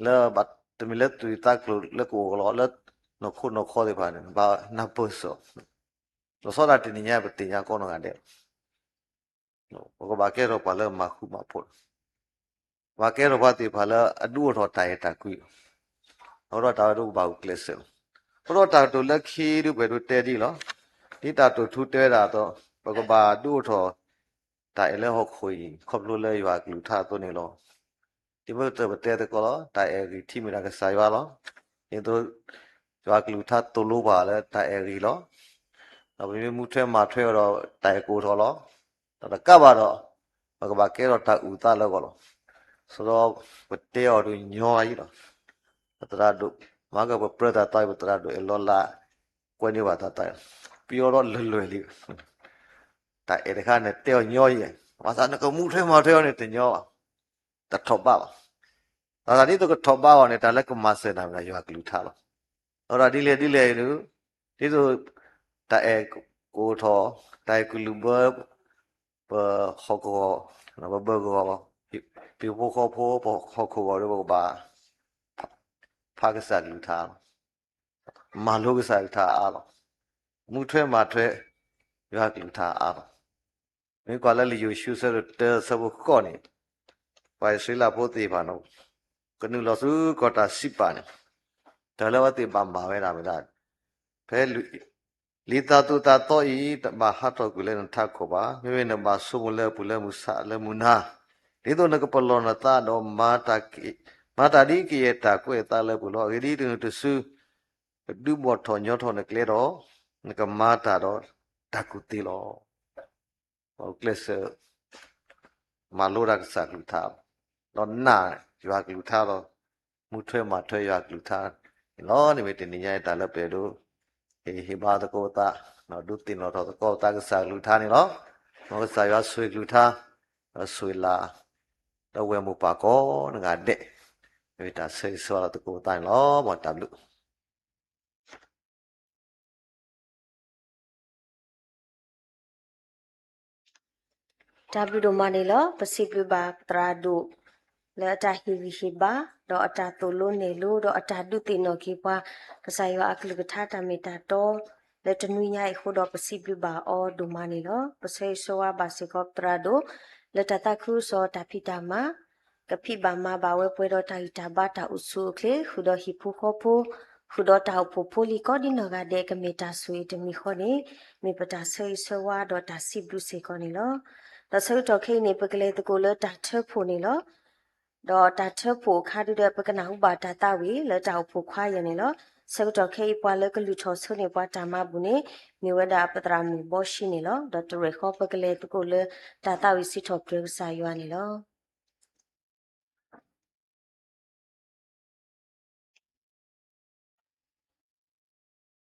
လၢ တမ့ၢ်လၢသူၣ်ဂ့ၤသးကျိၤလၢကအိၣ်လီၤ လၢနီၢ်ခိနီၢ်ခီသ့ၣ်တဖၣ်န့ၣ် ဘၣ်နၢ်ပၢၢ်စ့ၢ်ကီး, လီၤဆီဒၣ်တနံၤညါပသ့ၣ်ညါကိးနီၢ်ဂၤဒဲး ပကဘၣ်ကဲထီၣ်ပှၤလၢမၤဃူမၤဖိး, ပဘၣ်ကဲထီၣ်ပှၤသ့ၣ်တဖၣ်လၢအဒုးအိၣ်ထီၣ်တၢ်အဲၣ်တၢ်ကွံ, အဃိဒီးတၢ်ဝဲဒၣ်ပဘၣ်ဂုာ်ကျဲးစၢးလီၤ. အဃိဒီးတၢ်ကတိၤလၢခံဒုးပှဲၤဒိးတဲဒ်အံၤလီၤ. ဒ်တၢ်တိာ်ထူတဲဝဲဒၣ်အသိး ပကဘၣ်ဒုးအိၣ်ထီၣ် တၢ်အဲၣ်လၢဟီၣ်ခိၣ်အံၤ ခီဖျိလၢယွၤကလုၢ်ကထါအသိးန့ၣ်လီၤ. ဒ်ပတဲသကိးလီၤ တၢ်အဲၣ်ဂံၢ်ထံးမ့ၢ်ဒၣ်ကစၢ်ယွၤလီၤ. ဒ်သိး ယွၤကလုၢ်ကထါသိၣ်လိပှၤလၢတၢ်အဲၣ်ဂံၢ်လီၤ. ဒီးပမ့ၢ်မူထွဲမၤထွဲအီၤဒီးတၢ်အဲၣ်ကအိၣ်ထီၣ်လီၤ. ဒီးတကးဘၣ်ဒီး ပကဘၣ်ကဲထီၣ်တၢ်အုၣ်သးလၢအဂီၢ်လီၤ. ဆိဒီးပတဲအီၤဒုးညီအံၤလီၤ. ပသရၣ်ဒိၣ် မၤကပပြၢသးသး ပသရၣ်ဒိၣ်အဲၣ်လီၤလၢ ကွဲန့ၢ်ဘၣ်သးသး ပယီၤဒီးလၢာ်လွဲၢ်လံ တၢ်အဲၣ်တခါန့ၣ်တဲအီၤညီယဲၢ်, ဘၣ်ဆၣ်နကမူထွဲမၤထွဲအီၤန့ၣ်တညီဘၣ်, တထီၣ်ဘးဘၣ်. ဘၣ်ဆၣ်ဒ်သိးကထီၣ်ဘးအီၤန့ၣ် တၢ်လၢကမၤစၢၤနၤမ့ၢ်ဒၣ်ယွၤကလုၢ်ကထါလီၤ. အဝဲဒၣ်ဒ်လဲၣ်ဒ်လဲၣ်အံၤဒုး ဒ်သိး တၢ်အဲၣ်ကအိၣ်ထီၣ် တၢ်အဲၣ်ကလုၢ်ဘၢ ပဟီၣ်ကဝီၤ ပဘၢကဝီၤ ပဟံၣ်ဖိဃီဖိ ပဟီၣ်ခိၣ်ဂီၤဒီးပကဘၣ် ဖးကစၢ်ကလုၢ်ကထါလီၤ. မၤလိကစၢ်ကလုၢ်ကထါအါလီၤ. မူထွဲမၤထွဲ ယွၤကလုၢ်ကထါအါလီၤ. မ့ၢ်ကွၢ်လၢလံာ်ယိၤၡူအဆၢဒိၣ်တၢအဆၢဖိဃိးန့ၣ် ပှၤအံၣ်စရ့လးဖိသ့ၣ်တဖၣ်န့ၣ် ကနုာ်လီၤဆူကီၢ်တၢ်စံးပာ်န့ၣ် တၢ်လၢအဝဲသ့ၣ်ဘၣ်မၤဝဲဒၣ်မ့ၢ်ဒၣ် ဖဲ လံာ်သးသူၣ်သးသီအံၤ တဘၣ်ဟးထီၣ်ကွံာ်လၢနထးခိၣ်ဘၣ်. မ့မ့ၢ်နဘၣ်ဆိကမိၣ်လၢအပူၤလၢမုၢ်ဆါလၢမုၢ်နၤ, ဒ်သိးနကပလီၢ်နသးဒီး မၤတၢ်ဒ်ကယဲၢ်တၢ်ကွဲးအသးလၢအပူၤလီၤ. အဂ့ၢ်ဒ်အံၤ, တုၤနုၤတစု ကဒုးဘီၣ်ထီၣ်ညီထီၣ်နကျဲဒီး နကမၤတၢ်ဒီးတၢ်ကူၣ်သ့လီၤ. ပကျဲးစၢး မၤလိတၢ်ကစၢ်ကလုၢ်ကထါ, ဒီးနာ်ယွၤကလုၢ်ကထါလီၤ. မူထွဲမၤထွဲယွၤကလုၢ်ကထါန့ၣ်လီၤ. န့ၣ်မ့ၢ်တနံၤညါအံၤတၢ်လၢပအဲၣ်ဒိး ဟ့ၣ်ဟ့ၣ်ဘါသကိးပသး, ဒုးသ့ၣ်နီၣ်ထီၣ်သကိးပသးကစၢ်ကလုၢ်ကထါန့ၣ်လီၤ. မ်ကစၢ်ယွၤဆိၣ်ဂ့ၤကလုၢ်ကထါ, ဒီးဆိၣ်ဂ့ၤလၢ ဒီးဝဲၢ်မိၢ်ပၢ်ကိးနီၢ်ဂၤဒဲး, မ့ၢ်တၢ်ဆၢဂ့ၤဆၢဝါလီၤသကိးပသးန့ၣ်လီၤ. မ်တၢ်ဘျုး တၢ်ဘျုးဒိၣ်မးန့ၣ်လီၤ. ပစံးဘျုးဘၣ်ပသရၣ်ဒိၣ် လၢအတၢ်ဟ့ၣ်ဂံၢ်ဟ့ၣ်ဘါ, ဒီးအတၢ်သိၣ်လိနဲၣ်လိ, ဒီးအတၢ်ဒုးသ့ၣ်နီၣ်က့ၤပှၤ ကစၢ်ယွၤအကလုၢ်ကထါတၢ်မ့ၢ်တၢ်တီ လၢတနွံညါအံၤအဃိဒီး ပစံးဘျုးဘၣ်အီၤဒိၣ်မးန့ၣ်လီၤ. ပဆၢဂ့ၤဆၢဝါဘၣ်စ့ၢ်ကီးပသရၣ်ဒိၣ် လၢတၢ်သးခုကစီၣ်တၢ်ဖံးတၢ်မၤ ကဖံးဘၣ်မၤဘၣ်ဝဲပှဲၤဒီးတၢ်ဂံၢ်တၢ်ဘါတၢ်အိၣ်ဆူၣ်အိၣ်ချ့ ဃုာ်ဒီးဟံၣ်ဖိဃီဖိ ဃုာ်ဒီးတၢ်အိၣ်ဖှိၣ်ဖိလံၤကိးဒ်နီၢ်ဂၤဒဲး ကမ့ၢ်တၢ်ဆိၣ်ဂ့ၤတမံၤဃီန့ၣ် မ့ၢ်ပတၢ်ဆၢဂ့ၤဆၢဝါဒီးတၢ်စံးဘျုးစ့ၢ်ကီးန့ၣ်လီၤ. ဒီးဆၢကတီၢ်ခဲအံၤန့ၣ် ပကလဲၤသကိးလၢတၢ်ထၢဖှိၣ်န့ၣ်လီၤ. ဒီးတၢ်ထၢဖှိၣ်အခါဒုဒီး ပကနၢ်ဟူဘၣ်တၢ်သးဝံၣ်လၢတၢ်အိၣ်ဖှိၣ်ခွါယဲၢ်န့ၣ်လီၤ. ဆၢကတီၢ်ခဲအံၤပှၤလၢကလုၢ်ထီၣ်ဆိန့ၢ်ပှၤတၢ်မၤဘူၣ်န့ၣ် မ့ၢ်ဝဲဒၣ်ပသရၣ်မုၣ်ဘီၡံန့ၣ်လီၤ. ဒီးတရဲၣ်ဃီပကလဲၤသကိးလၢတၢ်သးဝံၣ်စံးထီၣ်ပတြၢၤကစၢ်ယွၤန့ၣ်လီၤ.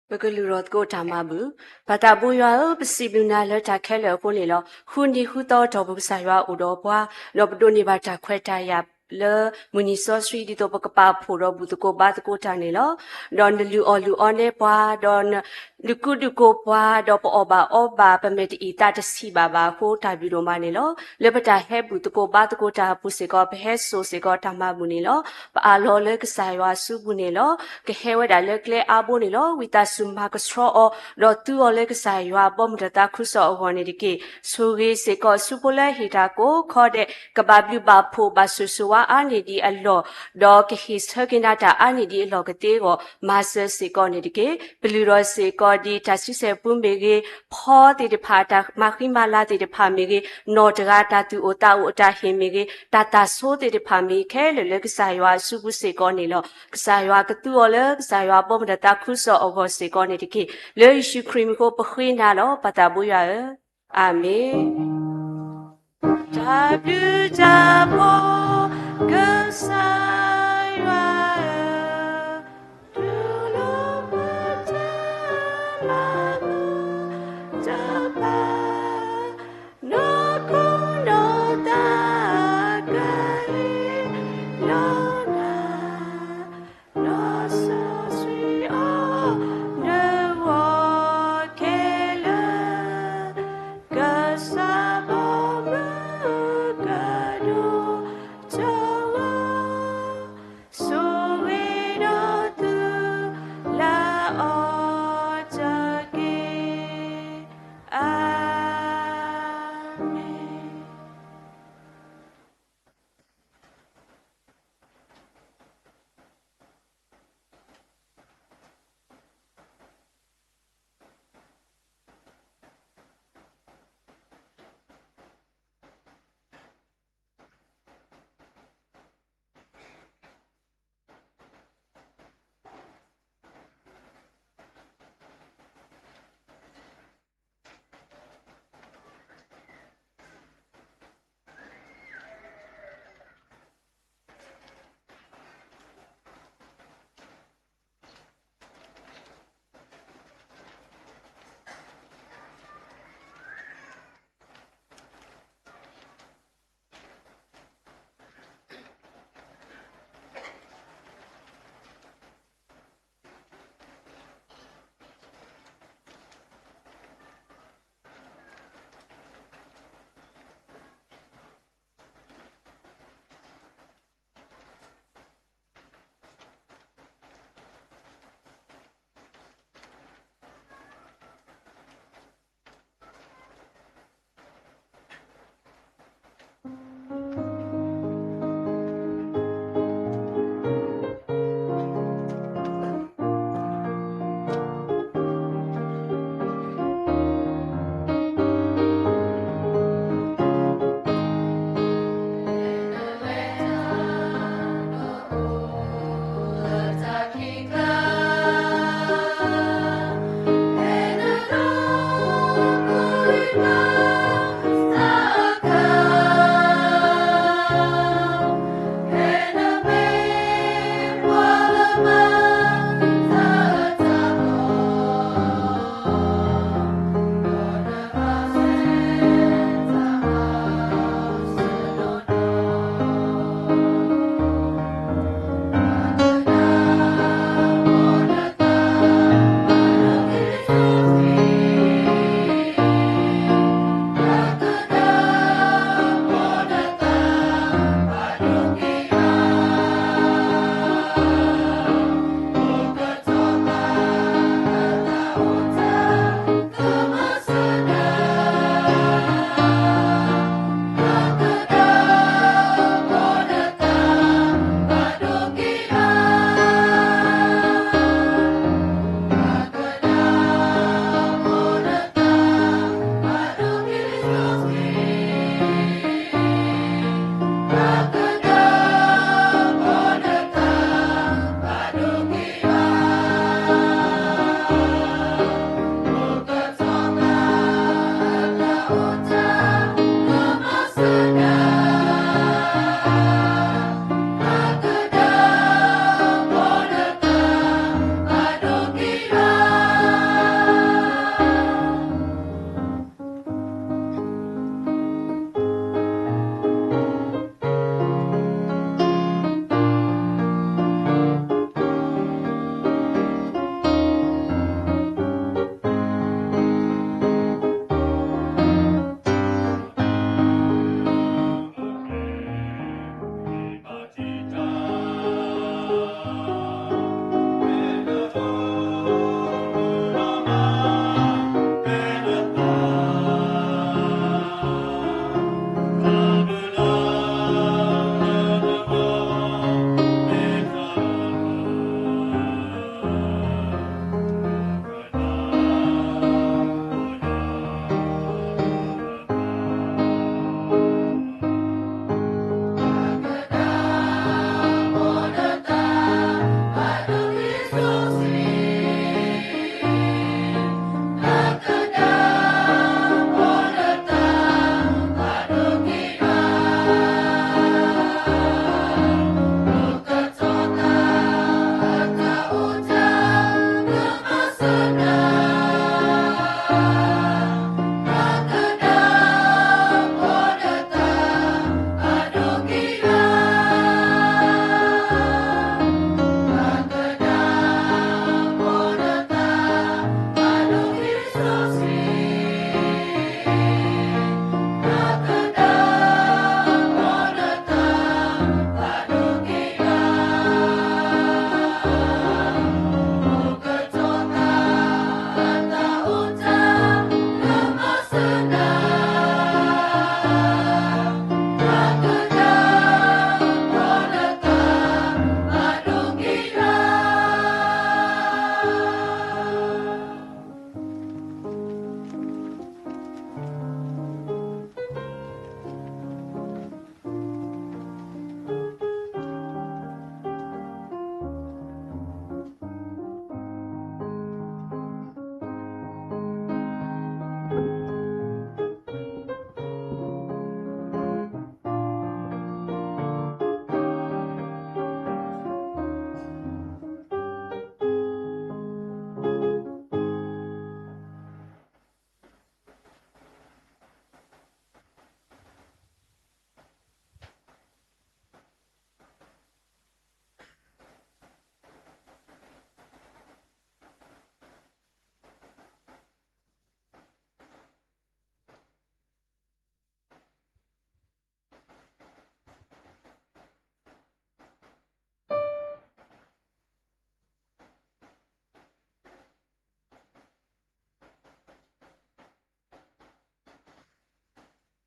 ပကလုၢ်ထီၣ်သကိးတၢ်မၤဘူၣ်, ပၢ်သးဘိယွၤဧၢ, ပစံးဘျုးနၤလၢတၢ်ခဲလၢာ်အဃိန့ၣ်လီၤ. ဃုနံၤဃုသီအတီၢ်ပူၤ ကစၢ်ယွၤအိၣ်ဒီးပှၤ, ဒီးပဒိးန့ၢ်ဘၣ်တၢ်ခွဲးတၢ်ယာ်လၢမုၢ်နံၤစီဆှံ ဒ်သိးပကပာ်ဖှိၣ်ဒီးဘူၣ်သကိးဘါသကိးတၢ်န့ၣ်လီၤ. ဒီးနလုၢ်အီၣ်လုၢ်အီန့ၢ်ပှၤ, ဒီးန ဒုးကူဒုးကိးပှၤ ဒီးပအီၣ်ဘၣ်အီဘၣ် ပမဲာ်တအံၣ်သးတဆံးဘၣ်ဘၣ်အဃိ တၢ်ဘျုးဒိၣ်မးန့ၣ်လီၤ. လၢပတၢ်ဟဲဘူၣ်သကိးဘါသကိးတၢ်အပူၤစ့ၢ်ကီး ပဟဲစိာ်စ့ၢ်ကီးတၢ်မၤဘူၣ်န့ၣ်လီၤ. ပအးလီၤလၢကစၢ်ယွၤအစုပူၤန့ၣ်လီၤ. ကဟဲဝဲဒၣ်လၢကျဲအါဘိန့ၣ်လီၤ. ဝံသးစူၤမၤကဆှီအီၤ ဒီးသူအီၤလၢကစၢ်ယွၤဘီမုၢ်ဒီးသးခုကစီၣ်အဂီၢ်န့ၣ်တက့ၢ်. ဆိၣ်ဂ့ၤစ့ၢ်ကီးဆူဖိလၢအဟ့ၣ်တၢ်ကိးခီဒဲး ကဘၣ်ဘျုးဘၣ်ဖှိၣ်ဘၣ်ဆိၣ်ဂ့ၤဆိၣ်ဝါအါန့ၢ်ဒံးအလီၢ် ဒီးကဟ့ၣ်ဆၢက့ၤနၤတၢ်အါန့ၢ်ဒံးအလီၢ်ကသ့အဂီၢ် မၤစၢၤစ့ၢ်ကီးန့ၣ်တက့ၢ်. ပလုၢ်ထီၣ်စ့ၢ်ကီးဒ်တၢ်ဆံဆဲၣ်ပူမ့ၢ်ဂ့ၤ, ဖီသ့ၣ်တဖၣ် တၢ်မၤဃံမၤလၤသ့ၣ်တဖၣ်မ့ၢ်ဂ့ၤ, နီၢ်တဂၤတၢ်သူၣ်အိၣ်သးအိၣ်အတၢ်ဟ့ၣ်မ့ၢ်ဂ့ၤ, တၢ်သၣ်ဆိသ့ၣ်တဖၣ်မ့ၢ်ဂ့ၤ ခဲလၢာ်လၢကစၢ်ယွၤအစုပူၤစ့ၢ်ကီးန့ၣ်လီၤ. ကစၢ်ယွၤကသူအီၤလၢကစၢ်ယွၤဘီမုၢ်ဒီးသးခုကစီၣ်အဂီၢ်စ့ၢ်ကီးန့ၣ်တက့ၢ်. လၢယ့ၣ်ၡူးခရံာ်မံၤအဃိ ပဃ့နၤလီၤ ပၢ်သးဘိယွၤဧၢ, အၤမ့ၣ်. တၢ်ဘျုးတၢ်ဖှိၣ် ကစၢ်ယွၤဧၢ, တူၢ်လိာ်ပတၢ်မၤဘူၣ်တဖၣ်, နီၢ်ခိနီၢ်သးကဟ့ၣ်လီၤ နီၢ်စီဆှံအီၤ နဂီၢ်ခဲလၢာ်, ကစၢ်ဘီမုၢ်ကဒိၣ်ထီၣ်ဝဲ, ဆိ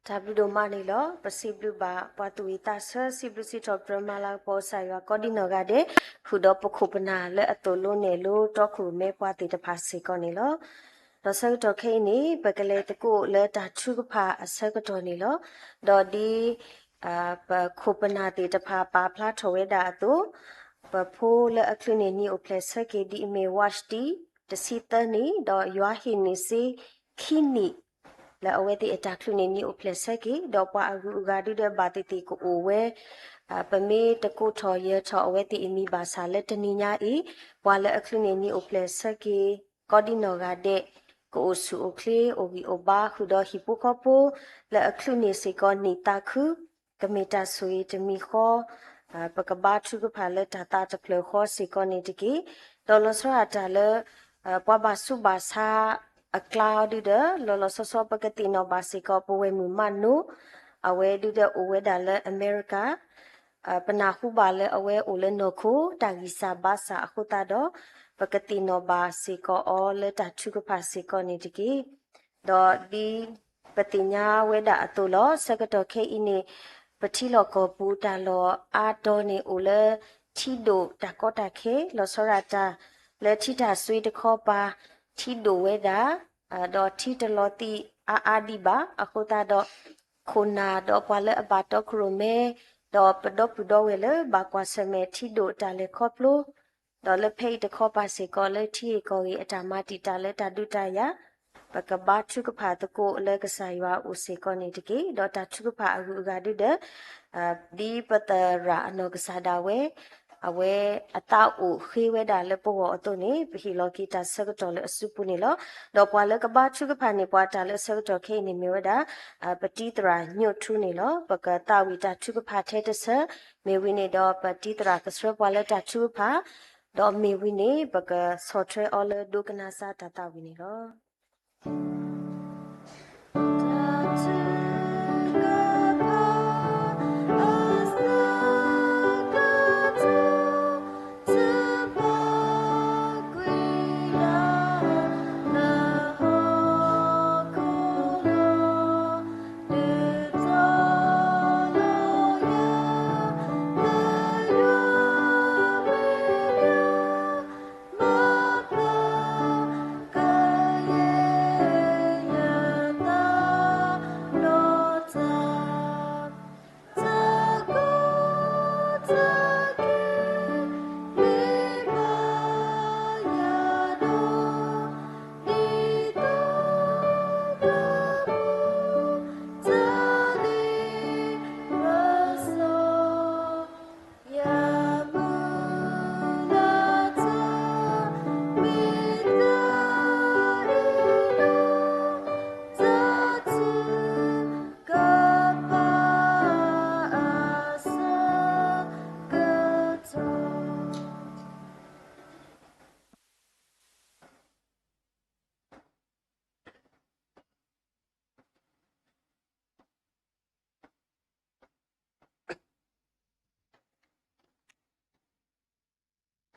တၢ်ဘျုးဒိၣ်မးန့ၣ်လီၤ. ပစံးဘျုးဘၣ်ပှၤသူၣ်ဝံၣ်သးဆၢ စံးဘျုးစံးထီၣ်ပတြၢၤမၤလၤကပီၤကစၢ်ယွၤကိးဒံနီၢ်ဂၤဒဲး, ဃုာ်ဒီးပခိၣ်ပနၢ်လၢအသိၣ်လိနဲၣ်လိ တီခိၣ်ရိၣ်မဲပှၤသ့ၣ်တဖၣ်စ့ၢ်ကီးန့ၣ်လီၤ. ဒီးဆၢကတီၢ်ခဲအံၤန့ၣ် ပကလဲၤသကိးလၢတၢ်ထုကဖၣ်အဆၢကတီၢ်န့ၣ်လီၤ. ဒီးဒ် ပခိၣ်ပနၢ်သ့ၣ်တဖၣ်ပာ်ဖျါထီၣ်ဝဲဒၣ်အသိး, ပဖိလၢအချုးန့ၢ်နံၣ်အိၣ်ဖျဲၣ်ဆၢက့ၤ ဒ်အမ့ၢ် Vashti တဆံသၢနံၣ်, ဒီး Yohane စ့ ခံနံၣ်, လၢအဝဲသ့ၣ်အတၢ်ချုးန့ၢ်နံၣ်အိၣ်ဖျဲၣ်ဆၢက့ၤ, ဒီးပှၤအဂုၤအဂၤဒုဒီးဘၣ်သ့ၣ်သ့ၣ်ကအိၣ်ဝဲ, ပမ့ၢ်တကိးထီၣ်ယၢၤထီၣ်အဝဲသ့ၣ်အမံၤဘၣ်ဆၣ်လၢတနံၤညါအံၤ, ပှၤလၢအချုးန့ၢ်နံၣ်အိၣ်ဖျဲၣ်ဆၢက့ၤ ကိးဒံနီၢ်ဂၤဒဲး, ကအိၣ်ဆူၣ်အိၣ်ချ့ အိၣ်ဂံၢ်အိၣ်ဘါ ဃုာ်ဒီးဟံၣ်ဖိဃီဖိ လၢအချုးန့ၢ်စ့ၢ်ကီးနံၣ်သးခု, ကမ့ၢ်တၢ်ဆိၣ်ဂ့ၤတမံၤဃီ, ပကဘါထုကဖၣ်လၢတၢ်သးတဖျၢၣ်ဃီစ့ၢ်ကီးန့ၣ်တက့ၢ်. ဒီးလီၤဆီဒၣ်တၢ်လၢ ပှၤဘၣ်ဆူးဘၣ်ဆါအကျါအီၤဒုဒီး လီၤလီၤဆီဆီပကသ့ၣ်နီၣ်ဘၣ်စ့ၢ်ကီး ပဝဲၢ်မုၣ်မးနိ, အဝဲဒုဒီးအိၣ်ဝဲဒၣ်လၢအမဲရကၤ, ပနၢ်ဟူဘၣ်လၢအဝဲအိၣ်လၢနီၢ်ခိ တၢ်ဂံၢ်စၢ်ဘါစၢ်အဃိသတးဒီး ပကသ့ၣ်နီၣ်ဘၣ်စ့ၢ်ကီးအီၤလၢတၢ်ထုကဖၣ်စ့ၢ်ကီးန့ၣ်တက့ၢ်. ဒီးဒ်ပသ့ၣ်ညါဝဲဒၣ်အသိးလီၤ. ဆၢကတီၢ်ခဲအံၤန့ၣ် ပထံလီၢ်ကီၢ်ပူၤတၢ်လီၢ်အါတီၤန့ၣ် အိၣ်လၢထံဒိၣ်တၢ်ကီတၢ်ခဲ လီၤဆီဒၣ်တၢ်လၢထံတၢ်စွ့တခီပၤ ထံဒိၣ်ဝဲဒၣ်, ဒီးထံတလီၤသံးအါအါဒံးဘၣ်. အဃိသတးဒီး ခိၣ်နၢ်ဒီးပှၤလၢအဘၣ်တီခိၣ်ရိၣ်မဲ ဒီးပဒီပုၢ်ဒီဝဲၢ်လၢဘၣ်ကွၢ်ဆၢၣ်မဲာ်ထံဒိၣ်တၢ်လဲၤခီဖျိ ဒီးလၢဖဲအံၤတခီပၤစ့ၢ်ကီးလၢထံဂ့ၢ်ကီၢ်ဂ့ၢ်အတၢ်မၤတံာ်တာ်လၢတၢ်ဒုးတၢ်ယၤ, ပကဘါထုကဖၣ်သကိးလၢကစၢ်ယွၤအအိၣ်စ့ၢ်ကီးန့ၣ်တက့ၢ်. ဒီးတၢ်ထုကဖၣ်အဂုၤအဂၤဒုဒီး ဒ်ပသရၣ်အနီၢ်ကစၢ်ဒၣ်ဝဲ အဝဲအသးအိၣ်ဃ့ဝဲဒၣ်လၢပဂီၢ်အသိးန့ၣ် ပဟ့ၣ်လီၤက့ၤတၢ်ဆၢကတီၢ်လၢအစုပူၤန့ၣ်လီၤ. ဒီးပှၤလၢကဘါထုကဖၣ်န့ၣ် ပှၤတၢ်လၢအဆၢကတီၢ်ခဲအံၤန့ၣ်မ့ၢ်ဝဲဒၣ် ပတံၤသရၣ်ညိးထူန့ၣ်လီၤ. ပကသးဝံၣ်တၢ်ထုကဖၣ်ထဲတဆၢ, မ့ၢ်ဝံၤန့ၣ်ဒီးပတံၤသရၣ်ကဆှၢပှၤလၢတၢ်ထုကဖၣ်, ဒီးမ့ၢ်ဝံၤန့ၣ် ပကဆီၣ်ထွဲအီၤလၢဒိကနၣ်စၢ်တၢ်သးဝံၣ်န့ၣ်လီၤ.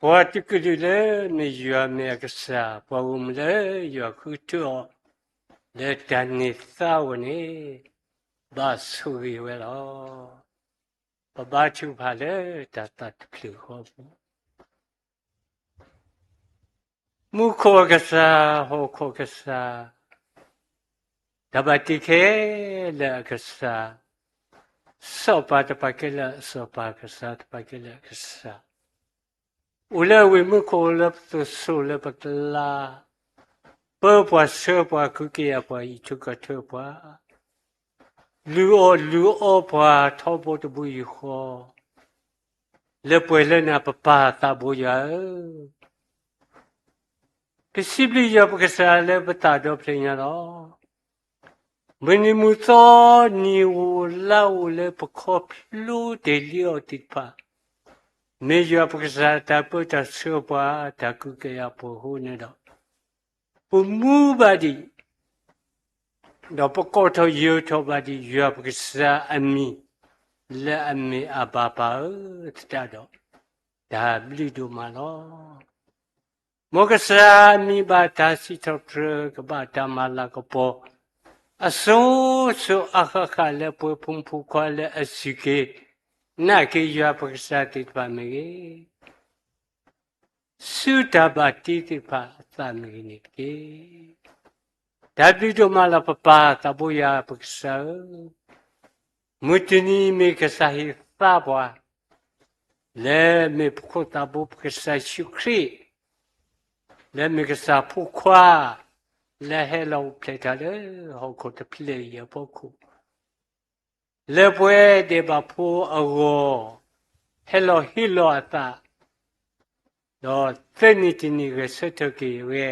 ပှၤတကလုာ်လၢမ့ၢ်ယွၤမ့ၢ်အကစၢ်, ပှၤဂီၢ်မုၢ်လၢယွၤဃုထၢအီၤ လၢတၢ်န့ၢ်သါအဂီၢ်န့ၣ် ဘၣ်ဆိၣ်ဂ့ၤဝဲလီၤ. ပဘါထုကဖၣ်လၢတၢ်သးတဖျၢၣ်ဃီပူၤ မူခိၣ်အကစၢ်, ဟီၣ်ခိၣ်အကစၢ်, တၢ်ဘၣ်တ့ခဲလၢာ်အကစၢ်, စီၤပၤတဖၣ်ခဲလၢာ်အစီၤပၤ, ကစၢ်တဖၣ်ခဲလၢာ်အကစၢ်, အိၣ်လၢအဝ့ၢ်မူခိၣ်, အိၣ်လၢပသိၣ်စိလၢပကျါ, ပၢပှၤဆှၢပှၤ ကူကယၤပှၤ အံးထွဲကွၢ်ထွဲပှၤ, လုၢ်အီၣ်လုၢ်အီပှၤထီဘိတဘိယူၢ်ဃီ, လၢပှဲၤလၢနၤပပၢ်သးဘိယွၤဧၢ, ပစံးဘျုးယွၤပကစၢ်လၢပသးဒီဖျၢၣ်ညါလီၤ. မုၢ်နံၤမုၢ်သီနံၤဧိၤလါဧိၤလၢပခီဖျိတ့ၢ်လံအီၤသ့ၣ်တဖၣ်, မ့ၢ်ယွၤပကစၢ်တၢ်ပၢတၢ်ဆှၢပှၤ တၢ်ကူကယၤပှၤအဃိန့ၣ်ဒီး, ပမူဘၣ်ဒံး ဒီးပကိးထီၣ်ယၢၤထီၣ်ဘၣ်ဒံးယွၤပကစၢ်အမံၤ လၢအမ့ၢ်အဘၣ်ပၢ်ဧၢ သတးဒီး တၢ်ဘျုးဒိၣ်မးလီၤ. မ်ကစၢ်အမံၤဘၣ်တၢ်စံးထီၣ်ပတြၢၤ ကဘၣ်တၢ်မၤလၤကပီၤ အစိၤစိၤအဃၣ်ဃၣ်လၢပဝဲဖိမုၣ်ဖိခွါလၢအစူၢ်က့ၤနာ်က့ၤယွၤပကစၢ်သ့ၣ်တဖၣ်မ့ၢ်ဂ့ၤ, ဆူတၢ်ဘၣ်တ့သ့ၣ်တဖၣ်အသးမ့ၢ်ဂ့ၤန့ၣ်တက့ၢ်. တၢ်ဘျုးဒိၣ်မးလီၤ ပပၢ်သးဘိယွၤပကစၢ်ဧၢ, မုၢ်တနံၤမ့ၢ်ကစၢ်ဟ့ၣ်သါပှၤ လၢမ့ၢ်ပခိၣ်သးဘိပကစၢ်ယ့ၣ်ၡူးခရံာ်, လၢမ့ၢ်ကစၢ်ဖိခွါ, လၢဟဲလီၤအိၣ်ဖျဲၣ်ထီၣ်လၢဟီၣ်ခိၣ်တဖျၢၣ်အံၤအဖီခိၣ်, လၢပဝဲဒဲးဘးဖိအဂီၢ်, ဟဲလီၤဟ့ၣ်လီၤအသး, ဒီးသၢနံၤတနံၤဂဲၤဆၢထၢၣ်က့ၤဝဲ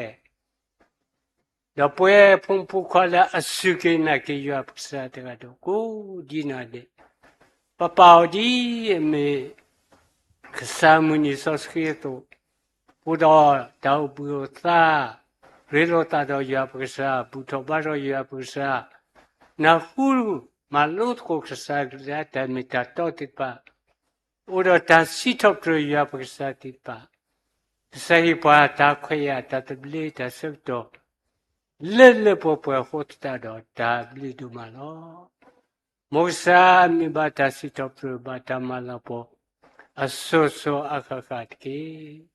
ဒီးပဝဲဖိမုၣ်ဖိခွါလၢအစူၢ်က့ၤနာ်က့ၤယွၤပကစၢ်တဂၤဒီးကိးဒ်နီၢ်ဒဲး, ပပာ်အီၤဒ်အမ့ၢ် ကစၢ်မုၢ်နံၤစီဆှံအသိး, အိၣ်ဒီးတၢ်အိၣ်ဘှံးအိၣ်သါ, ရ့လိာ်သးဒီးယွၤပကစၢ်, ဘူၣ်ထီၣ်ဘါထီၣ်ယွၤပကစၢ်, နၢ်ဟူမၤလိသကိးကစၢ်အကလုၢ်ကထါတၢ်မ့ၢ်တၢ်တီသ့ၣ်တဖၣ်, အိၣ်ဒီးတၢ်စံးထီၣ်ပတြၢၤယွၤပကစၢ်သ့ၣ်တဖၣ်, ကစၢ်ဟ့ၣ်ပှၤတၢ်ခွဲးယာ်တၢ်သဘျ့တၢ်ဆၢကတီၢ် လၢလၢပှဲၤပှဲၤအဃိသတးဒီးတၢ်ဘျုးဒိၣ်မးလီၤ. မ်ကစၢ်မ့ၢ်ဘၣ်တၢ်စံးထီၣ်ပတြၢၤဘၣ်တၢ်မၤလၤကပီၤ အစိၤစိၤအဃၣ်ဃၣ်တက့ၢ်.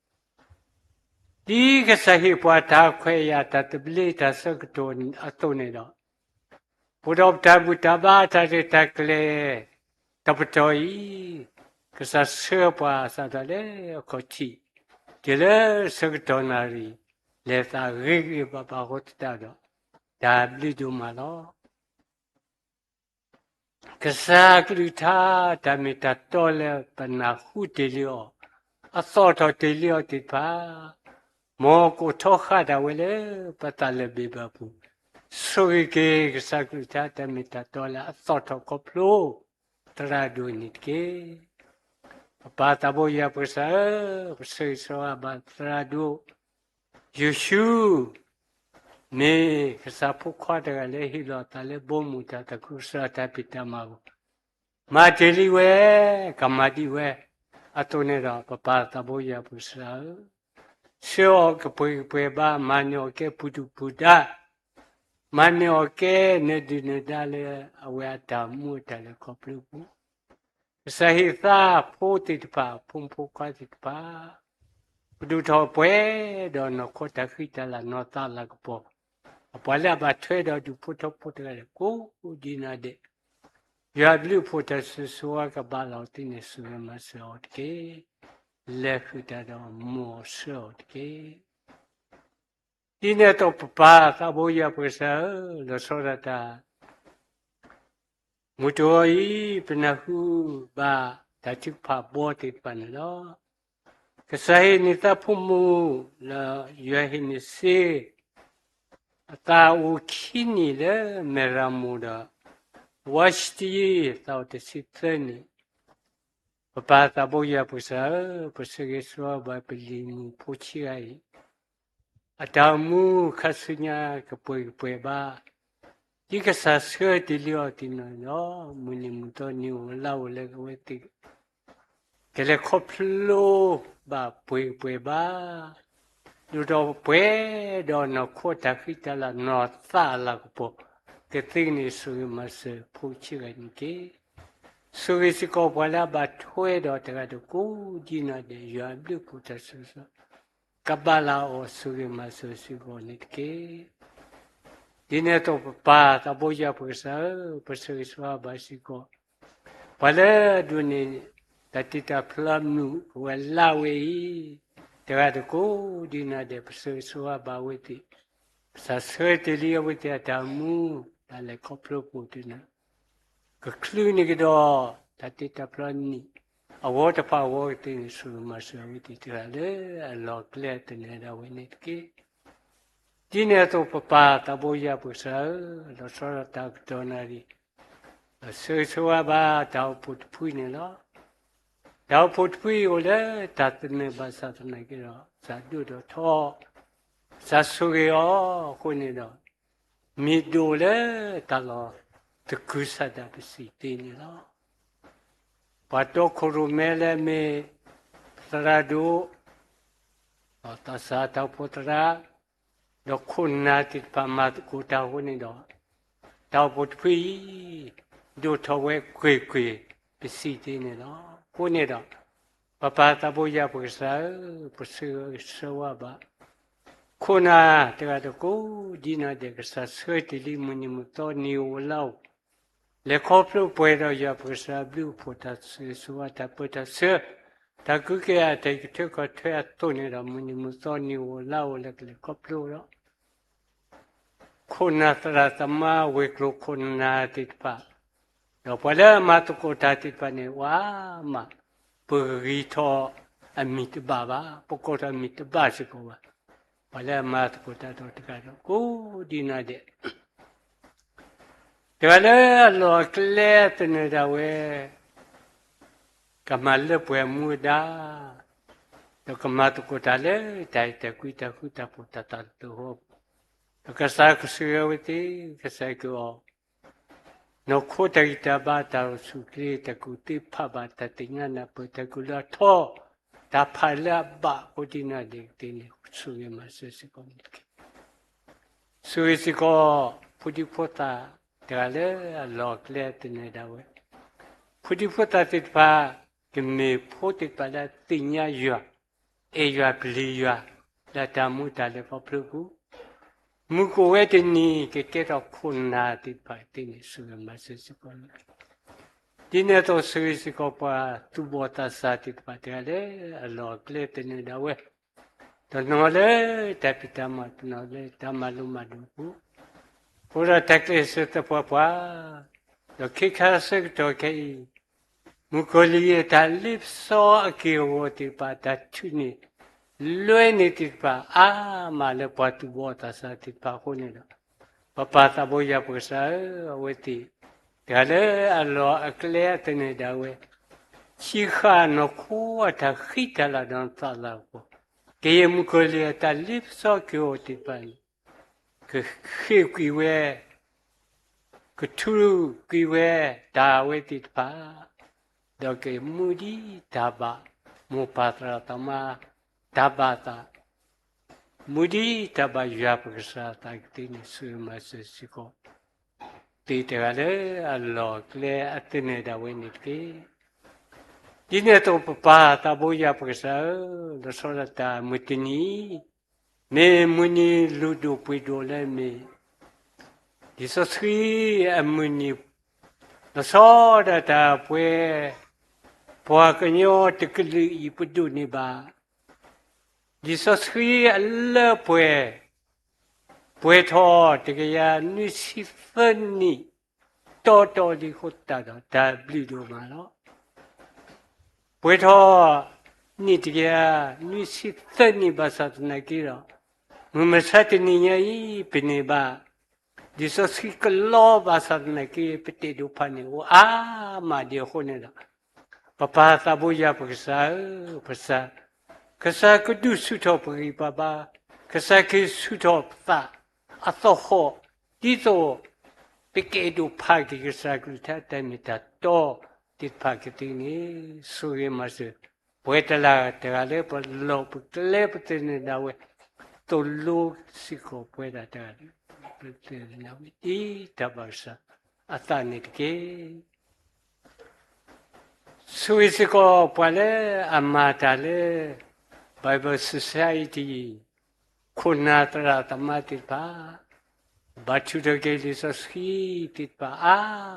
ဒ်ကစၢ်ဟ့ၣ်ပှၤတၢ်ခွဲးယာ်တၢ်သဘျ့တၢ်ဆၢကတီၢ်အသိးန့ၣ်ဒီး, အိၣ်ဒီးပတၢ်ဘူၣ်တၢ်ဘါတၢ်ရဲၣ်တၢ်ကျဲၤ တပတီၢ်အံၤ, ကစၢ်ဆှၢပှၤစးထီၣ်လၢအခီၣ်ထံး, တုၤလၢဆၢကတီၢ်နၣ်ရံၣ်, လဲၤသးဂ့ၤဂ့ၤဘၣ်ဘၣ်အဃိသတးဒီး, တၢ်ဘျုးဒိၣ်မးလီၤ. ကစၢ်ကလုၢ်ကထါ တၢ်မ့ၢ်တၢ်တီလၢပနၢ်ဟူတ့ၢ်လံအီၤ, အသီၣ်ထီၣ်တ့ၢ်လံအီၤသ့ၣ်တဖၣ်, မ်ကအိၣ်ထီဃာ်ဒၣ်ဝဲလၢပသးလၢၤဘ့ၣ်ဘၣ်ပူၤ, ဆိၣ်ဂ့ၤက့ၤကစၢ်ကလုၢ်ကထါတၢ်မ့ၢ်တၢ်တီလၢအသီၣ်ထီၣ်ခီဖျိ သရၣ်ဒိၣ်န့ၣ်တက့ၢ်. ပပၢ်သးဘိယွၤပကစၢ်ဧၢ, ပဆၢဂ့ၤဆၢဝါဘၣ်သရၣ်ဒိၣ် ယိၤၡူ မ့ၢ်ကစၢ်ဖိခွါတဂၤလၢဟ့ၣ်လီၤအသးလၢဘီမုၢ်တၢ်သးခုကစီၣ်တၢ်ဖံးတၢ်မၤအဂီၢ်, မၤတ့ၢ်လံဝဲ, ကမၤဒံးဝဲ, အသိးန့ၣ်ဒီး ပပၢ်သးဘိယွၤပကစၢ်ဧၢ, ဆှၢအီၤကပှဲၤကပှဲၤဘၣ်, မၤန့ၢ်အီၤကဲပူၤဒူၣ်ပူၤဒါ, မၤန့ၢ်အီၤကဲနၢၤဒုၣ်နၢၤဒါလၢအဝဲအတၢ်အိၣ်မူအတၢ်လဲၤခီဖျိအပူၤ ကစၢ်ဟ့ၣ်သါဖိသ့ၣ်တဖၣ်, ဖိမုၣ်ဖိခွါသ့ၣ်တဖၣ်, ပဒိၣ်ထီၣ်ပှဲၤဒီးနီၢ်ခိတၢ်ဃံတၢ်လၤနီၢ်သးလၤကပီၤ, အပှၤလၢအဘၣ်ထွဲဒီးဒူၣ်ဖိထၢဖိတဂၤဒီးကိးဒ်နီၢ်ဒဲး, ယွၤအဘျုးအဖှိၣ်တၢ်ဆိၣ်ဂ့ၤဆိၣ်ဝါကဘၣ်လီၤအီၤသ့န့ၣ် ဆိၣ်ဂ့ၤမၤစၢၤအီၤတက့ၢ်. လဲၤဃုာ်တၢ်ဒီးမိၢ်အီၤဆှၢအီၤတက့ၢ်. ဒ်န့ၣ်အသိးပပၢ်သးဘိယွၤပကစၢ်ဧၢ, လီၤဆီဒၣ်တၢ် မုၢ်တဂီၤအံၤ ပနၢ်ဟူဘၣ်တၢ်ထုကဖၣ်ဘီသ့ၣ်တဖၣ်န့ၣ်လီၤ. ကစၢ်ဟ့ၣ်န့ၢ်သးဖိမုၣ်လၢယွၤဟ့ၣ်န့ၢ်စ့, အသးအိၣ်ခံနံၣ်လၢမဲၢ်ရမိၢ်ဒီး ဝါၡတံ သးအိၣ်တဆံသၢနံၣ်, ပပၢ်သးဘိယွၤပကစၢ်ဧၢ, ပဆၢဂ့ၤဆၢဝါဘၣ်ပလံၤမုၣ်ဖိဆံးဂၤအံၤ အတၢ်အိၣ်မူခါဆူညါကပှဲၤကပှဲၤဘၣ်, ဒ်ကစၢ်ဆှၢတ့ၢ်လံအီၤသ့ၣ်တဖၣ်န့ၣ်ဒီး, မုၢ်နံၤမုၢ်သီနံၤဧိၤလါဧိၤလၢအဝဲသ့ၣ် ကလဲၤခီဖျိဘၣ်ပှဲၤကပှဲၤဘၣ်, ဒိၣ်ထီၣ်ပှဲၤဒီးနီၢ်ခိတၢ်ဃံတၢ်လၤနီၢ်သးလၤကပီၤ, ကသ့န့ၣ်ဆိၣ်ဂ့ၤမၤစၢၤဖိဆံးဂၤန့ၣ်တက့ၢ်. ဆိၣ်ဂ့ၤစ့ၢ်ကီးပှၤလၢအဘၣ်ထွဲဒီးတဂၤဒီးကိးဒ်နီၢ်ဒဲး ယွၤအဘျုးအဖှိၣ်တၢ်ဆိၣ်ဂ့ၤ ကဘၣ်လၢအီၤဆိၣ်ဂ့ၤမၤစၢၤစ့ၢ်ကီးန့ၣ်တက့ၢ်. ဒ်န့ၣ်အသိးပပၢ်သးဘိယွၤပကစၢ်ဧၢ, ပဆၢဂ့ၤဆၢဝါဘၣ်စ့ၢ်ကီး ပှၤလၢအဒိးန့ၣ် တၢ်တ့တၢ်ဖျီမုာ်ဝဲလၢဝဲအံၤ, တဂၤဒီးကိးဒ်နီၢ်ဒဲး ပဆၢဂ့ၤဆၢဝါဘၣ်အဝဲသ့ၣ်, ကစၢ်ဆှၢတ့ၢ်လံအဝဲသ့ၣ်အတၢ်အိၣ်မူ တၢ်လဲၤခီဖျိအပူၤသ့ၣ်တဖၣ်န့ၣ် ကချုးန့ၢ်ကဒီး တၢ်တ့တၢ်ဖျီနံၣ် အဂီၢ်တဖၣ်အဂီၢ်ကသ့န့ၣ် ဆိၣ်ဂ့ၤမၤစၢၤအဝဲသ့ၣ်တဂၤလၢအလီၢ်အကျဲသနၢၣ်ဒၣ်ဝဲန့ၣ်တက့ၢ်. ဒ်န့ၣ်အသိးပပၢ်သးဘိယွၤပကစၢ်ဧၢ, လီၤဆီဒၣ်တၢ်ကတီၢ်နၣ်ရံၣ် ဆၢဂ့ၤဆၢဝါဘၣ်တၢ်အိၣ်ဖှိၣ်တဖုန့ၣ်လီၤ. တၢ်အိၣ်ဖှိၣ်တဖုအံၤအိၣ်လၢတၢ်သနၢၣ်ဘၣ်ဆၣ်သနာ်က့ဒီး ကစၢ်ဒိၣ်ဒီးထီ ကစၢ်ဆိၣ်ဂ့ၤအီၤအဃိန့ၣ်ဒီး မ့ၢ်ဒိၣ်လၢတၢ်လီၢ်သကုၤဆးဒးပစံးသ့န့ၣ်လီၤ. ပှၤတီခိၣ်ရိၣ်မဲလၢအမ့ၢ် သရၣ်ဒိၣ် ဒီးသးစၢ်တၢ်အိၣ်ဖှိၣ်သရၣ် ဒီးခိၣ်နၢ်သ့ၣ်တဖၣ်မၤသကိးတၢ်အဃိန့ၣ်ဒီး တၢ်အိၣ်ဖှိၣ်တဖုအံၤ ဒိၣ်ထီၣ်ဝဲကွ့ၢ်ကွ့ၢ်ပစံးသ့န့ၣ်လီၤ. အဃိန့ၣ်ဒီး ပပၢ်သးဘိယွၤပကစၢ်ဧၢ, ပဆၢဂ့ၤဆၢဝါဘၣ် ခိၣ်နၢ်တဂၤဒီးကိးဒ်နီၢ်ဒဲး ကစၢ်ဆှၢတ့ၢ်လံမုၢ်နံၤမုၢ်သီနံၤဧိၤလါဧိၤ လဲၤခီဖျိပှဲၤဒီးယွၤပကစၢ်ဘျုးအိၣ်ဖှိၣ်တၢ်ဆိၣ်ဂ့ၤဆိၣ်ဝါတၢ်ပၢတၢ်ဆှၢ တၢ်ကူကဲအတၢ်ကထုကီၢ်ထွဲအသိးန့ၣ်ဒီး မုၢ်နံၤမုၢ်သီနံၤဧိၤလါဧိၤလၢကလဲၤခီဖျိဒီး ခိၣ်နၢ်သရၣ်သမါဝ့ၢ်ကျိၤခိၣ်နၢ်သ့ၣ်တဖၣ် ဒီးပှၤလၢအမၤသကိးတၢ်သ့ၣ်တဖၣ်န့ၣ် အိၣ်အါမး ပဂံၢ်ထီၣ်အမံၤတဘၣ်ဘၣ်, ပကိးထီၣ်အမံၤတဘၣ်စ့ၢ်ကီးဘၣ်. ပှၤလၢအမၤသကိးတၢ်ဒီးတဂၤဒီးကိးဒ်နီၢ်ဒဲး တဂၤလၢအလီၢ်အကျဲအသနၢၣ်ဒၣ်ဝဲ ကမၤလၢပှဲၤမူဒါ, ဒီးကမၤသကိးတၢ်လၢတၢ်အဲၣ်တၢ်ကွံတၢ်ဃူတၢ်ဖိးတၢ်သးတဖျၢၣ်ဃီ, ဒီးကစၢ်ကဆိၣ်ဂ့ၤဝဲသ့ၣ် ကစၢ်က့ၤအီၤ နီၢ်ခိတၢ်ဂံၢ်တၢ်ဘါတၢ်အိၣ်ဆူၣ်အိၣ်ချ့ တၢ်ကူၣ်သ့ဖးဘၣ်တၢ်သ့ၣ်ညါနၢ်ပၢၢ် တၢ်ကူၣ်လၢအထီ တၢ်ဖးလၢအဘၣ်ကိးဒ်နီၢ်ဒဲးသ့ၣ်န့ၣ် ဆိၣ်ဂ့ၤမၤစၢၤစ့ၢ်ကီးန့ၣ်တက့ၢ်. ဆိၣ်ဂ့ၤစ့ၢ်ကီး ဖိဒံဖိသၣ်တဂၤလၢအလီၢ်အကျဲအသနၢၣ်ဒၣ်ဝဲ, ဖိဒံဖိသၣ်သ့ၣ်တဖၣ် ကမ့ၢ်ဖိသ့ၣ်တဖၣ်လၢအသ့ၣ်ညါယွၤ, အဲၣ်ယွၤပျံၤယွၤ လၢတၢ်မူတၢ်လဲၤခီဖျိပူၤ, မုၢ်ကအိၣ်ဝဲတနံၤ ကကဲထီၣ်ခိၣ်နၢ်သ့ၣ်တဖၣ်သ့ၣ်န့ၣ် ဆိၣ်ဂ့ၤမၤစၢၤစ့ၢ်ကီးန့ၣ်တက့ၢ်. ဒ်န့ၣ်အသိး ဆိၣ်ဂ့ၤစ့ၢ်ကီးပှၤသူၣ်ဘီၣ်သးစၢ်သ့ၣ်တဖၣ်တဂၤလၢအလီၢ်အကျဲသနၢၣ်ဒၣ်ဝဲ, တနီၤလၢတၢ်ဖံးတၢ်မၤ တနီၤလၢတၢ်မၤလိမၤဒိးအပူၤ, အဃိဒီးတၢ်ကျဲးစၢးသပှၢ်ပှၢ်, ဒီးခဲခါဆၢကတီၢ်ခဲအံၤ မုၣ်ကီၤလံၢ်အတၢ်လ့ပစီအက့ၢ်အဂီၤသ့ၣ်တဖၣ် တၢ်ထုးန့ၢ် လွဲန့ၢ်သ့ၣ်တဖၣ်အါမးလၢပှၤသူၣ်ဘီၣ်သးစၢ်သ့ၣ်တဖၣ်အဃိန့ၣ်ဒီး, ပပၢ်သးဘိယွၤပကစၢ်ဧၢ, အဝဲသ့ၣ်တဂၤလၢအလီၢ်အကျဲအသနၢၣ်ဒၣ်ဝဲ, ဟံးဃာ်နီၢ်ခိအတၢ်ဃံတၢ်လၤဒီးနသးလၤအဂီၢ်, ကယဲၢ်မုၣ်ကီၤလံၢ်အတၢ်လ့ပစီက့ၢ်အဂီၤသ့ၣ်တဖၣ်န့ၣ် ကဃ့ၢ်ကွံာ်ဝဲ ကထုးကွံာ်ဝဲတၢ်အဝဲသ့ၣ်တဖၣ်, ဒီးကမူဒံးတၢ်ဘၣ်မိၢ်ပၢ်သရၣ်သမါတၢ်ဘၣ်သး, မူဒံးတၢ်ဘၣ်ယွၤပကစၢ်အသးကသ့န့ၣ် ဆိၣ်ဂ့ၤမၤစၢၤစ့ၢ်ကီး သ့ၣ်တဂၤလၢအလီၢ်အကျဲအသနၢၣ်ဒၣ်ဝဲန့ၣ်တက့ၢ်. ဒ်န့ၣ်အသိးပပၢ်သးဘိယွၤပကစၢ်ဧၢ, လီၤဆီဒၣ်တၢ်မုၢ်တနံၤ မ့ၢ်မုၢ်နံၤလုၢ်ဒိၣ်ပှ့ၤဒိၣ်လၢမ့ၢ် လံာ်စီဆှံအမုၢ်နံၤ, လီၤဆီဒၣ်တၢ်ပဝဲ ပှၤကညီတကလုာ်အံၤပဒိးန့ၢ်ဘၣ် လံာ်စီဆှံအလၢပှဲၤ, ပှဲၤထီၣ်တကယၤနွံဆံသၢနံၣ် တီတီလံအဃိသတးဒီး တၢ်ဘျုးဒိၣ်မးလီၤ. ပှဲၤထီၣ် နံၣ်တကယၤနွံဆံသၢနံၣ် ဘၣ်ဆၣ်သနာ်က့ဒီး မုၢ်မဆါတနံၤညါအံၤ ပန့ၢ်ဘၣ် လံာ်စီဆှံကလီဘၣ်ဆၣ်သနာ်က့ ပတဲာ်ဒိးဖးန့ၣ်အိၣ်အါမးဒံးအဃိန့ၣ်ဒီး ပပၢ်သးဘိယွၤပကစၢ်ဧၢ, ပစၢ်, ကစၢ်ကဒုးဆူၣ်ထီၣ်ပဂံၢ်ပဘါ, ကစၢ်က့ၤဆူၣ်ထီၣ်ပသးအသဟီၣ်, ဒ်သိး ပကအဲၣ်ဒိးဖးက့ၤကစၢ်ကလုၢ်ကထါတၢ်မ့ၢ်တၢ်တီသ့ၣ်တဖၣ်ကသ့န့ၣ် ဆိၣ်ဂ့ၤမၤစၢၤ ပဝဲတလၢ်တဂၤလၢပလီၢ်ပကျဲပသနၢၣ်ဒၣ်ဝဲ သိၣ်လိစ့ၢ်ကီးပဝဲဒၣ်တဂၤလၢ ပသနၢၣ်ဒၣ်ဝဲ ဒ်တၢ်ဘၣ်ကစၢ်အသးန့ၣ်တက့ၢ်. ဆိၣ်ဂ့ၤစ့ၢ်ကီးပှၤလၢအမၤတၢ်လၢ Bible Society ခိၣ်နၢ်သရၣ်သမါသ့ၣ်တဖၣ် ဘၣ်ထုးထီၣ်က့ၤလံာ်စီဆှံသ့ၣ်တဖၣ်အါ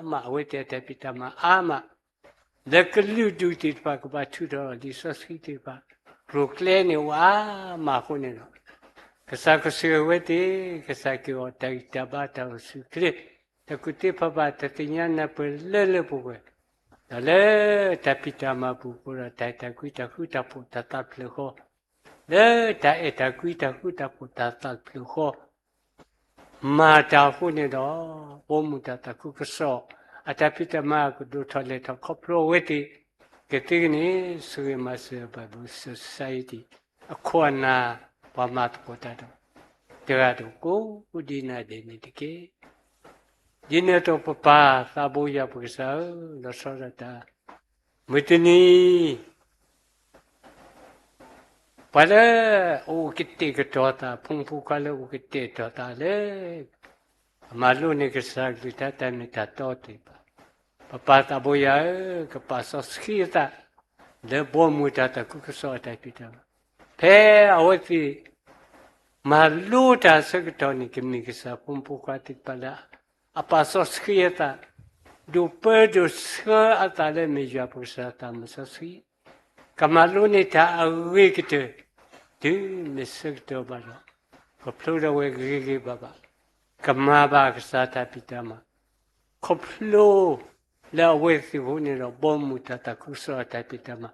မး အဝဲသ့ၣ်အတၢ်ဖံးတၢ်မၤအါမး လၢကလုာ်ဒူၣ်သ့ၣ်တဖၣ်ကဘၣ်ထုးထီၣ်လံာ်စီဆှံသ့ၣ်တဖၣ် ကျိၤကျဲန့ၣ်အိၣ်အါမးအဃိန့ၣ်ဒီး ကစၢ်ကဆိၣ်ဂ့ၤဝဲသ့ၣ် ကစၢ်က့ၤအီၤတၢ်ဂံၢ်တၢ်ဘါတၢ်အိၣ်ဆူၣ်အိၣ်ချ့ တၢ်ကူၣ်သ့ဖးဘၣ်တၢ်သ့ၣ်ညါနၢ်ပၢၢ်လၢလၢပှဲၤပှဲၤ ဒီးလၢတၢ်ဖံးတၢ်မၤပူၤအဃိဒီး တၢ်အဲၣ်တၢ်ကွံတၢ်ဃူတၢ်ဖိးတၢ်သးတဖျၢၣ်ဃီ လၢတၢ်အဲၣ်တၢ်ကွံတၢ်ဃူတၢ်ဖိးတၢ်သးတဖျၢၣ်ဃီ မၤတၢ်အဃိန့ၣ်ဒီး ဘီမုၢ်တၢ်သးခုကစီၣ် အတၢ်ဖံးတၢ်မၤကဒိၣ်ထီၣ်လဲၢ်ထီၣ်ခီဖျိအဝဲသ့ၣ် ကသ့ကန့ၣ် ဆိၣ်ဂ့ၤမၤစၢၤ Bible Society အခိၣ်အနၢ် ပှၤမၤသကိးတၢ်ဒီး တဂၤဒီးကိးဒ်နၤဒဲးန့ၣ်တက့ၢ်. ဒ်န့ၣ်အသိးပပၢ်သးဘိယွၤပကစၢ်ဧၢ, လီၤဆီဒၣ်တၢ် မုၢ်တနံၤ ပှၤလၢအအိၣ်ကတဲာ်ကတီၤသး ဖိမုၣ်ဖိခွါလၢအိၣ်ကတဲာ်ကတီၤသးလၢ အမၤလိန့ၢ်ကစၢ်အကလုၢ်ကထါတၢ်မ့ၢ်တၢ်တီသ့ၣ်တဖၣ်, ပပၢ်သးဘိယွၤဧၢ, ကပာ်စီဆှံအသး လၢဘီမုၢ်တၢ်သးခုကစီၣ်အတၢ်ဖံးတၢ်မၤ, ဖဲအဝဲသ့ၣ် မၤလိတၢ်အဆၢကတီၢ်န့ၣ် ကမ့ၢ်ကစၢ်ဖိမုၣ်ဖိခွါသ့ၣ်တဖၣ်လၢ အပာ်စီဆှံအသး, ဒိးပၢဒိးဆှၢအသးလၢမ့ၢ်ယွၤပကစၢ်အသးမၤစီဆှံ, ကမၤလိန့ၢ်တၢ်အဂ့ၤကတၢၢ်, တုၤမ့ၢ်ဆၢကတီၢ်ဘၣ်ဒီး ကဖျိထီၣ်ဝဲဂ့ၤဂ့ၤဘၣ်ဘၣ်, ကမၤဘၣ်ကစၢ်တၢ်ဖံးတၢ်မၤ, ခီဖျိလၢအဝဲသ့ၣ်အဃိန့ၣ်ဒီး ဘီမုၢ်တၢ်သးခုကစီၣ်အတၢ်ဖံးတၢ်မၤ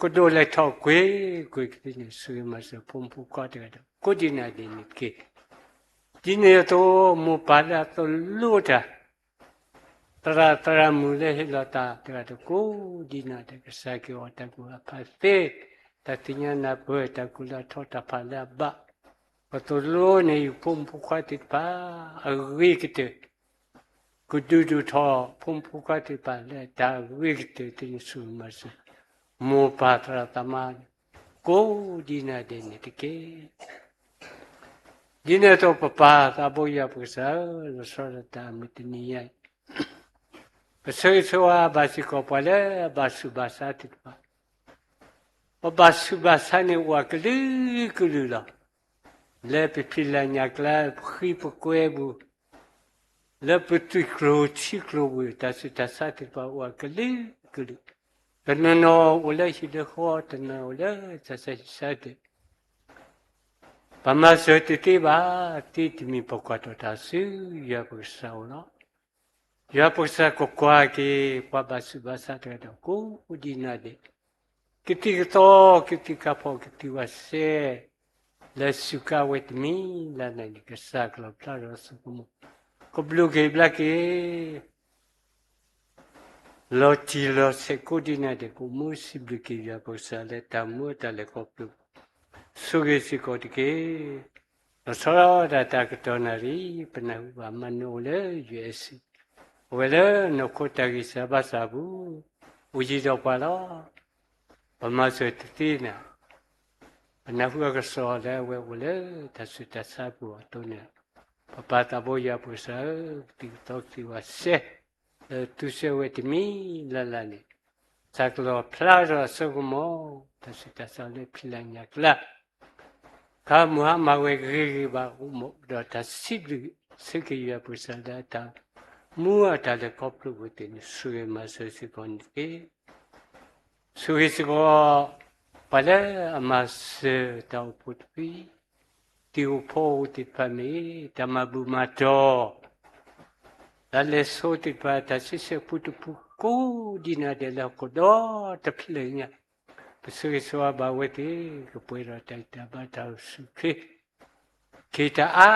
ကဒိးလဲၤထီၣ်ကွ့ၢ်ကွ့ၢ်ကသ့န့ၣ် ဆိၣ်ဂ့ၤမၤစၢၤဖိမုၣ်ဖိခွါတဂၤဒီး ကိးဒံးနၤဒဲးန့ၣ်တက့ၢ်. ဒ်န့ၣ်အသိး မိၢ်ပၢ်လၢအသိၣ်လိတၢ်, သရၣ်သရၣ်မုၣ်လၢဟ့ၣ်လီၤတၢ်တဂၤဒီး ကိးဒံးနၤဒဲး ကစၢ်က့ၤအီၤတၢ်ကူၣ်အဖးသ့, တၢ်သ့ၣ်ညါနၢ်ပၢၢ် တၢ်ကူၣ်လၢအထီတၢ်ဖးလၢအဘၣ်, ကသိၣ်လိန့ၢ်ယဖိမုၣ်ဖိခွါသ့ၣ်တဖၣ် အဂ့ၤကတၢၢ်, ကဒုးဒိၣ်ထီၣ်ဖိမုၣ်ဖိခွါသ့ၣ်တဖၣ်လၢတၢ်အဂ့ၤကတၢၢ်သ့န့ၣ် ဆိၣ်ဂ့ၤမၤစၢၤ မိၢ်ပၢ်သရၣ်သမါ ကိးဒံးနၤဒဲးန့ၣ်တက့ၢ်. ဒ်န့ၣ်အသိး ပပၢ်သးဘိယွၤပကစၢ်ဧၢ, လီၤဆီဒၣ်တၢ်အမုၢ်တနံၤညါအံၤ ပဆၢဂ့ၤဆၢဝါဘၣ်စ့ၢ်ကီးပှၤလၢအဘၣ်ဆူးဘၣ်ဆါသ့ၣ်တဖၣ်, ပဘၣ်ဆူးဘၣ်ဆါန့ၣ်အိၣ်အကလုာ်ကလုာ်လီၤ. လၢပဖံးလၢ်ညၣ်ကျါ ပဃံပကွဲပူၤ, လၢပသွံၣ်ကျိၤထံကျိၤပူၤ တၢ်ဆူးတၢ်ဆါသ့ၣ်တဖၣ်အိၣ်အကလုာ်ကလုာ်, တနီၤနီၤအိၣ်လၢဟံၣ်လၢဃီ, တနီၤအိၣ်လၢတၢ်ဆါဟံၣ်ဆါဒၢး ပမၤစၢၤတသ့ဘၣ်, သ့တမံၤပကွၢ်ထီၣ်တၢ်ဆူယွၤပကစၢ်အအိၣ်လီၤ. ယွၤပကစၢ်ကကွၢ်က့ၤ ပှၤဘၣ်ဆူးဘၣ်ဆါတဂၤဒီး ကိးဒံးနၤဒဲး, ကသံၣ်ကသီ ကသံၣ်ကဖီၣ် ကသံၣ်ဝးစဲ လၢစူးကါဝဲတမံၤလၢ်လၢ်န့ၣ် ကစၢ်ကလီၤဖျါထီၣ်အစိကမီၤ, ကဘျုးက့ၤဘျါက့ၤ လီၤတံၢ်လီၤဆဲးကိးဒံးနၤဒဲး ကအိၣ်မူစံးဘျုးက့ၤယွၤပကစၢ်လၢတၢ်မူအတၢ်လဲၤခီဖျိ, ဆိၣ်ဂ့ၤစ့ၢ်ကီးတက့ၢ်. လီၤဆီဒၣ်တၢ်တၢ်ကတီၢ်နၣ်ရံၣ် ပနၢ်ဟူဘၣ်မၤနၢၤအိၣ်လၢ ယူအ့စ့ၣ်, အဝဲလၢနီၢ်ခိတၢ်ဂံၢ်စၢ်ဘါစၢ်အပူၤ အိၣ်ယံၤဒီးပှၤလီၤ. ပမၤစၢၤတသ့နၤ, ပနၢ်ဟူအကစီၣ်လၢအဝဲအိၣ်လၢတၢ်ဆူးတၢ်ဆါပူၤအသိးန့ၣ်, ပပၢ်သးဘိယွၤပကစၢ်ဧၢ, ကသံၣ်ကသီကသံၣ်ဝးစဲ လၢသူစဲဝဲတမံၤလၢ်လၢ်န့ၣ်, ကစၢ်ကလီၤဖျါထီၣ်အစိကမီၤ, တၢ်ဆူးတၢ်ဆါလၢဖံးလၢ်ညၣ်ကျါ ခါမုၢ်ဟါမၢ်ဝဲဂ့ၤဂ့ၤဘၣ်အိၣ်မူဒီးတၢ်စံးဘျုး ဆၢက့ၤယွၤပကစၢ်လၢအတၢ်မူအတၢ်လဲၤခီဖျိပူၤသ့ၣ်န့ၣ် ဆိၣ်ဂ့ၤမၤစၢၤစ့ၢ်ကီးန့ၣ်တက့ၢ်. ဆိၣ်ဂ့ၤစ့ၢ်ကီး ပှၤလၢအမၤစၢၤတၢ်အိၣ်ဖှိၣ်တဖု သ့ၣ်ဧိၤဖီဧိၤသ့ၣ်တဖၣ်မ့ၢ် တၢ်မၤဘူၣ်မၤတီၤ တၢ်လဲၤဆိသ့ၣ်တဖၣ် တၢ်ဆံဆဲးဖုတဖု ကိးဒံးနၤဒဲးလၢဟီၣ်ခိၣ်ဒီတဖျၢၣ်ညါ, ပဆိၣ်ဂ့ၤဆိၣ်ဝါဘၣ်ဝဲသ့ၣ် ကပှဲၤဒီးတၢ်ဂံၢ်တၢ်ဘါတၢ်အိၣ်ဆူၣ်အိၣ်ချ့ က့ၤတၢ်အါ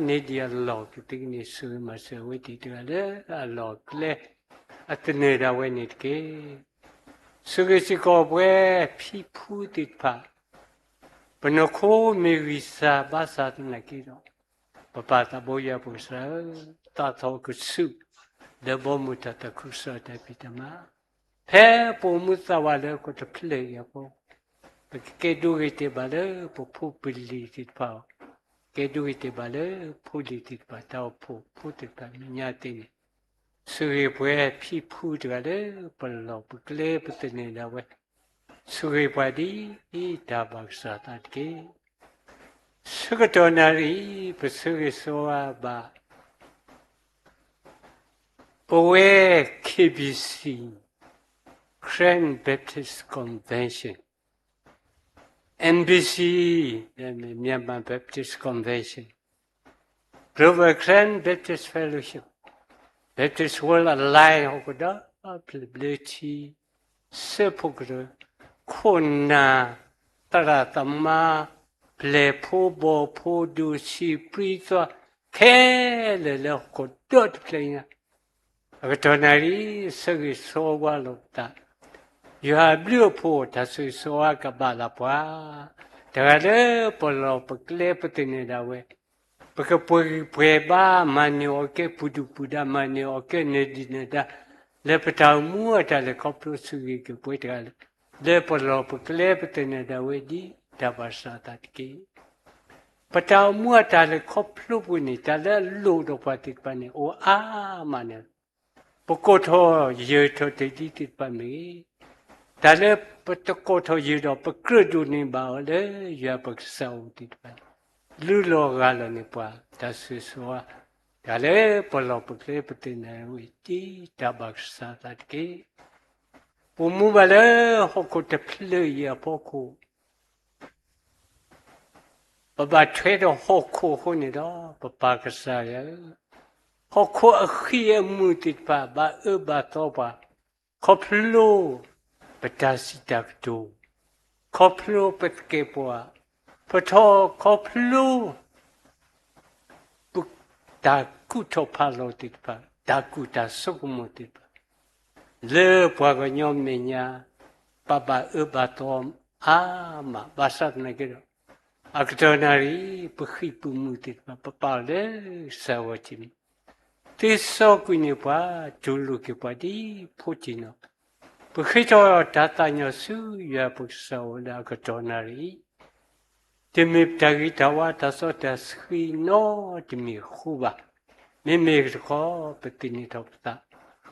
န့ၢ်ဒံးအလီၢ်ကသ့ၣ်န့ၣ် ဆိၣ်ဂ့ၤမၤစၢၤဝဲသ့ၣ်တဂၤလၢအလီၢ်အကျဲ အသန့ၤဒၣ်ဝဲန့ၣ်တက့ၢ်. ဆိၣ်ဂ့ၤစ့ၢ်ကီးပှၤဖံဖုသ့ၣ်တဖၣ် ပနီၢ်ခိမ့ၢ်ဂံၢ်စၢ်ဘါစၢ်သနာ်က့ဒီး, ပပၢ်သးဘိယွၤပကစၢ်ဧၢ, သးထီၣ်ကဆူၣ် လၢဘီမုၢ်တၢ်သးခုကစီၣ်တၢ်ဖံးတၢ်မၤ, ဖဲပအိၣ်မူသးဝးလၢဟီၣ်ခိၣ်တဖျၢၣ်အံၤအဃိ, ပကကဲဒိဂ့ၤတဲာ်ဘၣ်လၢပဖိပလံၤသ့ၣ်တဖၣ်အီၤ, ကဲဒိဂ့ၤတဲာ်ဘၣ်လၢဖိလံၤသ့ၣ်တဖၣ် တၢ်အိၣ်ဖှိၣ်ဖိသ့ၣ်တဖၣ်မဲာ်ညါသ့ၣ်န့ၣ်, ဆိၣ်ဂ့ၤပှၤဖံဖုတဂၤလၢပလီၢ်ပကျဲပသန့ၤဒၣ်ဝဲ, ဆိၣ်ဂ့ၤပှၤဒ်တၢ်ဘၣ်ကစၢ်သးတက့ၢ်. ဆၢကတီၢ်နၣ်ရံၣ် ပဆိၣ်ဂ့ၤဆိၣ်ဝါဘၣ် ပဝဲ K B C, Karen Baptist Convention, M B C, Myanmar Baptist Convention, Global Karen Baptist Fellowship, Baptist World Alliance ဟီၣ်ခိၣ်ဒီတဖျၢၣ်ဘျၢထံ စၢဖှိၣ်ကရၢ, ခိၣ်နၢ်, သရၣ်သမါ, ပျဲၢ်ဖိဘီၣ်ဖိ ဒိၣ်ဆံးပြံသွါ ခဲလၢာ်လၢဟီၣ်ခိၣ်ဒီတဖျၢၣ်ညါ, အကတီၢ်နၣ်ရံၣ် ဆၢဂ့ၤဆၢဝါလိာ်ပသး, ယွၤအဘျုးအဖှိၣ် တၢ်ဆိၣ်ဂ့ၤဆိၣ်ဝါကဘၣ်လၢပှၤ တဂၤလၢပလီၢ်ပကျဲပသန့ၤဒၣ်ဝဲ, ပကပှဲၤဂံၢ်ပှဲၤဘါ မၤန့ၢ်အီၤကဲပှၤဒုၣ်ပှၤဒါ မၤန့ၢ်အီၤကဲနၢၤဒံးနၢၤဒါ လၢပတၢ်အိၣ်မူအတၢ်လဲၤခီဖျိ ဆိၣ်ဂ့ၤက့ၤပှၤတဂၤလၢ လၢပလီၢ်ပကျဲပသန့ၤဒၣ်ဝဲဒ်တၢ်ဘၣ်ကစၢ်သးတက့ၢ်. ပတၢ်အိၣ်မူအတၢ်လဲၤခီဖျိပူၤန့ၣ် တၢ်လၢအလိၣ်ဒီးပှၤသ့ၣ်တဖၣ်န့ၣ် အိၣ်အါမးန့ၣ် ပကိးထီၣ်ယၢၤထီၣ်တ့ၢ်ဒ်သ့ၣ်တဖၣ်မ့ၢ်ဂ့ၤ, တၢ်လၢပတကိးထီၣ်ယၢၤဒီး ပကြၢးဒိးန့ၢ်ဘၣ်အီၤလၢယွၤပကစၢ်အအိၣ်သ့ၣ်တဖၣ်န့ၣ် လုၢ်လီၤဂၢ်လီၤန့ၢ်ပှၤ တၢ်ဆိၣ်ဂ့ၤဆိၣ်ဝါ တၢ်လၢပလီၢ်ပကျဲ ပသ့ၣ်နီၣ်ဝဲ တၢ်ဘၣ်ကစၢ်သးတက့ၢ်. ပမူဘၣ်လၢဟီၣ်ခိၣ်တဖျၢၣ်အံၤအဖီခိၣ် ပဘၣ်ထွဲဒီးဟီၣ်ခိၣ်အဃိန့ၣ်ဒီး ပပၢ်ကစၢ်ယွၤဧၢ, ဟီၣ်ခိၣ်အဃံအမုၢ်သ့ၣ်တဖၣ် ဘၣ်အၢဘၣ်သီပှၤ ခီဖျိပတၢ်စံးတၢ်ကတိၤ, ခီဖျိပသကဲးပဝး, ပထီၣ်ခီဖျိ ပတၢ်ကူၣ်ထီၣ်ဖးလီၤသ့ၣ်တဖၣ်, တၢ်ကူၣ်တၢ်ဆိကမိၣ်သ့ၣ်တဖၣ် လၢပှၤကညီမဲာ်ညါ ပဘၣ်အၢဘၣ်သီအါမး, ဘၣ်ဆၣ်သနာ်က့ဒီး အကတီၢ်နၣ်ရံၣ် ပဃံၢ်ပမုၢ်သ့ၣ်တဖၣ် ပပာ်အီၤလၢကစၢ်ယွၤအအိၣ်န့ၣ် သ့စီကွံာ်န့ၢ်ပှၤ, တူၢ်လိာ်က့ၤပှၤဒ်ဖိက့ၤနီၤ, ပဃ့ထီၣ်တၢ်သးကညီၤဆူယွၤပကစၢ်အအိၣ်လၢအကတီၢ်နၣ်ရံၣ် တမ့ၢ်ပတၢ်ဂ့ၤတၢ်ဝါ တၢ်စီတၢ်ဆှံနီတမံၤအဃိဘၣ်. မ့မ့ၢ်တခီ ပသ့ၣ်နီၣ်ထီၣ်ပသး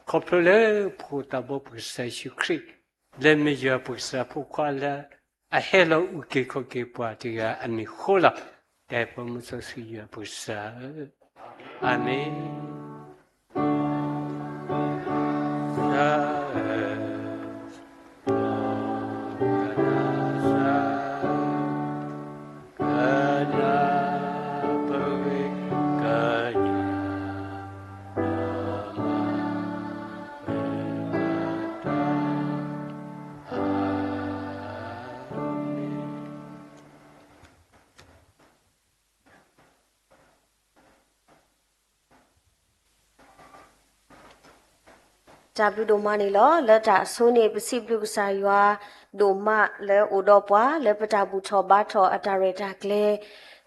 ခီဖျိလၢပှၤသးဘိပကစၢ်ယ့ၣ်ၡူးခရံာ် လၢမ့ၢ်ယွၤပကစၢ်ဖိခွါလၢ အဟဲလီၤအုၣ်က့ၤခီၣ်က့ၤပှၤတဂၤအမံၤအဃိလီၤ. တၢ်အဲၣ်ပှၤမုၢ်စီဆှံယွၤပကစၢ်ဧၢ, အၤမ့ၣ်. တၢ်ဘျုးဒိၣ်မးန့ၣ်လီၤ. လၢတၢ်အဆိန့ၣ် ပစံးဘျုးကစၢ်ယွၤဒိၣ်မးလၢအိၣ်ဒီးပှၤ လၢပတၢ်ဘူၣ်ထီၣ်ဘါထီၣ်အတၢ်ရဲၣ်တၢ်ကျဲ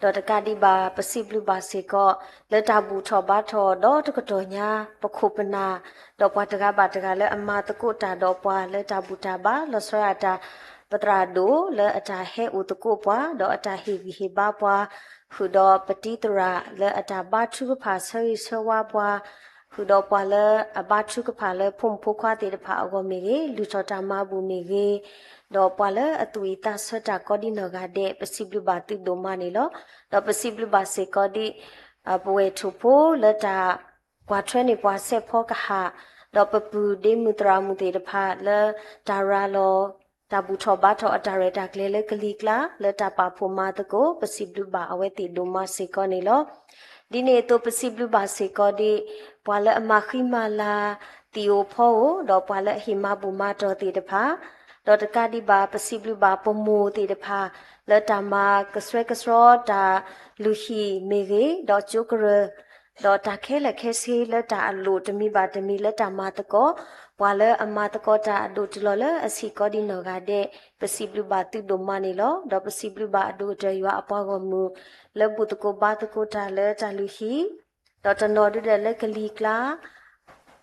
ၤ, ဒီးတကးဒံးဘၣ် ပစံးဘျုးဘၣ်စ့ၢ်ကီး လၢတၢ်ဘူၣ်ထီၣ်ဘါထီၣ်ဒီတကတီၢ်ညါ ပခိၣ်ပနၢ် ဒီးပှၤတဂၤဘၣ်တဂၤလၢအမၤသကိးတၢ်ဒီးပှၤ လၢတၢ်ဘူၣ်တၢ်ဘါ လီၤဆီဒၣ်တၢ် ပသရၣ်ဒိၣ် လၢအတၢ်ဟဲအိၣ်သကိးပှၤ ဒီးအတၢ်ဟ့ၣ်ဂံၢ်ဟ့ၣ်ဘါပှၤ ဃုာ်ဒီးပတံၤသရၣ် လၢအတၢ်ဘါထုကဖၣ်ဆၢဂ့ၤဆၢဝါပှၤ, ဃုာ်ဒီးပှၤလၢအဘါထုကဖၣ်လၢဖိမုၣ်ဖိခွါသ့ၣ်တဖၣ်အဂီၢ်မ့ၢ်ဂ့ၤ, လုၢ်ထီၣ်တၢ်မၤဘူၣ်မ့ၢ်ဂ့ၤ, ဒီးပှၤလၢအသူၣ်ဝံၣ်သးဆၢတၢ်ကိးဒ်နီၢ်ဂၤဒဲး ပစံးဘျုးဘၣ်သုဒိၣ်မးန့ၣ်လီၤ. ဒီးပစံးဘျုးဘၣ်စ့ၢ်ကီးဒ် ပဝဲၢ်ထူၣ်ဖိလၢတၢ်ကွၢ်ထွဲန့ၢ်ပှၤစဲးဖီကဟၣ်, ဒီးပပုၢ်ဒ့မုၣ်သရၣ်မုၣ်သ့ၣ်တဖၣ်လၢတၢ်ရၤလီၤ တၢ်ဘူၣ်ထီၣ်ဘါထီၣ်အတၢ်ရဲၣ်တၢ်ကျဲၤလၢကလံၤကျါ လၢတၢ်ပာ်ဖှိၣ်မၤသကိး ပစံးဘျုးဘၣ်အဝဲသ့ၣ်ဒိၣ်မးစ့ၢ်ကီးန့ၣ်လီၤ. ဒ်န့ၣ်အသိးပစံးဘျုးဘၣ်စ့ၢ်ကီးဒ် ပှၤလၢအမၤဃံမၤလၤ သံၣ်ဧိၤဖီဧိၤ ဒီးပှၤလၢအဟ့ၣ်မၤဘူၣ်မၤတီၢ်သ့ၣ်တဖၣ်, ဒီးတကးဒံးဘၣ် ပစံးဘျုးဘၣ်ပမိၢ်သ့ၣ်တဖၣ် လၢတၢ်မၤကဆှဲကဆှီတၢ်လုၢ်ဟံၣ်မ့ၢ်ဂ့ၤ, ဒီးကၠိကရၢၢ် ဒီးတၢ်ခဲလၢာ်ခဲဆ့လၢတၢ်အလိၣ်တမံၤဘၣ်တမံၤလၢတၢ်မၤသကိး, ပှၤလၢအမၤသကိးတၢ်အဒိၣ်တုၤလီၤလၢအဆံးကိးဒ်နီၢ်ဂၤဒဲး, ပစံးဘျုးဘၣ်သုဒိၣ်မးန့ၣ်လီၤ. ဒီးပစံးဘျုးဘၣ်အဒိၣ်ကတၢၢ်ယွၤအပှၤဂီၢ်မုၢ် လၢဘူၣ်သကိးဘါသကိးတၢ်လၢတၢ်လုၢ်ဟံၣ်, ဒီးတနီၤဒုဒီးလၢကလံၤကျါ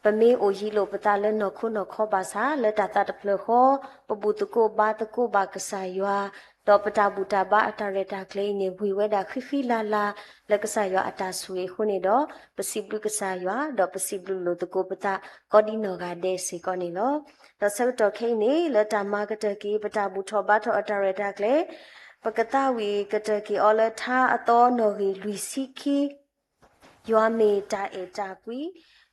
ပမ့ၢ်အိၣ်ယံၤလိာ်ပသးလၢနီၢ်ခိနီၢ်ခီဘၣ်ဆၣ် လၢတၢ်သးတဖျၢၣ်ဃီ ပဘူၣ်သကိးဘါသကိးဘၣ်ကစၢ်ယွၤ, ဒီးပတၢ်ဘူၣ်တၢ်ဘါအတၢ်ရဲၣ်တၢ်ကျဲၤအံၤန့ၣ် ဝံၤဝဲဒၣ်ဃံဃံလၤလၤ လၢကစၢ်ယွၤအတၢ်ဆိၣ်ဂ့ၤအဃိန့ၣ်ဒီး ပစံးဘျုးကစၢ်ယွၤ ဒီးပစံးဘျုးလိာ်သကိးပသး ကိးဒ်နီၢ်ဂၤဒဲးစ့ၢ်ကီးန့ၣ်လီၤ. ဒီးဆၢကတီၢ်ခဲအံၤန့ၣ် လၢတၢ်မၤကတၢၢ်က့ၤ ပတၢ်ဘူၣ်ထီၣ်ဘါထီၣ်အတၢ်ရဲၣ်တၢ်ကျဲၤ ပကသးဝံၣ်ကတၢၢ်က့ၤအီၤလၢ ထါအသီနီၣ်ဂံၢ်လွံၢ်ဆံခံ ယွၤမ့ၢ်တၢ်အဲၣ်တၢ်ကွံ,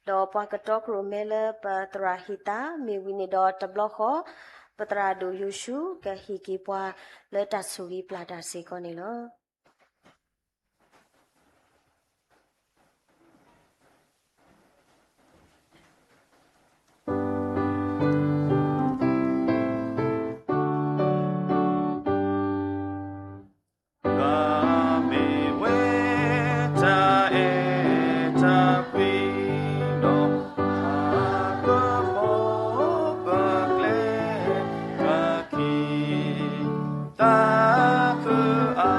ဒီးပှၤကတီကရိၣ်မဲလၢပသရၣ်ဟ့ၣ်သါ မ့ၢ်ဝံၤန့ၣ်ဒီးတဘျီဃီ ပသရၣ်ဒိၣ်ယိၤၡူး ကဟ့ၣ်က့ၤပှၤလၢတၢ်ဆိၣ်ဂ့ၤပျၢ်တၢ်စ့ၢ်ကီးန့ၣ်လီၤ. ယွၤမ့ၢ်ဝဲတၢ်အဲၣ်တၢ်ကွံဒီး ဟးကဘီပကျဲ ပက့ၤသးခုအါ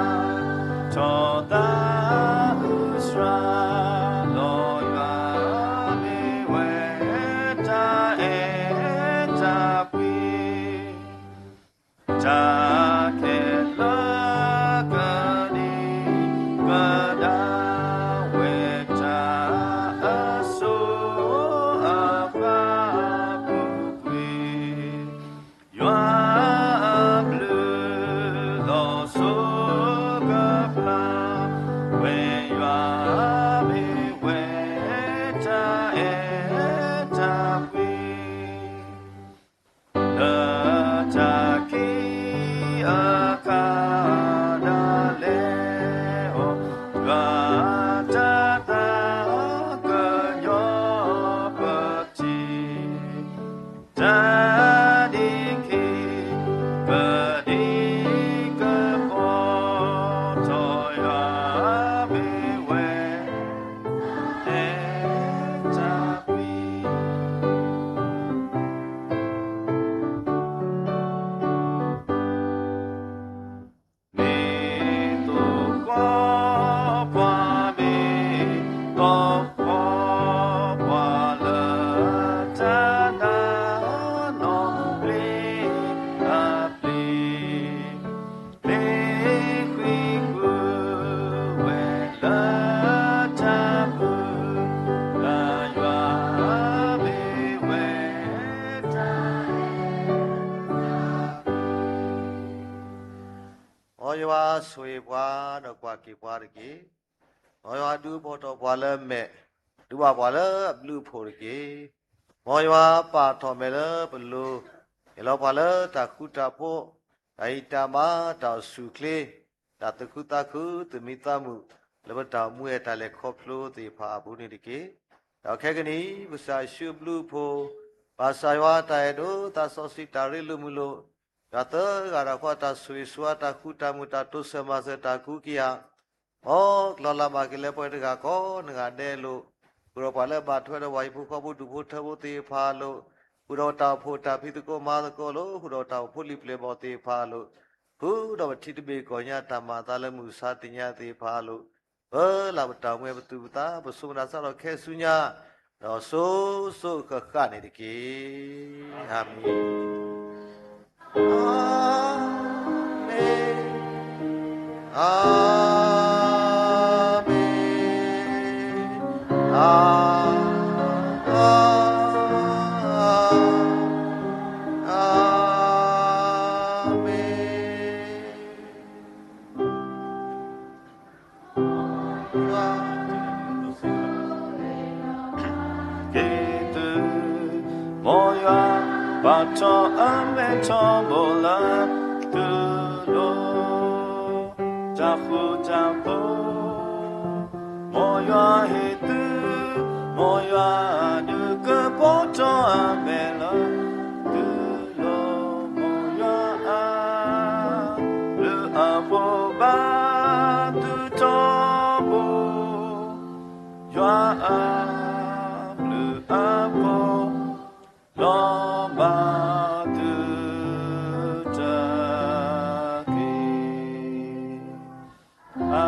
က့ၤပှၤတက့ၢ်. မ်ယွၤဒုးအိၣ်ထီၣ်ပှၤလၢအမဲာ်, ဒုးဘၣ်ပှၤလၢအဘျုးအဖှိၣ်တက့ၢ်. မ်ယွၤပာ်ထီၣ်မဲာ်လၢပလိၤ, ဟ့ၣ်လီၤပှၤလၢတၢ်ဃူတၢ်ဖိး, တၢ်ဟံးတၢ်မၤ, တၢ်အိၣ်ဆူၣ်အိၣ်ချ့, တၢ်သူၣ်ခုသးခု, သမံသးမုာ်, လၢပတၢ်အိၣ်မူဝဲတၢ်လဲၤခီဖျိသ့ၣ်တဖၣ်အပူၤန့ၣ်တက့ၢ်. ဒီးခဲကနံၣ်အံၤ ကစၢ်ယ့ၣ်ၡူးအဘျုးအဖှိၣ်, ဘၣ်ဆၣ်ယွၤအတၢ်အဲၣ်ဒိၣ်, သးစီဆှံတၢ်ရ့လိာ်မုာ်လိာ်, ယွၤသၢဂၤတၢ်ဃီတၢ်ဆိၣ်ဂ့ၤဆိၣ်ဝါ, တၢ်ဃူတၢ်မုာ်, တၢ်တိစၢၤမၤစၢၤတၢ်ကူက့ၤဧါ, မ်ကလီၤလးဘၣ်က့ၤလၢပှၤတဂၤကိးနဂၤဒဲးအလိၤ, ဃုာ်ဒီးပှၤလၢအဘၣ်ထွဲဒီးပှၤဟံၣ်ဖိဃီဖိဒူၣ်ဖိထၢဖိသ့ၣ်တဖၣ်အလိၤ, ဃုာ်ဒီးတၢ်အိၣ်ဖှိၣ်တၢ်ဖံးသကိးမၤသကိးအလိၤ, ဃုာ်ဒီးတၢ်အိၣ်ဖှိၣ်လံာ်ပျဲၢ်ဘီၣ်သ့ၣ်တဖၣ်အလိၤ, ဃုာ်ဒီးပထံၣ်တဘ့ၣ်ကီၢ်ညါတၢ်မၤအသးလၢမုၢ်ဆါတနံၤညါသ့ၣ်တဖၣ်အလိၤ, ပလၢ်ပတၢ်အိၣ်မူပသူၣ်ပသး ပစိမတၤစးထီၣ်ခဲဆူညါ, ဒီးစိၤစိၤဃၣ်ဃၣ်န့ၣ်တက့ၢ်. အၤမ့ၣ်. အၤမ့ၣ်, အၤမ့ၣ်, အၤ, အၤ, အၤမ့ၣ်. က့ၤသု, မ်ယွၤပာ်ထီၣ်အမဲာ်ထီဘိလၢသုလိၤ, တၢ်ဃူတၢ်ဖိး, မ်ယွၤဟ့ၣ်သု, မ်ယွၤဒုးကပီၤထီၣ်အမဲာ်လၢသုလိၤ, မ်ယွၤအဘျုးအဖှိၣ်ဘၣ်သုထီဘိ ယွၤအဘျုးအဖှိၣ် လီၤဘၣ်သုတက့ၢ်. အၤ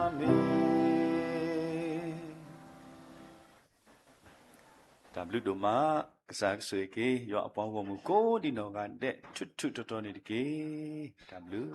မ့ၣ်. တၢ်ဘျုးဒိၣ်မး, ကစၢ်ကဆိၣ်ဂ့ၤက့ၤ ယွၤအပှၤဂီၢ်မုၢ်ကိးဒံနီၢ်ဂၤဒဲး ထူးထူးတီၤတီၤန့ၣ်တက့ၢ်. တၢ်ဘျုး.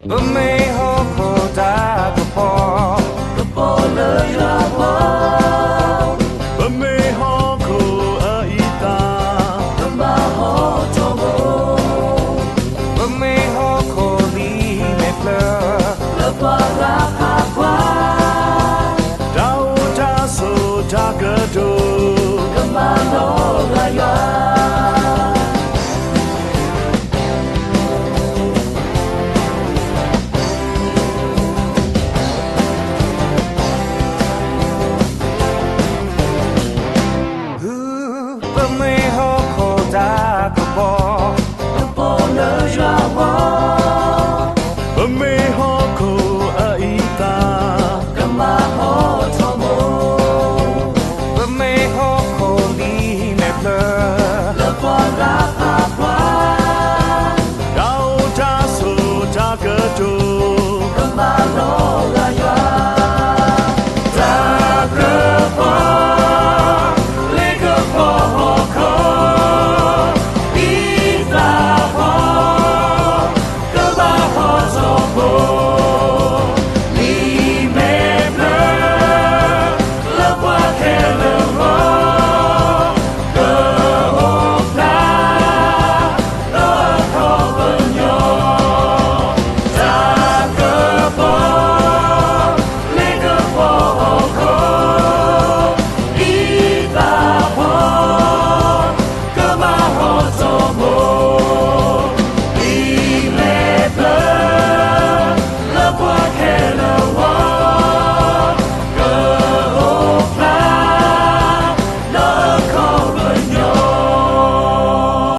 ပမ့ၢ်ဟီၣ်ခိၣ်တၢ်ကပီၤ, ကပီၤလၢယွၤအပီၤ, ပမ့ၢ်ဟီၣ်ခိၣ်အအံၤသၣ်, ကမၤဟီၣ်ထီဘိ, ပမ့ၢ်ဟီၣ်ခိၣ်လံာ်မဲာ်ဖျၢၣ်, လၢပှၤဂၤဖးကွၢ်, တၢ်အိၣ်တၢ်ဆိးတၢ်ကတိၤ